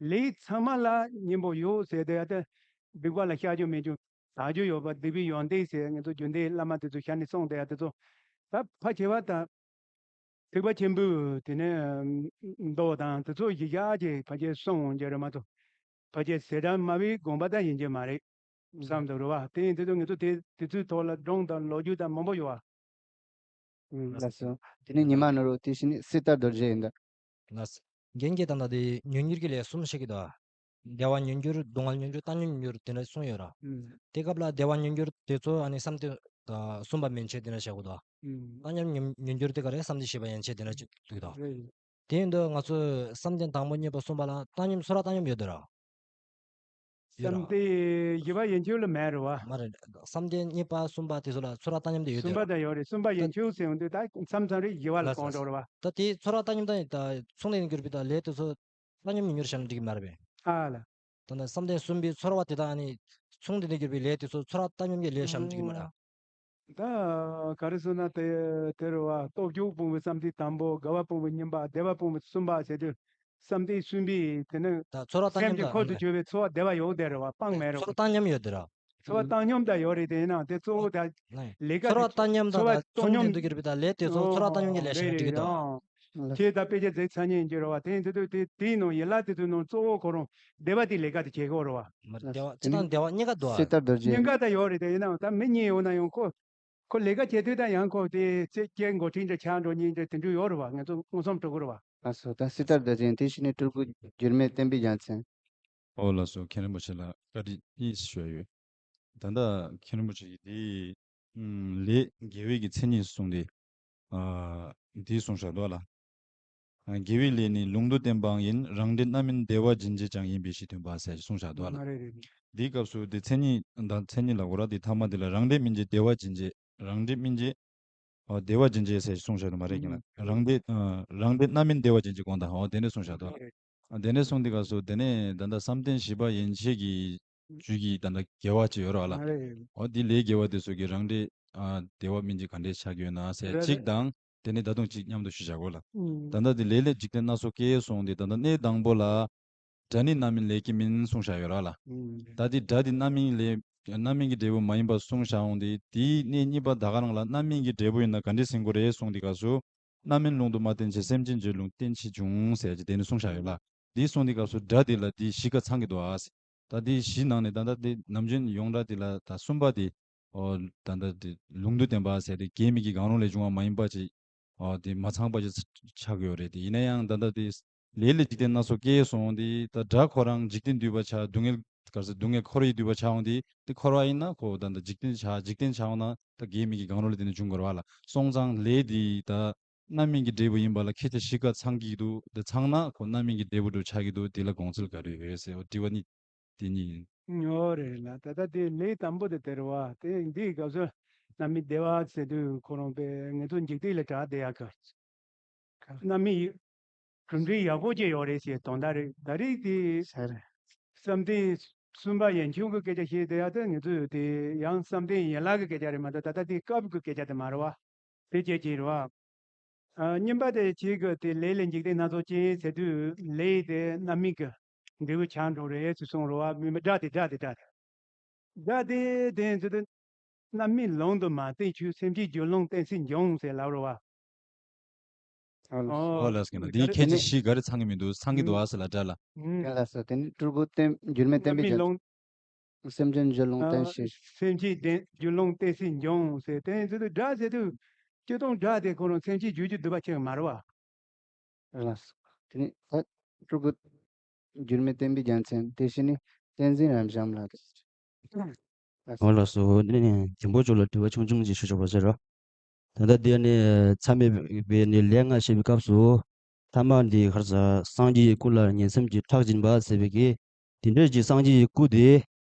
ལས་ཚང་མ་ལ་གཉེན་པོ་ཡོད་ཟེར་དེ་ཡ་དེ་སྡིག་པ་ལ་བཤགས་རྒྱུ་མེད་རྒྱུ་ དག་རྒྱུ་ཡོད་པ། སྡིག་པའི་ཡོན་ཏན་ཟེར་ང་ཚོ་རྒྱུན་ལྡན་བླ་མ་དེ་ཚོ་ཞལ་ནས་གསུངས་བསྡད་ཡ་དེ་ཚོ་ད་ཕལ་ཆེ་བ་དང་། ཐེག་པ་ཆེན་པོའི་དེ་ནས་མདོ་དང་དེ་ཚོ་གཞི་བཞག་ཅིག་ཕལ་ཆེར་གསུངས་འོང་རྒྱུ་རེད་མ་གཏོགས། ཕལ་ཆེར་ཟེ་དྲག་སྨྲ་བའི་དགོངས་པ་ད་ཡིན་གྱི་མ་རེད་བསམ་འདུག་རེད་བ། དེ་ཡིན་དུས་ང་ཚོ་དེ་དེ་ཚོའི་ཐོག་ལ་སྒྲུང་དང་ལོ་རྒྱུས་དང་མང་པོ་ཡོད་བ། ལགས་སོ། དེ་ནས་ཉི་མ་ནོར་བུ། དེ་བཞིན་ནི་སི་ཏཱ་རྡོ་རྗེ་ཡིན་ད། ལགས་སོ། རྒན་གྱིས་ད་ལྟ་དེ་མྱུར་འགྱུར་གྱི་ལས་གསུམ་བཤད་ཀྱི་འདུག་བདེ་བ་མྱུར་འགྱུར། སྡུག་བསྔལ་མྱུར་འགྱུར། བཏང་སྙོམས་མྱུར་འགྱུར་དེ་འདྲ་གསུངས་ཡོད་ར། དེ་སྐབས་ལ་བདེ་བ་མྱུར་འགྱུར་དེ་ཚོ་ཨ་ནི་བསམ་གཏན་གསུམ་པ་མན་ཆད་དེ་འདྲ་བཤད་དགོས་འདུག་བཏང་སྙོམས་མྱུར་འགྱུར་དེ་ག་རེ། བསམ་གཏན་བཞི་པ་ཡན་ཆད་དེ་འདྲ་ཅིག་འདུག་ད། དེ་ཡིན་དུས་ང་ཚོས་བསམ་གཏན་དང་པོ་གཉིས་པ་གསུམ་པ་ལ་བཏང་སྙོམས་ཚོར་བ་བཏང་སྙོམས་ཡོད་འདུག་ར། ཡོད་ར། བསམ་གཏན་བཞི་པ་ཡན་ཆད་ལ་མེད་རེད་བ། མ་རེད། བསམ་གཏན་གཉིས་པ་གསུམ་པ་དེ་ཚོ་ལ་ཚོར་བ་བཏང་སྙོམས་དེ་ཡོད་གསུམ་དེ་པ་ར། དང་ཡོད་རེད། གསུམ་པ་ཡན་ཆད་ཟེར་ཡོང་དུས་ད་མཚམས་མཚམས་རེ་བཞི་པ་ལ་ལགས་གང་སོ། འགྲོ་རེད་བ། ད་དེ་ཚོར་བ་བཏང་སྙོམས་དང་ད་མཚུངས་ལྡན་གྱུར་པའི་ད་ལས་དེ་ཚོ་བཏང་སྙོམས་མྱུར་འགྱུར་བྱས་ན་འགྲིག་གི་མ་རེད་པས། ཨ་ལ། ད་ལྟ་བསམ་གཏན་གསུམ་པའི་ཚོར་བ་དེ་དག་ཨ་ནི་མཚུངས་ལྡན་དུ་གྱུར་པའི་ལས་དེ་ཚོ་ཚོར་བ་བཏང་སྙོམས་ཀྱི་ལས་བྱས་ན་འགྲིག་གི་མ་རེད། ད་ག་རེ་ཟེར་ན་དེ་དེ་རེད་བ། སྟོབས་བཅུ་སྤོང་བའི་བསམ་གཏན་དང་པོ། དགའ་བ་སྤོང་བའི་གཉིས་པ། བདེ་བ་སྤོང་བའི་གསུམ་པ་ཟེར་དུས་བསམ་གཏན་གསུམ་པའི་དེ་ནི་ད་ཚོར་བ་བཏང་སེམས་ཀྱི་སྙོམས་ཁོར་དུ་དང་གྱུར་པའི་ཚོར་བ་བདེ་བ་ཡོད་བསྡད་རེད་བ། སྤང་མེད་རེད་བ། ཚོར་བ་བཏང་སྙོམས་ཡོད་དེ་ར། ཚོར་བ་བཏང་སྙོམས་ད་ཡོད་རེད། དེ་ཡིན་ནའང་དེ་གཙོ་བོ་ད་ལས་ཀ་ཚོར་བ་དེ་བཏང་སྙོམས་ཚོར་བ་དང་བཏང་མཚུངས་ལྡན་སྙོམས་དུ་གྱུར་པའི་ད་ལས་དེ་ཚོ་ཚོར་བ་བཏང་སྙོམས་ཀྱི་ལས་བྱས་ན་འགྲིག་གི་འདུག་ཨོ་རེད་རེད། ཁྱེད་ད་དཔེ་ཆ་མཛད་ཚར་མཁན་ཡིན་གྱི་རེད་བ། དེ་ཡིན་དུས་དེ་དེའི་ནང་ཡན་ལག་དེ་ཚོའི་ནང་གཙོ་བོ་ཁོ་རང་བདེ་བ་དེ་ལས་ཀ་དེ་བྱེད་དགོས་རེད་བ། མ་རེད། བདེ་བ་སྤྱིར་བཏང་བདེ་བ་གཉིས་ཀ་འདུག་ཨ། སི་ཏཱ་རྡོ་རྗེ། གཉིས་ཀ་ད་ཡོད་རེད། དེ་ཡིན་ནའང་ད་མི་གཉིས་ཡོད་ན་ཡང་ཁོ་ཁོ་ལས་ཀ་བྱེད་དུས་ད་ཡང་ཁོ་དེ་ཚེ་སྐྱེ་འགོ་ཁྲིད་འདྲ་ཆགས་འགྲོ་མཁན་འདྲ་དེ་འདྲ་ཡོད་རེད་བ། ང་ཚོ་མངོན་སུམ་གྲུབ་ཀྱི་རེད་བ། ལགས་སོ། ད་སི་ཏཱ་རྡོ་རྗེ་དེ་བཞིན་ནི་སྤྲུལ་སྐུ་འགྱུར་མེད་བསྟན་པའི་རྒྱལ་མཚན། ཨོ་ལགས་སོ། མཁན་རིན་པོ་ཆེ་ལ་བཀའ་འདྲི་གཉིས་ཞུ་ཡ་ཡོད། ད་ལྟ་མཁན་རིན་པོ་ཆེ་གིས་དེ་ཨུམ་ལས་དགེ་བའི་གི་མཚན་ཉིད་གསུངས་ཏེ། ཨ་འདི་གསུངས་བཞག་འདུག་ལ། ཨ་དགེ་བའི་ལས་ནི་ལུང་དུ་བསྟན་པའང་ཡིན། རང་འབྲས་རྣམ་སྨིན་བདེ་བ་འབྱིན་བྱེད་ཀྱང་ཡིན་པའི་ཕྱིར་སྟོན་པ་ཟེར་གསུངས་བཞག་འདུག་ལ། ཨ་རེད་རེད། འདིའི་སྐབས་སུ་འདི་མཚན་ཉིད་དང་མཚན་ཉིད་ལ་གོ་ར། འདི་ཐ་མ་འདི་ལ་རང་འབྲས་སྨིན་བྱེད་བདེ་བ་འབྱིན་བྱེད། རང་འབྲས་སྨིན་བྱེད། ཨ་བདེ་བ་འབྱིན་བྱེད་ཟེར་གསུངས་བཞག་འདུག་མ་རེད་ཀྱང་ལ། རང་འབྲས་ཨ་རང་འབྲས་རྣམ་སྨིན་བདེ་བ་འབྱིན་བྱེད་དགོངས་དག་ཨོ་དེ་འདྲ་གསུངས་བཞག་འདུག་ལ། ཨ་དེ་འདྲ་གསུངས་འདི་སྐབས་སུ་དེ་ནས་ད་ལྟ་བསམ་གཏན་བཞི་པ་ཡན་ཆད་ཀྱི་རྒྱུད་ཀྱི་ད་ལྟ་དགེ་བ་ཅིག་ཡོད་རེད་བ་ལ། ཨོ་འདི་ལས་དགེ་བ་དེ་ཚོ་གི་རང་འབྲས་ཨ་བདེ་བ་སྨིན་བྱེད་ག་འདྲས་ཆགས་ཀྱི་ཡོད་ན་ཟེར་གཅིག་དང་། དེ་ནས་ད་དུང་གཅིག་མཉམ་དུ་ཞུ་བཞག་གོ་ལ། ད་ལྟ་འདི་ལས་ལས་འཇིག་རྟེན་སྣ་ཚོགས་སྐྱེས་གསུངས་འདི་ད་ལྟ་གནས་དང་པོ་ལ། དགྲ་ནི་རྣམ་སྨིན་ལས་ཀྱིས་སྨིན་གསུངས་བཞག་ཡོད་ར་ལ། ད་འདི་དགྲ་འདི་རྣམ་སྨིན་ལས་རྣམ་སྨིན་གྱི་འབྲས་བུ་མ་ཡིན་པ་གསུངས་བཞག་འོང་དེ་དེའི་གནས་གཉིས་པ་ད་ག་རང་ལ་རྣམ་སྨིན་གྱི་འབྲས་བུ་ཡིན་ན་ག་འདྲས་ཟིན་དགོས་རེད་གསུངས་དེ་སྐབས་སུ། རྣམ་སྨིན་ལུང་དུ་མ་བསྟན་ཕྱིར། སེམས་ཅན་སྦྱོར་ལུང་བསྟན་ཕྱིར་འབྱུང་ཟེར་གྱི་དེ་ནི་གསུངས་བཞག་ཡོད་ལ། འདི་གསུངས་དེ་སྐབས་སུ་དགྲ་དེ་ལ་དེ་བཞི་ཀ་ཚང་གི་འདུག་ཨ། ད་དེ་བཞི་ནང་ནས་ད་ལྟ་དེ་ནམ་རྒྱུན་ཡོངས་གྲགས་དེ་ལ་ད་གསུམ་པ་དེ། ཨོ་ད་ལྟ་དེ་ལུང་དུ་བསྟན་པ་ཟེར་དེ་གེགས་མེད་ཀྱི་གང་རུང་ལས་བྱུང་བ་མ་ཡིན་པ་ཅིག་ཨོ་དེ་མ་ཚང་པ་ཅིག་ཆགས་ཀྱི་ཡོད་རེད། དེ་ཡིན་ན་ཡང་ད་ལྟ་དེ་ལས་ལས་འཇིག་རྟེན་སྣ་ཚོགས་སྐྱེས་སོང་དེ་ད་དགྲ་ཁོ་རང་འཇིག་རྟེན་འདུས་པ་ཆགས། སྡུག་བསྔལ་ག་རེ་ཟེར་སྡུག་བསྔལ་འཁོར་བའི་འདུས་པ་ཆགས་འོང་དེ་དེ་འཁོར་བ་ཡིན་ན་ཁོ་ད་ལྟ་འཇིག་རྟེན་ཆགས། འཇིག་རྟེན་ཆགས་འོང་ན་ད་གེགས་མེད་ཀྱི་གང་རུང་ལས་དེ་ནི་འབྱུང་དགོས་རེད་བ་ལ། སོང་ཙང་ལས་དེ་ད་རྣམ་སྨིན་གྱི་འབྲས་བུ་ཡིན་པ་ལ་ཁྱད་ཆོས་བཞི་ཀ་ཚང་གི་འདུག་དེ་ཚང་ན་ཁོ་རྣམ་སྨིན་གྱི་འབྲས་བུ་འགྲོ་ཆགས་ཀྱི་འདུག་དེ་ལ་དགོངས་ཚུལ་ག་རེ་ཡོད་ཟེར་འོ་དྲི་བ་གཉིས་དེ་གཉིས་ཡིན། ཨོ་རེད་ལ། ད་ལྟ་དེ་ལས་དང་པོ་དེ་དེ་རེད་བ། དེ་འདིའི་སྐབས་སུ་རྣམ་སྨིན་བདེ་བ་ཟེར་དུས་ཁོ་རང་པས་ང་ཚོ་འཇིག་རྟེན་ལ་གྲགས་བསྡད་ཡག་གི་རྣམ་སྨིན་གྲུབ་འབྲས་ཡག་པོ་ཅིག་ཡོད་རེད་ཟེར་དོན་དག་རེད། ད་རེས་དེ་བསམ་གཏན་གསུམ་པ་ཡན་ཆད་ཀྱི་སྐད་ཆ་བཤད་བསྡད་ཡག་དེ་ང་ཚོས་དེ་ཡང་བསམ་གཏན་ཡན་ལག་གི་སྐད་ཆ་རེད་མ་གཏོགས་ད་ལྟ་དེ་སྐབས་ཀྱི་སྐད་ཆ་དེ་མ་རེད་བ། དེ་སྐད་ཅིག་རེད་བ། ཨ་གཉིས་པ་དེ་གཅིག་གི་དེ་ལས་ལས་འཇིག་རྟེན་སྣ་ཚོགས་སྐྱེ་ཟེར་དུས་ལས་དེ་རྣམ་སྨིན་གྱི་འབྲས་བུ་ཆགས་འགྲོ་རེད་ཅེས་གསུངས་རེད་བ། མིན་པ་དགྲ་དེ་དགྲ་དེ་དགྲ་དེ་དགྲ་དེ་དེ་ཚོ་དེ་རྣམ་སྨིན་ལུང་དུ་མ་བསྟན་ཕྱིར། སེམས་ཅན་སྦྱོར་ལུང་བསྟན་ཕྱིར་འབྱུང་ཟེར་ལབ་རེད་བ། ཨོ་ལགས་སོ། འདིའི་ཁྱད་ཆོས་བཞི་ག་རེ་ཚང་གི་མི་འདུག་ཚང་གི་འདུག་ཨ་ཟེར་ལ་དགྲ་ལ། ལགས་སོ། དེ་ནི་སྤྲུལ་སྐུ་བསྟན་འགྱུར་མེད་བསྟན་པའི་རྣམ་སྨིན་རྒྱལ་ལུང་། སེམས་ཅན་སྦྱོར་ལུང་བསྟན་ཕྱིར། སེམས་ཅན་བདེ་སྦྱོར་ལུང་བསྟན་ཕྱིར་འབྱུང་ཟེར་དེ་ཚོ་དེ་དགྲ་ཟེར་དུས་སྤྱིར་བཏང་དགྲ་དེ་ཁོ་རང་སེམས་ཅན་སྦྱོར་རྒྱུ་འདོད་པ་ཆེ་བ་མ་རེད་བ། ལགས་སོ། དེ་ནི་ད་སྤྲུལ་སྐུ་འགྱུར་མེད་བསྟན་པའི་རྒྱལ་མཚན་དེ་བཞིན་ནི་བསྟན་འཛིན་རབ་འབྱམས་ལགས། ལགས་སོ། ཨོ་ལགས་སོ། དེ་ནི་རྒན་པོ་མཆོག་ལ་དྲི་བ་ཆུང་ཆུང་ཅིག་ཞུ་ཆོག་པ་ཟེར་རོ། ད་ལྟ་འདི་ནི་མཚམས་མེད་པའི་ནི་ལས་ལྔ་བཤད་པའི་སྐབས་སུ། ཐ་མ་འདི་ཁར་ས་སངས་རྒྱས་ཀྱི་སྐུ་ལ་ཉིན་མཚན་གྱི་ཁྲག་སྦྱིན་པ་ཟེར་བའི་གི། དེ་འདྲའི་གི་སངས་རྒྱས་ཀྱི་སྐུ་དེ།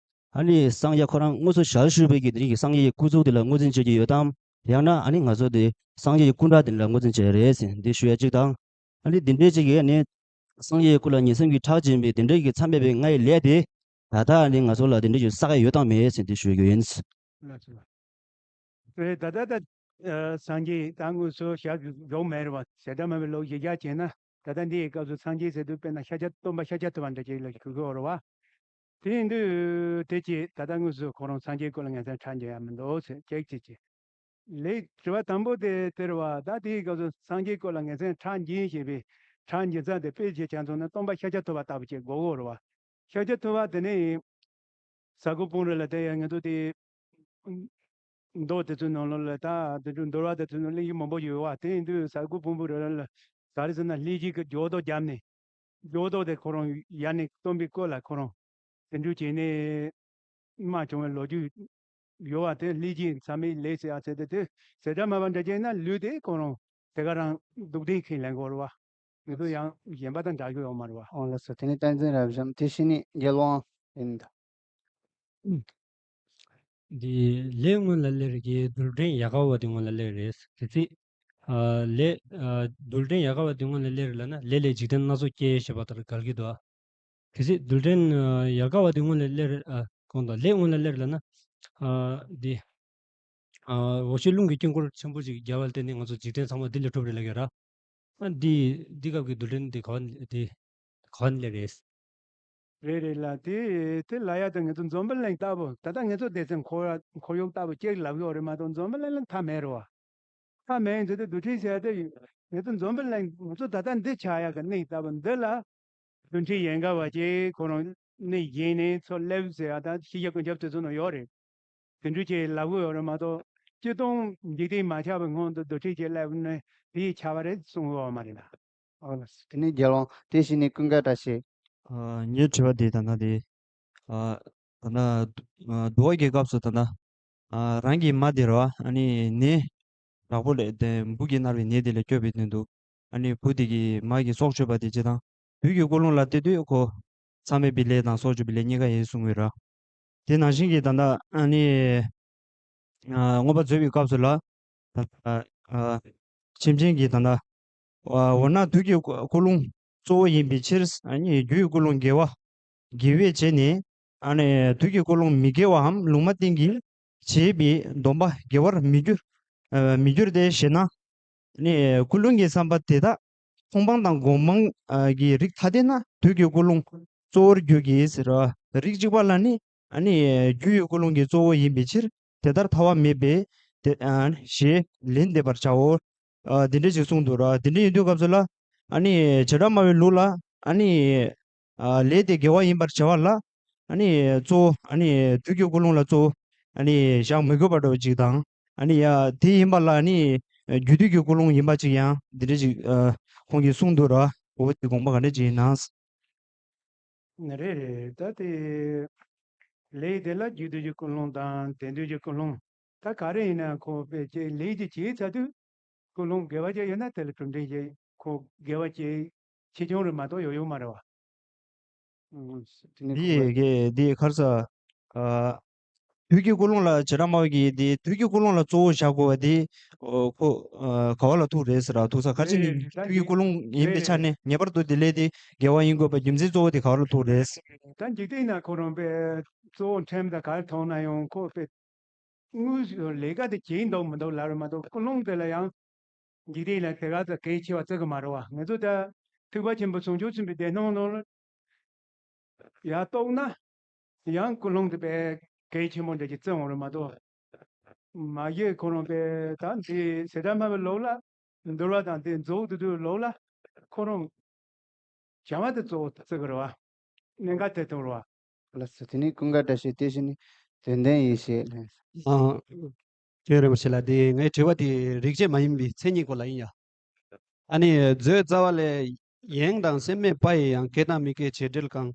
ཨ་ནི་སངས་རྒྱས་ཁོ་རང་དངོས་སུ་ཞལ་བཞུགས་པའི་གི་དེ་རིང་གི་སངས་རྒྱས་ཀྱི་སྐུ་གཟུགས་དེ་ལ་ངོས་འཛིན་བྱེད་ཀྱི་ཡོད་དམ། ཡང་ན་ཨ་ནི་ང་ཚོ་དེ་སངས་རྒྱས་ཀྱི་སྐུ་འདྲ་དེ་ལ་ངོས་འཛིན་བྱེད་རེད་ཟེར་འདི་ཞུ་ཡ་གཅིག་དང་། ཨ་ནི་དེ་འདྲའི་གཅིག་གིས་ཨ་ནི་སངས་རྒྱས་ཀྱི་སྐུ་ལ་ཉིན་མཚན་གྱི་ཁྲག་སྦྱིན་པའི་དེ་འདྲའི་གི་མཚམས་མེད་པའི་ལྔའི་ལས་དེ། ད་ལྟ་ཨ་ནི་ང་ཚོ་ལ་དེ་འདྲའི་གི་བསགས་ཡ་ཡོད་དམ་མེད་ཟེར་འདི་ཞུ་ཡ་ཡིན། ལགས་སོ། རེད། ད་ལྟ་ད་ཨ་སངས་རྒྱས་ད་དངོས་སུ་ཞལ་བཞུགས་མེད་རེད་བ། ཞལ་གྲངས་མེད་པའི་ལོ་བཞི་བརྒྱ་བྱས་ན་ད་ལྟ་འདིའི་སྐབས་སུ་སངས་རྒྱས་ཟེར་དུས་དཔེར་ན་ཤཱཀྱ་སྟོན་པ་ཤཱཀྱ་ཐུབ་པ་འདྲ་ཅིག་ལ་ཞུ་གི་ཡོད་རེད་བ། དེ་ཡིན་དུས་དེ་ཅི་ད་ལྟ་དངོས་སུ་ཁོ་རང་སངས་རྒྱས་སྐོར་ལ་ངན་སེམས་ཁྲག་འཇིབ་ཡ་མི་འདུག་ཟེར་ཅེག་ཅིག་ཅིག་ལས་དྲི་བ་དང་པོ་དེ་དེ་རེད་བ། ད་དེའི་སྐབས་སུ་སངས་རྒྱས་སྐོར་ལ་ངན་སེམས་ཁྲག་འཇིབ་ཞེས་པའི་ཁྲག་འཇིབ་ས་དེ་དཔེ་བྱས་ཆ་མཚོན་ན་སྟོན་པ་ཤཱཀྱ་ཐུབ་པ་ལྟ་བུ་ཅིག་དགོས་ཀྱི་རེད་བ། ཤཱཀྱ་ཐུབ་པ་དེ་ནས་ཟ་ཁུ་སྤུངས་རི་ལ་དེ་ཡང་ང་ཚོ་དེ་མདོ་དེ་ཚོའི་ནང་ལོགས་ལ་ད་དེ་ཚོ་འདུལ་བ་དེ་ཚོའི་ནང་གླེང་གཞི་མང་པོ་ཡོད་བ། དེ་ཡིན་དུས་ཟ་ཁུ་སྤུངས་པའི་རི་ལ་ག་རེ་ཟེར་ན་ལྷས་བྱིན་གྱི་སྒྱོགས་རྡོ་བརྒྱབ་ནས་སྒྱོགས་རྡོ་དེ་ཁོ་རང་ཡར་ནས་སྟོན་པའི་སྐུ་ལ་ཁོ་རང་དེ་འདྲ་བྱས་ནས་མ་བྱུང་བའི་ལོ་རྒྱུས་ཡོད་བ། དེ་ལྷས་བྱིན་ཚད་མེད་ལས་ཟེར་ཡ་ཟེར་དེ་དེ་ཟེར་སྒྲ་མ་བ་འདྲ་བྱས་ན་ལུས་དེ་ཁོ་རང་དེ་ག་རང་སྡུག་བདེ་ཁེངས་ལེན་དགོས་རེད་བ། ང་ཚོ་ཡང་གཞན་པ་དང་འདྲ་རྒྱུ་ཡོད་མ་རེད་བ། ཨོ་ལགས་སོ། དེ་ནས་བསྟན་འཛིན་རབ་འབྱམས་དེ་བཞིན་ནི་རྒྱལ་དབང་ཡིན་ད། འདི་ལས་སྔོན་ལ་སླེབས་ཀྱི་རྡུལ་ཕྲན་ཡལ་ག་བ་དེ་སྔོན་ལ་སླེབས་རེད། དེ་ཚེ་ཨ་ལས་ཨ་རྡུལ་ཕྲན་ཡལ་ག་བ་དེ་སྔོན་ལ་སླེབས་རེད་ལབ་ན་ལས་ལས་འཇིག་རྟེན་སྣ་ཚོགས་སྐྱེ་ཞེས་པ་ལྟར་གལ་གྱི་འདུག་གལ་སྲིད་རྡུལ་ཕྲན་ཡལ་ག་བ་དེ་སྔོན་ལ་སླེབས་རེད། ཨ་གང་དང་ལས་སྔོན་ལ་སླེབས་རེད་ལབ་ན། ཨ་འདི་ཨ་འོ་ཤོད་རླུང་གི་དཀྱིལ་འཁོར་ཆེན་པོ་ཞིག་བརྒྱབ་པ་ལ་བརྟེན་ནས་ང་ཚོ་འཇིག་རྟེན་ཚང་མ་འདི་ལས་གྲུབ་རེད་ལབ་ཀྱི་ར། ཨ་འདི་འདི་སྐབས་ཀྱི་རྡུལ་ཕྲན་འདི་ག་བ་འདི་ག་བ་ནས་སླེབས་རེད། རེད་རེད་ལ་དེ་དེ་ལ་ཡ་དེ་ང་ཚོ་འཛམ་བུ་གླིང་ལྟ་བུ་ད་ལྟ་ང་ཚོ་སྡེ་ཚན་ཁོར་ཁོར་ཡུག་ལྟ་བུ་ཅིག་ལབ་ཡོད་རེད་མ་གཏོགས་འཛམ་བུ་གླིང་ལ་མཐའ་མེད་རེད་བ། མཐའ་མེད་ཟེར་དུས་རྡུལ་ཕྲན་ཟེར་དེ་ང་ཚོ་འཛམ་བུ་གླིང་ང་ཚོ་ད་ལྟ་འདི་ཆགས་ཡག་གི་གནས་ལྟ་བུ་འདི་ལ་རྡུལ་ཕྲན་ཡལ་ག་བ་ཅིག་ཁོ་རང་གནས་བཞེངས་ནས་ཚུར་སླེབས་ཟེར་ཡ་ད་ཤེས་བྱ་ཀུན་ཁྱབ་དེ་ཚོ་ནང་ཡོད་རེད། དེ་འདྲ་ཅིག་ལབ་གི་ཡོད་རེད་མ་གཏོགས་སྤྱིར་བཏང་འཇིག་རྟེན་མ་ཆགས་པའི་སྔོན་དུ་རྡུལ་ཕྲན་ཅིག་སླེབས་ནས་དེ་ཡི་ཆགས་པ་རེད་གསུང་གི་ཡོད་མ་རེད་ལ། ཨོ་ལགས་སོ། དེ་ནས་རྒྱལ་དབང་དེ་བཞིན་ནི་ཀུན་དགའ་བཀྲ་ཤིས། ཨ་ངའི་དྲི་བ་འདི་ད་ལྟ་དེ་ཨ་ད་ལྟ་འདུལ་བ་གི་སྐབས་སུ་ད་ལྟ་ཨ་རང་གི་མ་དེ་རོ་ཨ་ནི་ནི་དྲག་པོ་ལས་དེ་འབུ་གིས་མནར་བའི་ནད་དེ་ལས་སྐྱོབ་པའི་དོན་དུ་ཨ་ནི་བུ་དེ་གི་མ་གི་སྲོག་གཅོད་པ་དེ་ཅི་དང་བདུད་ཀྱི་ཀུན་སློང་ལ་བལྟས་དུས་ཁོ་མཚམས་མེད་པའི་ལས་དང་སྲོག་གཅོད་པའི་ལས་གཉིས་ཀ་ཡིན་གསུང་གི་ར། དེ་ནང་བཞིན་གྱི་ད་ལྟ་ཨ་ནི་ཨ་མངོན་པ་མཛོད་པའི་སྐབས་སུ་ལ་ད་ལྟ་ཨ་སེམས་ཅན་གྱི་ད་ལྟ་ཨ་འོ་ན་བདུད་ཀྱི་ཀུ་ཀུན་སློང་གཙོ་བོ་ཡིན་པའི་ཕྱིར་ཨ་ནི་རྒྱུ་ཡི་ཀུན་སློང་དགེ་བ་དགེ་བས་བྱས་ནས་ཨ་ནི་བདུད་ཀྱི་ཀུན་སློང་མི་དགེ་བའམ་ལུང་མ་བསྟན་གྱིས་བྱས་པའི་སྡོམ་པ་དགེ་བར་མི་འགྱུར་ཨ་མི་འགྱུར་ཏེ་ཞེ་ན། ནི་ཀུན་སློང་གི་བསམ་པ་དེ་དག་མཐོང་སྤང་དང་སྒོམ་སྤང་གི་རིགས་ཐ་དད་ན་བདུད་ཀྱི་ཀུན་སློང་གཙོ་བོར་འགྱུར་གྱི་ཟེར་བ། རིགས་གཅིག་པ་ལ་ནི་ནི་རྒྱུ་ཡི་ཀུན་སློང་གི་གཙོ་བོ་ཡིན་པའི་ཕྱིར་དེ་ལྟར་ཐལ་བ་མེད་པས་དེ་ཞེས་ལན་འདེབས་པར་བྱའོ། འདི་འདྲ་ཞིག་གསུངས་འདུག་ར། དེ་འདྲ་ཡིན་དུས་སྐབས་སུ་ལ་ནི་བྱེ་བྲག་སྨྲ་བའི་ལུགས་ལ་ནི། ཨ་ལས་དེ་དགེ་བ་ཡིན་པར་བྱ་བ་ལ། ཨ་ནི་གཙོ་བོ་ཨ་ནི་བདུད་ཀྱི་ཀུན་སློང་ལ་གཙོ་བོ་ཨ་ནི་བཞག་མི་དགོས་པ་འདྲ་བོ་ཅིག་དང་། ཨ་ནི་ཡ་དེ་ཡིན་པ་ལ་ཨ་ནི་རྒྱུ་དུས་ཀྱི་ཀུན་སློང་ཡིན་པ་ཅིག་ཡང་འདི་འདྲ་ཅིག་ཨ་ཁོང་གིས་གསུངས་འདུག་ར། འོ་དེ་དགོངས་པ་ག་འདྲ་ཅིག་ཡིན་ན། རེད་རེད། ད་དེ་ལས་དེ་ལ་རྒྱུ་དུས་ཀྱི་ཀུན་སློང་དང་དེ་དུས་ཀྱི་ཀུན་སློང་ད་ག་རེ་ཡིན་ན་ཁོ་དཔེ་ཅིག་ལས་ཀྱི་བྱས་ཚར་དུས། ཀུན་སློང་དགེ་བ་ཅན་ཡོད་ན་དེ་ལ་གྲུབ་འབྲས་ཅན་ཁོ་དགེ་བ་ཅན་ཆེ་ཆུང་རེད་མ་གཏོགས་ཡོད་ཡོད་མ་རེད་བ། ཨང་། དེ་ནས་འདི་ཁོ་གི་འདི་ག་རེ་ཟེར། ཨ་བདུད་ཀྱི་ཀུན་སློང་ལ་བྱེ་བྲག་སྨྲ་བ་གིས་འདི་བདུད་ཀྱི་ཀུན་སློང་ལ་གཙོ་བོ་བཞག་དགོས་པ་འདི་ཨོ་ཁོ་ཨ་ག་བ་ལ་ཐུག་རེད་ཟེར་ར། ཐུག་ས་ག་རེ་བྱས་ནས་རེད་རེད། ད་བདུད་ཀྱི་འདི་ཀུན་སློང་ཡིན་རེད་པའི་ཆ་རེད། ནས་ངེས་པར་དུ་འདི་ལས་འདི་དགེ་བ་ཡིན་དགོས་པ་རྒྱུ་མཚན་གཙོ་བོ་དེ་ག་བ་ལ་ཐུག་རེད། ད་འཇིག་རྟེན་ན་ཁོ་རང་པའི་གཙོ་བོ་ཕྲན་དང་ག་རེ་མཐོང་ན་ཡང་ཁོ་པའི་དངོས་སུ་ལས་ཀ་དེ་བྱེད་འདུག་མི་འདུག་ལབ་རེད་མ་གཏོགས་ཀུན་སློང་དེ་ལ་ཡང་འཇིག་རྟེན་ལ་དེ་ག་ཚོད་གལ་ཆེ་བ་བརྩི་གི་མ་རེད་བ། ང་ཚོ་ད་ཐེག་པ་ཆེན་པོ་བྱང་ཆུབ་སེམས་དཔའི་སྡེ་སྣོད་ནང་ལ་ཡར་གཏོགས་ན་ཡང་ཀུན་སློང་དེ་དཔེ་གལ་ཆེན་པོ་འདྲ་ཅིག་བརྩི་འོང་རེད་མ་གཏོགས། མ་གཞི་ཁོ་རང་དཔེ་ད་འདི་ཟེར་སྒྲ་སྨྲ་བའི་ལུགས་ལ་འདུལ་བ་དང་དེ་རྫོགས་དུས་དུས་ལུགས་ལ་ཁོ་རང་བྱ་བ་དེ་གཙོ་བོ་བརྩི་གི་རེད་བ། གནད་འགག་དེ་མཐོང་རེད་བ། ལགས་སོ། དེ་ནས་ཀུན་དགའ་བཀྲ་ཤིས་དེ་བཞིན་ནི་དོན་ལྡན་ཡེ་ཤེས་ལགས། ཨ། ཁྱེད་རིན་པོ་ཆེ་ལགས། དེ་ངའི་དྲི་བ་དེ་རིགས་ཆད་མ་ཡིན་པའི་མཚན་ཉིད་སྐོར་ལ་ཡིན་ཡ། ཨ་ནི་མཛོད་རྩ་བ་ལས། ཡེངས་དང་སེམས་མེད་པ་ཡི་ཡང་། སྐྱེ་དང་མི་སྐྱེ་བྱེད་འབྲེལ་གང་།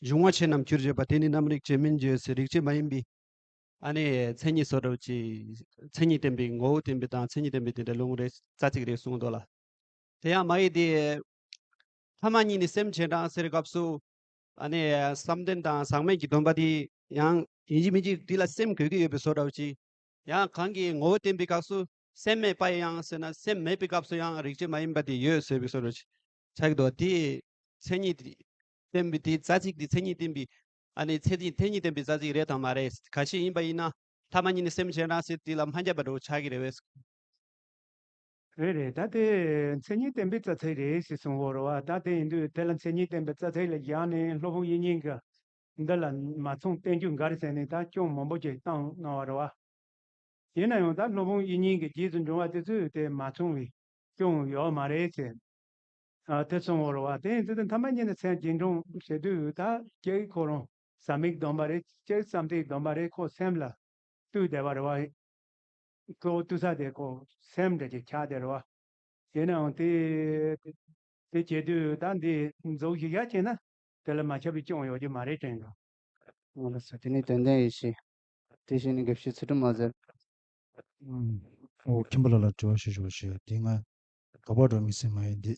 འབྱུང་བ་ཆེ་རྣམས་ཁྱུར་བྱེད་པ། དེ་ནི་རྣམ་རིག་བྱེད་མིན་བརྗོད། ཟེར་རིགས་ཆད་མ་ཡིན་པའི་ཨ་ནི་མཚན་ཉིད་བཟོ་འདྲ་ཅིག་མཚན་ཉིད་བསྟན་པའི་ངོ་བོ་བསྟན་པའི་དང་མཚན་ཉིད་བསྟན་པའི་དེ་འདྲ་ལུང་རེ་རྩ་ཚིག་རེ་གསུངས་འདུག་ལ། དེ་ཡང་མ་ཡིག་དེ། ཐ་མ་གཉིས་ནི་སེམས་བྱེད་དང་ཟེར་སྐབས་སུ། ཨ་ནི་བསམ་གཏན་དང་ཟག་མེད་ཀྱི་སྡོམ་པ་དེ་ཡང་ཡིན་གཅིག་མིན་གཅིག་དེ་ལ་སེམས་དགོས་ཀྱི་ཡོད་པའི་བཟོ་འདྲ་ཅིག་ཡང་གང་གི་ངོ་བོ་བསྟན་པའི་སྐབས་སུ་སེམས་མེད་པ་ཡང་ཟེར་ན་སེམས་མེད་པའི་སྐབས་སུ་ཡང་རིགས་ཆད་མ་ཡིན་པ་དེ་ཡོད་ཟེར་བའི་བཟོ་འདྲ་ཅིག་ཆགས་ཀྱི་འདུག་དེ་མཚན་ཉིད་དེ་བསྟན་པའི་དེ་རྩ་ཚིག་དེ་མཚན་ཉིད་བསྟན་པའི་ཨ་ནི་མཚན་ཉིད་མཚན་ཉིད་བསྟན་པའི་རྩ་ཚིག་རེད་དམ་མ་རེད། གལ་སྲིད་ཡིན་པ་ཡིན་ན་ཐ་མ་གཉིས་ནི་སེམས་བྱེད་རང་ཟེར་དེ་ལ་མ་འཇབ་པ་འདྲ་བོ་ཆགས་ཀྱི་རེད་བས། རེད་རེད། ད་དེ་མཚན་ཉིད་བསྟན་པའི་རྩ་ཚིག་རེད་ཞེས་གསུང་གི་ཡོད་རེད་བ། ད་དེ་ཡིན་དུས་དེ་ལ་མཚན་ཉིད་བསྟན་པའི་རྩ་ཚིག་ལ་བཞག་ནས་སློབ་དཔོན་དབྱིག་གཉེན་གྱི་ འདི་ལ་མ་ཚང་བསྟན་རྒྱུ་འགའ་རེ་ཟེར་ནས་ད་སྐྱོན་མང་པོ་ཅིག་བཏང་གནང་བ་རེད་བ། ཡིན་ན་ཡང་ད་སློབ་དཔོན་དབྱིག་གཉེན་གྱི་རྗེས་སུ་འབྲང་བ་དེ་ཚོས་དེ་མ་ཚང་བའི་སྐྱོན་ཡོད་མ་རེད་ཟེར། ཨ་དེ་གསུངས་པ་རེད་བ། དེ་ཡིན་ཚེ་དེ་ཐ་མ་ཉིད་ནས་སེམས་རྗེས་འབྲང་བྱེད་དུས་ད་ཅིག་ཁོ་རང་བསམ་ཡིག་བསྡོམས་པ་རེད། ཅིག་བསམ་གཏན་བསྡོམས་པ་རེད། ཁོ་སེམས་ལ་ལྟོས་བསྡད་པ་རེད་བ། གཙོ་བོ་ལྟོས་ས་དེ་ཁོ་སེམས་འདྲ་ཅིག་ཆགས་བསྡད་རེད་བ། ཡིན་ནའང་དེ་དེ་བྱེད་དུས་ད་འདི་མཛུབ་གཞི་བཞག་བྱས་ན་དེ་ལ་མ་ཁྱབ་པའི་སྐྱོན་ཡོད་རྒྱུ་མ་རེད་དྲན་འགྲོ། ང་ལ་ས་དེ་ནས་ཏན་ཏན་ཡིན་ཞེས། དེ་བཞིན་ནི་དགེ་བཤེས་ཚུལ་ཁྲིམས་མ་ཟེར། ཨོ་ཁྱིམ་པ་ལ་ལ་དྲི་བ་ཞུ་ཞུ་བ་ཞུ་དེ་ང་དོགས་པ་འགྲོ་མི་སེམས་མ་ཡིན་དེ།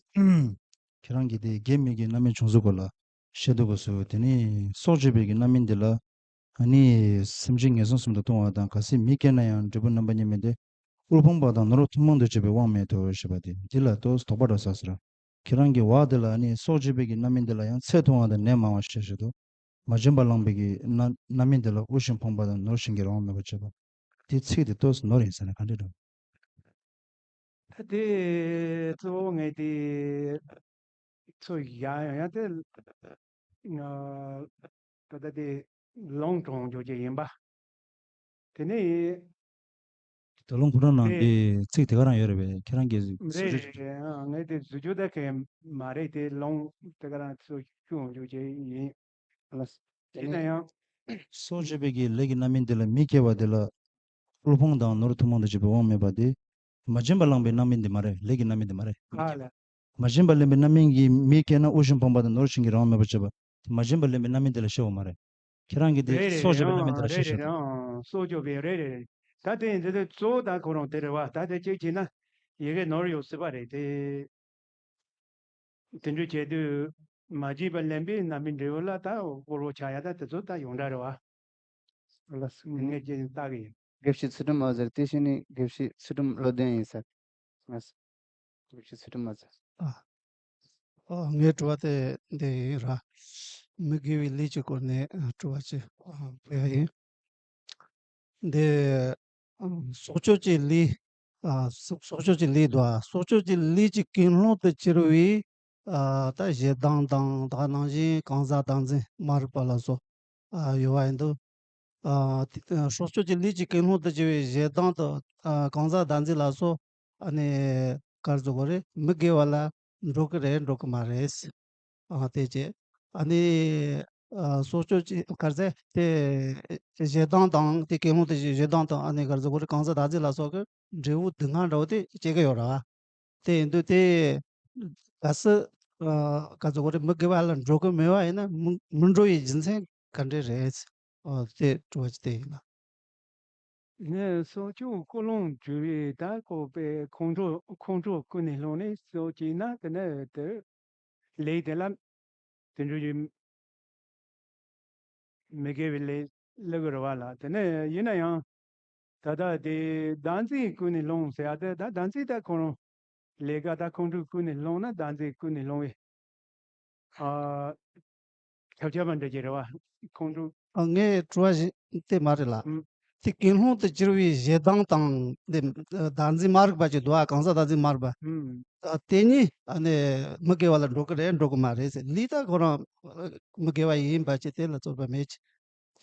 ཁྱེད་རང་གིས་དེ་དགེ་མི་དགེ་རྣམ་སྨིན་བྱུང་ཚུལ་སྐོར་ལ་བཤད་དུས་སྐབས་སུ་དེ་ནི་སྲོག་གཅོད་པའི་གི་རྣམ་སྨིན་དེ་ལ། ཨ་ནི་སེམས་ཅན་ངན་སོང་གསུམ་དུ་ལྟུང་བ་དང་གལ་སྲིད་མི་སྐྱེས་ན་ཡང་འབྲས་བུ་རྣམ་པ་གཉིས་མིན་ཏེ། དབུལ་ཕོངས་པ་དང་ནོར་ཐུན་མོང་དུ་སྤྱོད་པའི་དབང་མེད་དོ་ཞེས་པ་དེ་འདི་ལ་ཏོག་ཙམ་དོགས་པ་འགྲོ་ས་ཟེར། ཁྱེད་རང་གི་བ་དེ་ལ་ཨ་ནི་སྲོག་གཅོད་པའི་གི་རྣམ་སྨིན་དེ་ལ་ཡང་ཚེ་ཐུང་བ་དང་ནད་མང་བ་ཞེས་བཤད་དོ། མ་བྱིན་པ་བླངས་པའི་གི་རྣམ་རྣམ་སྨིན་དེ་ལ་དབུལ་ཞིང་ཕོངས་པ་དང་ནོར་ཞིང་གི་རང་དབང་མེད་པར་བྱེད་པ། དེ་ཚིག་དེ་ཏོག་ཙམ་ནོར་ཡིན་ཟེར་ན་ག་འདྲ་འགྲོ། ད་དེ་གཙོ་བོ་ངས་དེ་ཚོ་ཡང་ཡང་ཡང་དེ་ད་ལྟ་དེ་ལུང་དྲངས་རྒྱུ་ཅིག་ཡིན་པ། དེ་ནས་ད་ལུང་ཁོ་རང་ནང་དེ་གི་ཚིག་དེ་ག་རང་ཡོད་རེད་པས། ཁྱེད་རང་གིས་རེད་རེད་རེད། ཨ་ངས་དེ་བཟོ་རྒྱུ་ད་གས་མ་རེད། དེ་ལུང་དེ་ག་རང་ཚོ་སྐྱོན་རྒྱུ་ཅིག་ཡིན། ལགས། དེ་ཡིན་ན་ཡང་སྲོག་གཅོད་པའི་གི་ལས་ཀྱི་རྣམ་སྨིན་དེ་ལ་མི་སྐྱེ་བ་དེ་ལ་དབུལ་ཕོངས་དང་ནོར་ཐུན་མོང་དུ་སྤྱོད་པའི་དབང་མེད་པ་དེ། མ་བྱིན་པ་བླངས་པའི་རྣམ་སྨིན་དེ་མ་རེད། ལས་ཀྱི་རྣམ་སྨིན་དེ་མ་རེད། མི་སྐྱེ་བ། མ་བྱིན་པ་ལེན་པའི་རྣམ་སྨིན་གྱིས་མི་སྐྱེས་ན་དབུལ་ཞིང་ཕོངས་པ་དང་ནོར་ཞིང་གི་རང་དབང་མེད་པར་བྱེད་པ། མ་བྱིན་པ་ལེན་པའི་རྣམ་སྨིན་དེ་ལ་བཤད་པ་མ་རེད། ཁྱེད་རང་གིས་དེ་རེད་རེད་སྲོག་གཅོད་པའི་རེད། རྣམ་སྨིན་དེ་ལ་ཨང་བཤད་རེད་བཤད་རེད། ཤོག་ཨང་སྲོག་གཅོད་པའི་རེད་རེད་རེད། ད་དེ་ཡིན་དུས་གཙོ་བོ་ད་ཁོ་རང་དེ་རེད་བ། ད་དེ་གཅིག་བྱས་ན་ཡི་གེ་ནོར་ཡོད་སྲིད་པ་རེད་དེ། དེ་འདྲ་བྱས་དུས་མ་བྱིན་པ་ལེན་པའི་རྣམ་སྨིན་འབྲས་བུ་ལ་ད་དབུལ་བོ་ཆགས་ཡ་ད་དེ་ཚོ་ད་ཡོངས་གྲགས་རེད་བ། ལགས་སོ། ངས་ངས་ཅི་ལྟ་གི་ཡིན། དགེ་བཤེས་ཚུལ་ཁྲིམས་མ་ཟེར། དེ་བཞིན་ནི་དགེ་བཤེས་ཚུལ་ཁྲིམས་བློ་ལྡན་ཡིན་ཟེར། ལགས་སོ། དགེ་བཤེས་ཚུལ་ཁྲིམས་མ་ཟེར། ཨ། ཨ། ངའི་དྲི་བ་དེ་འདི་ཡིན་ར། མི་དགེ་བའི་ལས་ཀྱི་སྐོར་ནས་དྲི་བ་ཅིག་ཨ་འཕོ་ཡ་ཡིན། འདི་ཨ་སྲོག་གཅོད་ཀྱི་ལས། ཨ་སྲོག་སྲོག་གཅོད་ཀྱི་ལས་དོ། ཨ་སྲོག་གཅོད་ཀྱི་ལས་ཀྱི་ཀུན་སློང་དུ་གྱུར་པའི་ཨ་ད་ཞེ་སྡང་དང་དེ་ནང་བཞིན་གང་ཟག་བདག་འཛིན་མ་རིག་པ་ལ་སོགས་ཨ་ཡོད་པ་ཡིན་དུས། ཨ་དེ་སྲོག་གཅོད་ཀྱི་ལས་ཀྱི་ཀུན་སློང་དུ་གྱུར་པའི་ཞེ་སྡང་དང་ཨ་གང་ཟག་བདག་འཛིན་ལ་སོགས་ཨ་ནི་ག་རེ་ཟེར་དགོས་རེད། མི་དགེ་བ་ལ་འགྲོ་གི་རེད་འགྲོ་གི་མ་རེད། ཨ་དེ་བྱས། ཨ་ནི་ཨ་སྲོག་གཅོད་ཀྱི་ག་རེ་ཟེར་དེ་ཞེ་སྡང་དང་དེ་ཀུན་སློང་དེ་ཞེ་སྡང་དང་ཨ་ནི་ག་རེ་ཟེར་དགོས་རེད། གང་ཟག་བདག་འཛིན་ལ་སོགས་ཀྱི་འབྲས་བུ་སྡུག་བསྔལ་འདྲ་བོ་དེ་སྐྱེ་གི་ཡོད་རེད་བ། དེ་ཡིན་དུས་དེ་གལ་སྲིད་ཨ་ག་རེ་ཟེར་དགོས་རེད། མི་དགེ་བ་ལ་འགྲོ་གི་མེད་པ་ཡིན་ན་མི་མི་འགྲོ་བའི་རྒྱུ་མཚན་ག་འདྲ་རེད། ཨ་དེ་དྲི་བ་ཅིག་དེ་ཡིན་ལ། ངས་སྲོག་གཅོད་ཀུན་སློང་བསྒྱུར་བའི་ད་ཀོ་པའི་ཁོང་ཁྲོ་ཁོང་ཁྲོ་ཀུན་ནས་སློང་ནས་སྲོག་བཅད་ན་དེ་ནས་དེ་ལས་དེ་ལ་དེ་འདྲ་ཡི་མི་དགེ་བའི་ལས་སླེབས་ཀྱི་རེད་བ་ལ། དེ་ནས་ཡིན་ན་ཡང་ད་ལྟ་དེ་བདག་འཛིན་ཀུན་ནས་སློང་ཟེར་ཡ་དེ་ད་བདག་འཛིན་ད་ཁོ་རང་ལས་ཀ་ད་ཁོང་ཁྲོ་ཀུན་ནས་སློང་ན་བདག་འཛིན་ཀུན་ནས་སློང་བའི་ཨ། ཁྱབ་ཁྱབ་པ་འདྲ་ཅིག་རེད་བ། ཁོང་ཁྲོ། ཨ་ངའི་དྲི་བ་ཞིག་དེ་མ་རེད་ལ། ཨུམ། དེ་ཀུན་སློང་དུ་གྱུར་བའི་ཞེ་སྡང་དང་དེ་བདག་འཛིན་མ་རིག་པ་ཅིག་འདུག་ཨ། གང་ཟག་བདག་འཛིན་མ་རིག་པ། ཨུམ། ཨ་དེ་གཉིས་ཨ་ནི་མི་དགེ་བ་ལ་འགྲོ་གི་རེད་འགྲོ་གི་མ་རེད་ཟེར། ལས་ད་ཁོ་རང་མི་དགེ་བ་ཡིན་པ་ཅིག་དེ་ལ་རྩོད་པ་མེད་ཅིག།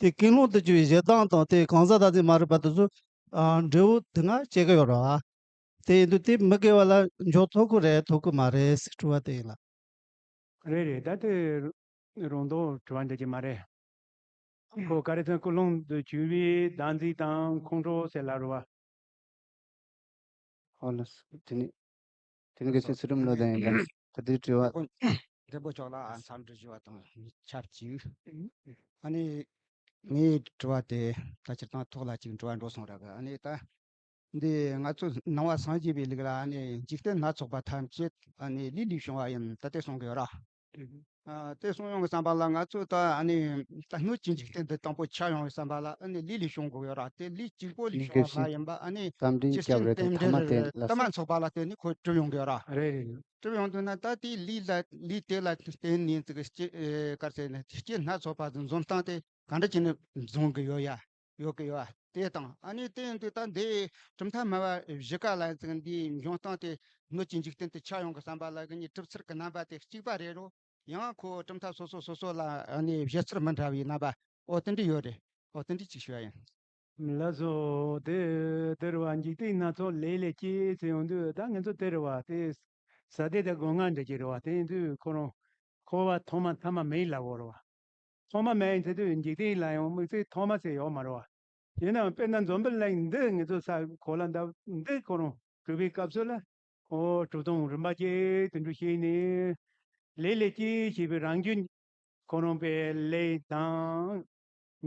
དེ་ཀུན་སློང་དུ་གྱུར་བའི་ཞེ་སྡང་དང་དེ་གང་ཟག་བདག་འཛིན་མ་རིག་པ་དེ་ཚོ་ཨ་འབྲས་བུ་སྡུག་བསྔལ་སྐྱེ་གི་ཡོད་རེད་བ། དེ་ཡིན་དུས་དེ་མི་དགེ་བ་ལ་འཇོག་ཐུབ་ཀྱི་རེད་ཐུབ་ཀྱི་མ་རེད་ཟེར་དྲི་བ་དེ་ཡིན་ལ། རེད་རེད། ད་དེ་རང་དོན་དྲི་བ་འདྲ་ཅིག་མ་རེད། ཁོ་ག་རེ་ཟེར་ཀུན་སློང་དུ་གྱུར་པའི་བདག་འཛིན་དང་ཁོང་ཁྲོ་ཟེར་ལབ་རེད་བ། ཨོ་ལགས་སོ། དེ་ནི་དེ་ནི་དགེ་བཤེས་ཚུལ་ཁྲིམས་བློ་ལྡན་ཡིན་པས་ད་དེའི་དྲི་བ། མགོན་པོ་མགོན་པོ་མཆོག་ལ་འཚམས་འདྲི་ཞུ་བ་དང་ཆབས་ཅིག་ཨ་ནི་ངའི་དྲི་བ་དེ་ད་སྤྱིར་བཏང་ཐོག་ལ་ཅིག་འགྲོ་བ་འགྲོ་སོང་ར་གི། ཨ་ནི་ད་འདི་ང་ཚོ་ནང་པ་སངས་རྒྱས་པའི་ལུགས་ལ་ཨ་ནི་འཇིག་རྟེན་སྣ་ཚོགས་པ་ཐམས་ཅད་ཨ་ནི་ལས་ལས་བྱུང་བ་ཡིན་ད་དེ་གསུང་གི་ཡོད་ར། ཨ་དེ་གསུང་ཡོང་གི་བསམ་པ་ལ་ང་ཚོ་ད་ཨ་ནི་ད་སྣོད་ཀྱི་འཇིག་རྟེན་འདི་དང་པོ་ཆགས་ཡོང་གི་བསམ་པ་ལ་ཨ་ནི་ལས་ལས་བྱུང་དགོས་ཡོད་ར། དེ་ལས་གཅིག་པོ་ལས་ནི་བྱུང་བ་མ་ཡིན་པ་ཨ་ནི་རྟ་མགྲིན་ཇི་སྐྱབས་སྲིད་རེད་དང་རྟེན་ཐ་མ་འབྲེལ་དེ་ལ་ལྟ་མ་ཚོགས་པ་ལ་བརྟེན་ནས་ཁོ་གྲུབ་ཡོང་གི་ཡོད་ར། རེད་རེད། གྲུབ་ཡོང་དུས་ན་ད་དེ་ལས་ལ་ལས་དེ་ལ་བརྟེན་ནས་ཙི་གི་སྐྱེ་ཨེ་ག་རེ་ཟེར་ན་སྐྱེ་སྣ་ཚོགས་པ་འཛོམས་སྟངས་དེ་ག་འདྲ་བྱས་ནས་འཛོམས་གི་ཡོད་ཡ། ཡོད་གི་ཡོད་ཨ། དེ་དང་ཨ་ནི་དེ་ཡིན་དུས་ད་འདི་གྲུབ་མཐའ་སྨྲ་བ་བཞི་ཀ་ལ་ཙི་གི་འདིའི་འབྱུང་སྟངས་དེ་སྣོད་ཀྱི་འཇིག་རྟེན་དུ་ཆགས་ཡོང་གི་བསམ་པ་ལ་གི་ནི་གྲུབ་ཚུལ་གི་རྣམ་པ་དེ་གཅིག་པ་རེད་རོ། ཡང་ཁོ་གྲུབ་མཐའ་སོ་སོ་སོ་སོ་ལ་ཨ་ནི་བཞེད་ཚུལ་མི་འདྲ་བའི་རྣམ་པ་ཨོ་དེ་འདྲ་ཡོད་རེད། ཨོ་དེ་འདྲ་ཅིག་ཞུ་ཡ་ཡིན། ལགས་སོ། དེ་དེ་རེད་བ། འཇིག་རྟེན་སྣ་ཚོགས་ལས་ལས་སྐྱེས་ཟེར་ཡོང་དུས་ད་ང་ཚོ་དེ་རེད་བ། དེ་ས་དེ་དེ་སྒོ་ང་འདྲ་ཅིག་རེད་བ། དེ་ཡིན་དུས་ཁོ་རང་འཁོར་བ་ཐོག་མ་ཐ་མ་མེད་ལབ་དགོས་རེད་བ། ཐོག་མ་མེད་ཡིན་ཚེ་དུས་འཇིག་རྟེན་ལ་ཡང་དམིགས་བསལ་ཐོག་མ་ཟེར་ཡོད་མ་རེད་བ། ཡིན་ནའང་དཔེར་ན་འཛམ་བུ་གླིང་འདི་ང་ཚོ་ས་གོ་ལ་འདབ་འདི་ཁོ་རང་གྲུབ་པའི་སྐབས་སུ་ལ་ཨོ་གྲུབ་སྟངས་རིམ་པ་བཅས་དེ་འདྲ་བྱས་ནས་ལས་ལས་སྐྱེས་ཞེས་པའི་རང་རྒྱུད་ཁོ་རང་པའི་ལས་དང་།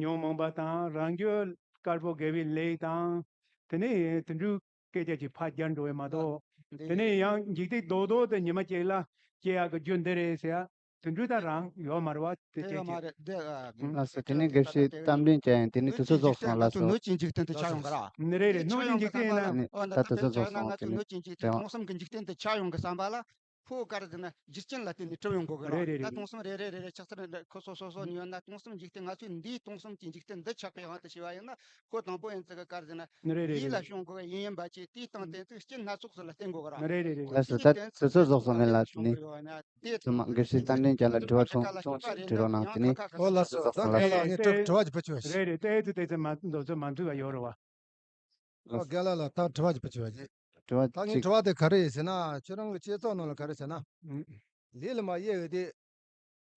ཉོན་མོངས་པ་དང་རང་རྒྱུད་དཀར་པོ་དགེ་བའི་ལས་དང་། དེ་ནས་དེ་འདྲའི་སྐད་ཆ་ཅིག་ཕར་སྦྱར་འགྲོ་བས་མ་གཏོགས། དེ་ནས་ཡང་འཇིག་རྟེན་རྡོག་རྡོག་དེ་ཉི་མ་གཅིག་ལ་སྐྱེ་ཡག་གི་རྒྱུ་འདི་རེད་ཟེར་ཡ་དེ་འདྲའི་ད་རང་ཡོད་མ་རེད་བ། དེ་དེ་ཡོད་མ་ཅིག་རེད་འདི། ལགས་སོ། དེ་ནས་དགེ་བཤེས་གཏམ་གླེང་བྱས་ཡིན། དེ་ནས་དུས་ཚོད་རྫོགས་སོང་། ལགས་སོ། སྣོད་ཀྱི་འཇིག་རྟེན་དུ་ཆགས་ཡོང་གི་ར། ནི་རེད་རེད། སྣོད་ཀྱི་འཇིག་རྟེན་ཡིན་ན། ད་དུས་ཚོད་རྫོགས་སོང་། དེ་ནས་སྣོད་ཀྱི་འཇིག་རྟེན་སྟོང་གསུམ་གྱི་འཇིག་རྟེན་དུ་ཆགས་ཡོང་གི་བསམ་པ་ལ། ཁོ་ག་རེ་ཟེར་ན་རྒྱུ་རྐྱེན་ལ་བརྟེན་ནས་གྲུབ་ཡོང་གི་རེད། རེད་རེད་ད་རེད། སྟོང་གསུམ་རེ་རེ་རེ་རེ་ཆགས་ཚུལ་འདི་ཁོ་སོ་སོ་སོ་ནས་ཡོད་ན། སྟོང་གསུམ་འཇིག་རྟེན་ང་ཚོས་འདིའི་སྟོང་གསུམ་གྱི་འཇིག་རྟེན་འདི་ཆགས་པའི་དབང་དུ་བྱས་པ་ཡིན་ན། ཁོ་དང་པོ་ཡིན་ཙི་གི་ག་རེ་ཟེར་ན་རེད་རེད་ཡིད་ལ་རེད། བྱུང་དགོས་པ་ཡིན་ཡིན་པ་ཅིག་དེའི་སྟེང་དེ་ཚོའི་རྐྱེན་སྣ་ཚོགས་སུ་ལ་བརྟེན་དགོས་གི་ར། རེད་རེད་རེད། ལགས་སོ། ད་དུས་ཚོད་རྫོགས་སོང་། ངས་ལ་ནི་ཚང་མ་དགེ་བཤེས་གཏམ་གླེང་རྒྱབ་ལ་དྲི་བ་ཆུང་ཆུང་ཞིག་དྲི་རོགས་གནང་། དེ་ནས། ཨོ་ལགས་སོ། ད་ལགས་ལགས། ངས་དྲི་དྲི་བ་ཅིག་ཕུལ་ཆོག་ཨ་ཤི། རེད་རེད། ཏོག་ཙམ་ཏོག་ཙམ་མ་མ་འདུས་པ་ཡོད་རེད་བ། ཨོ་རྒན་ལགས་ལགས། ད་དྲི་བ་ཅིག་ཕུལ་ཆོག་ཨ་ཤི། དྲི་བ་ད་ངའི་ཅིག་དྲི་བ་དེ་ག་རེ་ཡིན་ཟེར་ན། ཁྱོད་རང་གི་བསྐྱེད་རྫོགས་ནང་ལ་ག་རེ་ཟེར་ན། ཨུམ། ལས་ལ་མ་དབྱེ་བའི་དེ།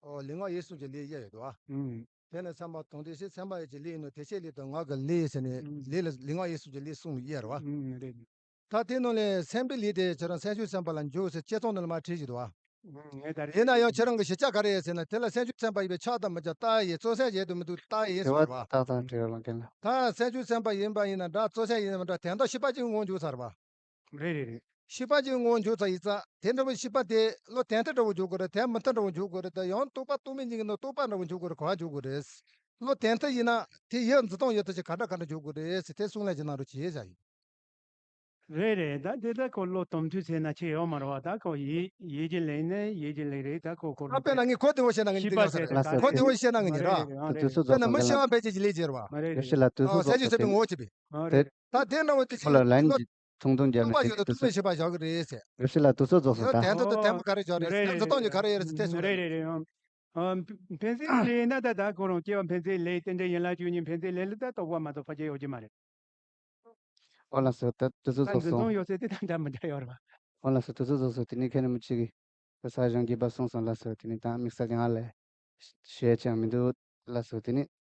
ཨོ་ལུས་ངག་ཡིད་གསུམ་གྱི་ལས་དབྱེ་ཡོད་དོ། ཨུམ། དེ་ནས་སེམས་པ་དང་དེ་བཞིན་སེམས་པ་ཡིད་ཀྱི་ལས་ཡིན་ནོ། དེ་བཞིན་ལས་དང་ངག་གི་ལས་ཟེར་ནས། ཨུམ། ལས་ལ་ལུས་ངག་ཡིད་གསུམ་གྱི་ལས་གསུམ་ལ་དབྱེ་རེད་བ། ཨུམ། རེད། ད་དེ་ནང་ལས་སེམས་པའི་ལས་དེ་ཁྱེད་རང་སེམས་ཤུགས་སེམས་དཔའ་ལ་འཇུག་ཟེར་བསྐྱེད་རྫོགས་ནང་ལ་མར་བྲིས་བཞག་འདུག་བ། ཨུམ། ངས་ད་རེད། ཡིན་ན་ཡང་ཁྱེད་རང་གི་གཞི་ཆགས་ག་རེ་ཡིན་ཟེར་ན། དེ་ལ་སེམས་ཤུགས་སེམས་དཔའ་ཡིན་པས་ཆགས་དང་མི་ཆགས། རྟག་ཡིན་བརྩོན་སེམས་བྱེད་དུ་མི་འདུག་རྟག་ཡིན་ཟེར་བ། དྲི་བ་ཏག་ཏག་དྲི་རོགས་གནང་། རྒན་ལགས། ད་སེམས་ཤུགས་སེམས་དཔའ་ཡིན་པ་ཡིན་ན་འདྲ། བརྩོན་སེམས་ཡིན་ན་འདྲ། དོན་དག་ཤེས་པ་ཅིག་ངོ་འཇུག་ཚར་བ། རེད་རེད་རེད། ཤེས་པ་ཅིག་ངོ་འཇུག་ཚར་ཡིན་ཙང་། དེ་འདྲ་བའི་ཤེས་པ་དེ་བློ་གཏན་ཐེབས་འདྲ་བོ་འཇུག་དགོས་རེད། དེ་མུ་མཐུད་འདྲ་བོ་འཇུག་དགོས་རེད། དེ་ཡང་རྟོག་པ་རྟོག་མེད་གཉིས་ཀྱི་ནང་རྟོག་པ་འདྲ་བོ་འཇུག་དགོས་རེད། ག་པར་འཇུག་དགོས་རེད། བློ་གཏན་ཐེབས་ཡིན་ན་དེ་ཡིད་འཛིན་སྟངས་ཡོད་ཐབས་ཅིག་ག་འདྲ་ག་འདྲ་འཇུག་དགོས་རེད་ཟེར། དེ་གསུང་ལན་ཅིག་གནང་རོགས་བྱེད་བྱ་ཡིན། རེད་རེད། ད་དེ་ད་ཁོ་བློ་དམ་ཚུལ་ཟེར་ན་ཆེ་ཡོད་མ་རེད་བ། ད་ཁོ་ཡིད་ཡིད་ཀྱི་ལས་ནི་ཡིད་ཀྱི་ལས་རེད། ད་ཁོ་ཁོ་ཨ་དཔེར་ན་ངས་གོ་བདེ་བོ་བཤད་ན་ངས་འདི་ཤེས་པ་ཡོད་ས་ཟེར་རེད། ལ་གོ་བདེ་བོ་བཤད་ན་ངས་འདི་ར། རེད་རེད། ཨ་དུས་ཚོད་དཔེར་ན་རྫོགས་མི་སོང་ཤེས་པ་ལ། ཕལ་ཆེར་གྱི་ལས་བྱེད་རེད་བ། མ་རེད། རེད། ཨ་སེམས་ཤུགས་སེམས་པའི་ངོ་བོ་བྱེད་པས། ཨ་རེད། ད་དེ་འདྲ་བོ་དེ་ཁོ་ལ་ལན་གྱི་ཐུང་ཐུང་རྒྱབ་ན། དེ་ནི་དུས་ཚོད། ཤེས་པ་བཞག་གི་རེད་ཟེར། རེད་ཤི་ལ། དུས་ཚོད་རྫོགས་སོང་། ད་དན་ཐོ་དང་དན་པོ་ག་རེ་བཞག་རེད་ཟེར། དེ་སོང་རེད། འཛིན་སྟངས་ཀྱི་ག་རེ་ཡོད་རེད་ཟེར། དེ་སོང་རེད། རེད་རེད། ཨ་ཕན་ཚུན་ལས་ན་ད་ད་ཁོ་རང་སྐྱེ་བ་ཕན་ཚུན་ལས་རྟེན་འབྲེལ་ཡན་ལག་བཅུ་གཉིས་ཕན་ཚུན་ལས་ལ་ད་རྟོགས་པ་མ་གཏོགས་ཕལ་ཆེར་ཡོད་ཀྱི་མ་རེད། ཨོ་ལགས་སོ། ད་དུས་ཚོད་ད་རྫོགས་འཛིན་སོང་། སྟངས་ཡོད་ཚད་དེ་ད་འདྲ་མི་འདྲ་ཡོད་རེད་བ། ཨོ་ལགས་སོ། དུས་ཚོད་རྫོགས་སོང་། དེ་ནི་ཁྱེད་རྣམ་པ་གཅིག་གིས་ད་ས་གཞང་རྒྱས་པ་གསུངས་སོང་། ལགས་སོ། དེ་ནི་ད་དམིགས་བསལ་གྱི་ང་ལ་བཤད་ཅང་མི་འདུག་ལགས་སོ། དེ་ནི།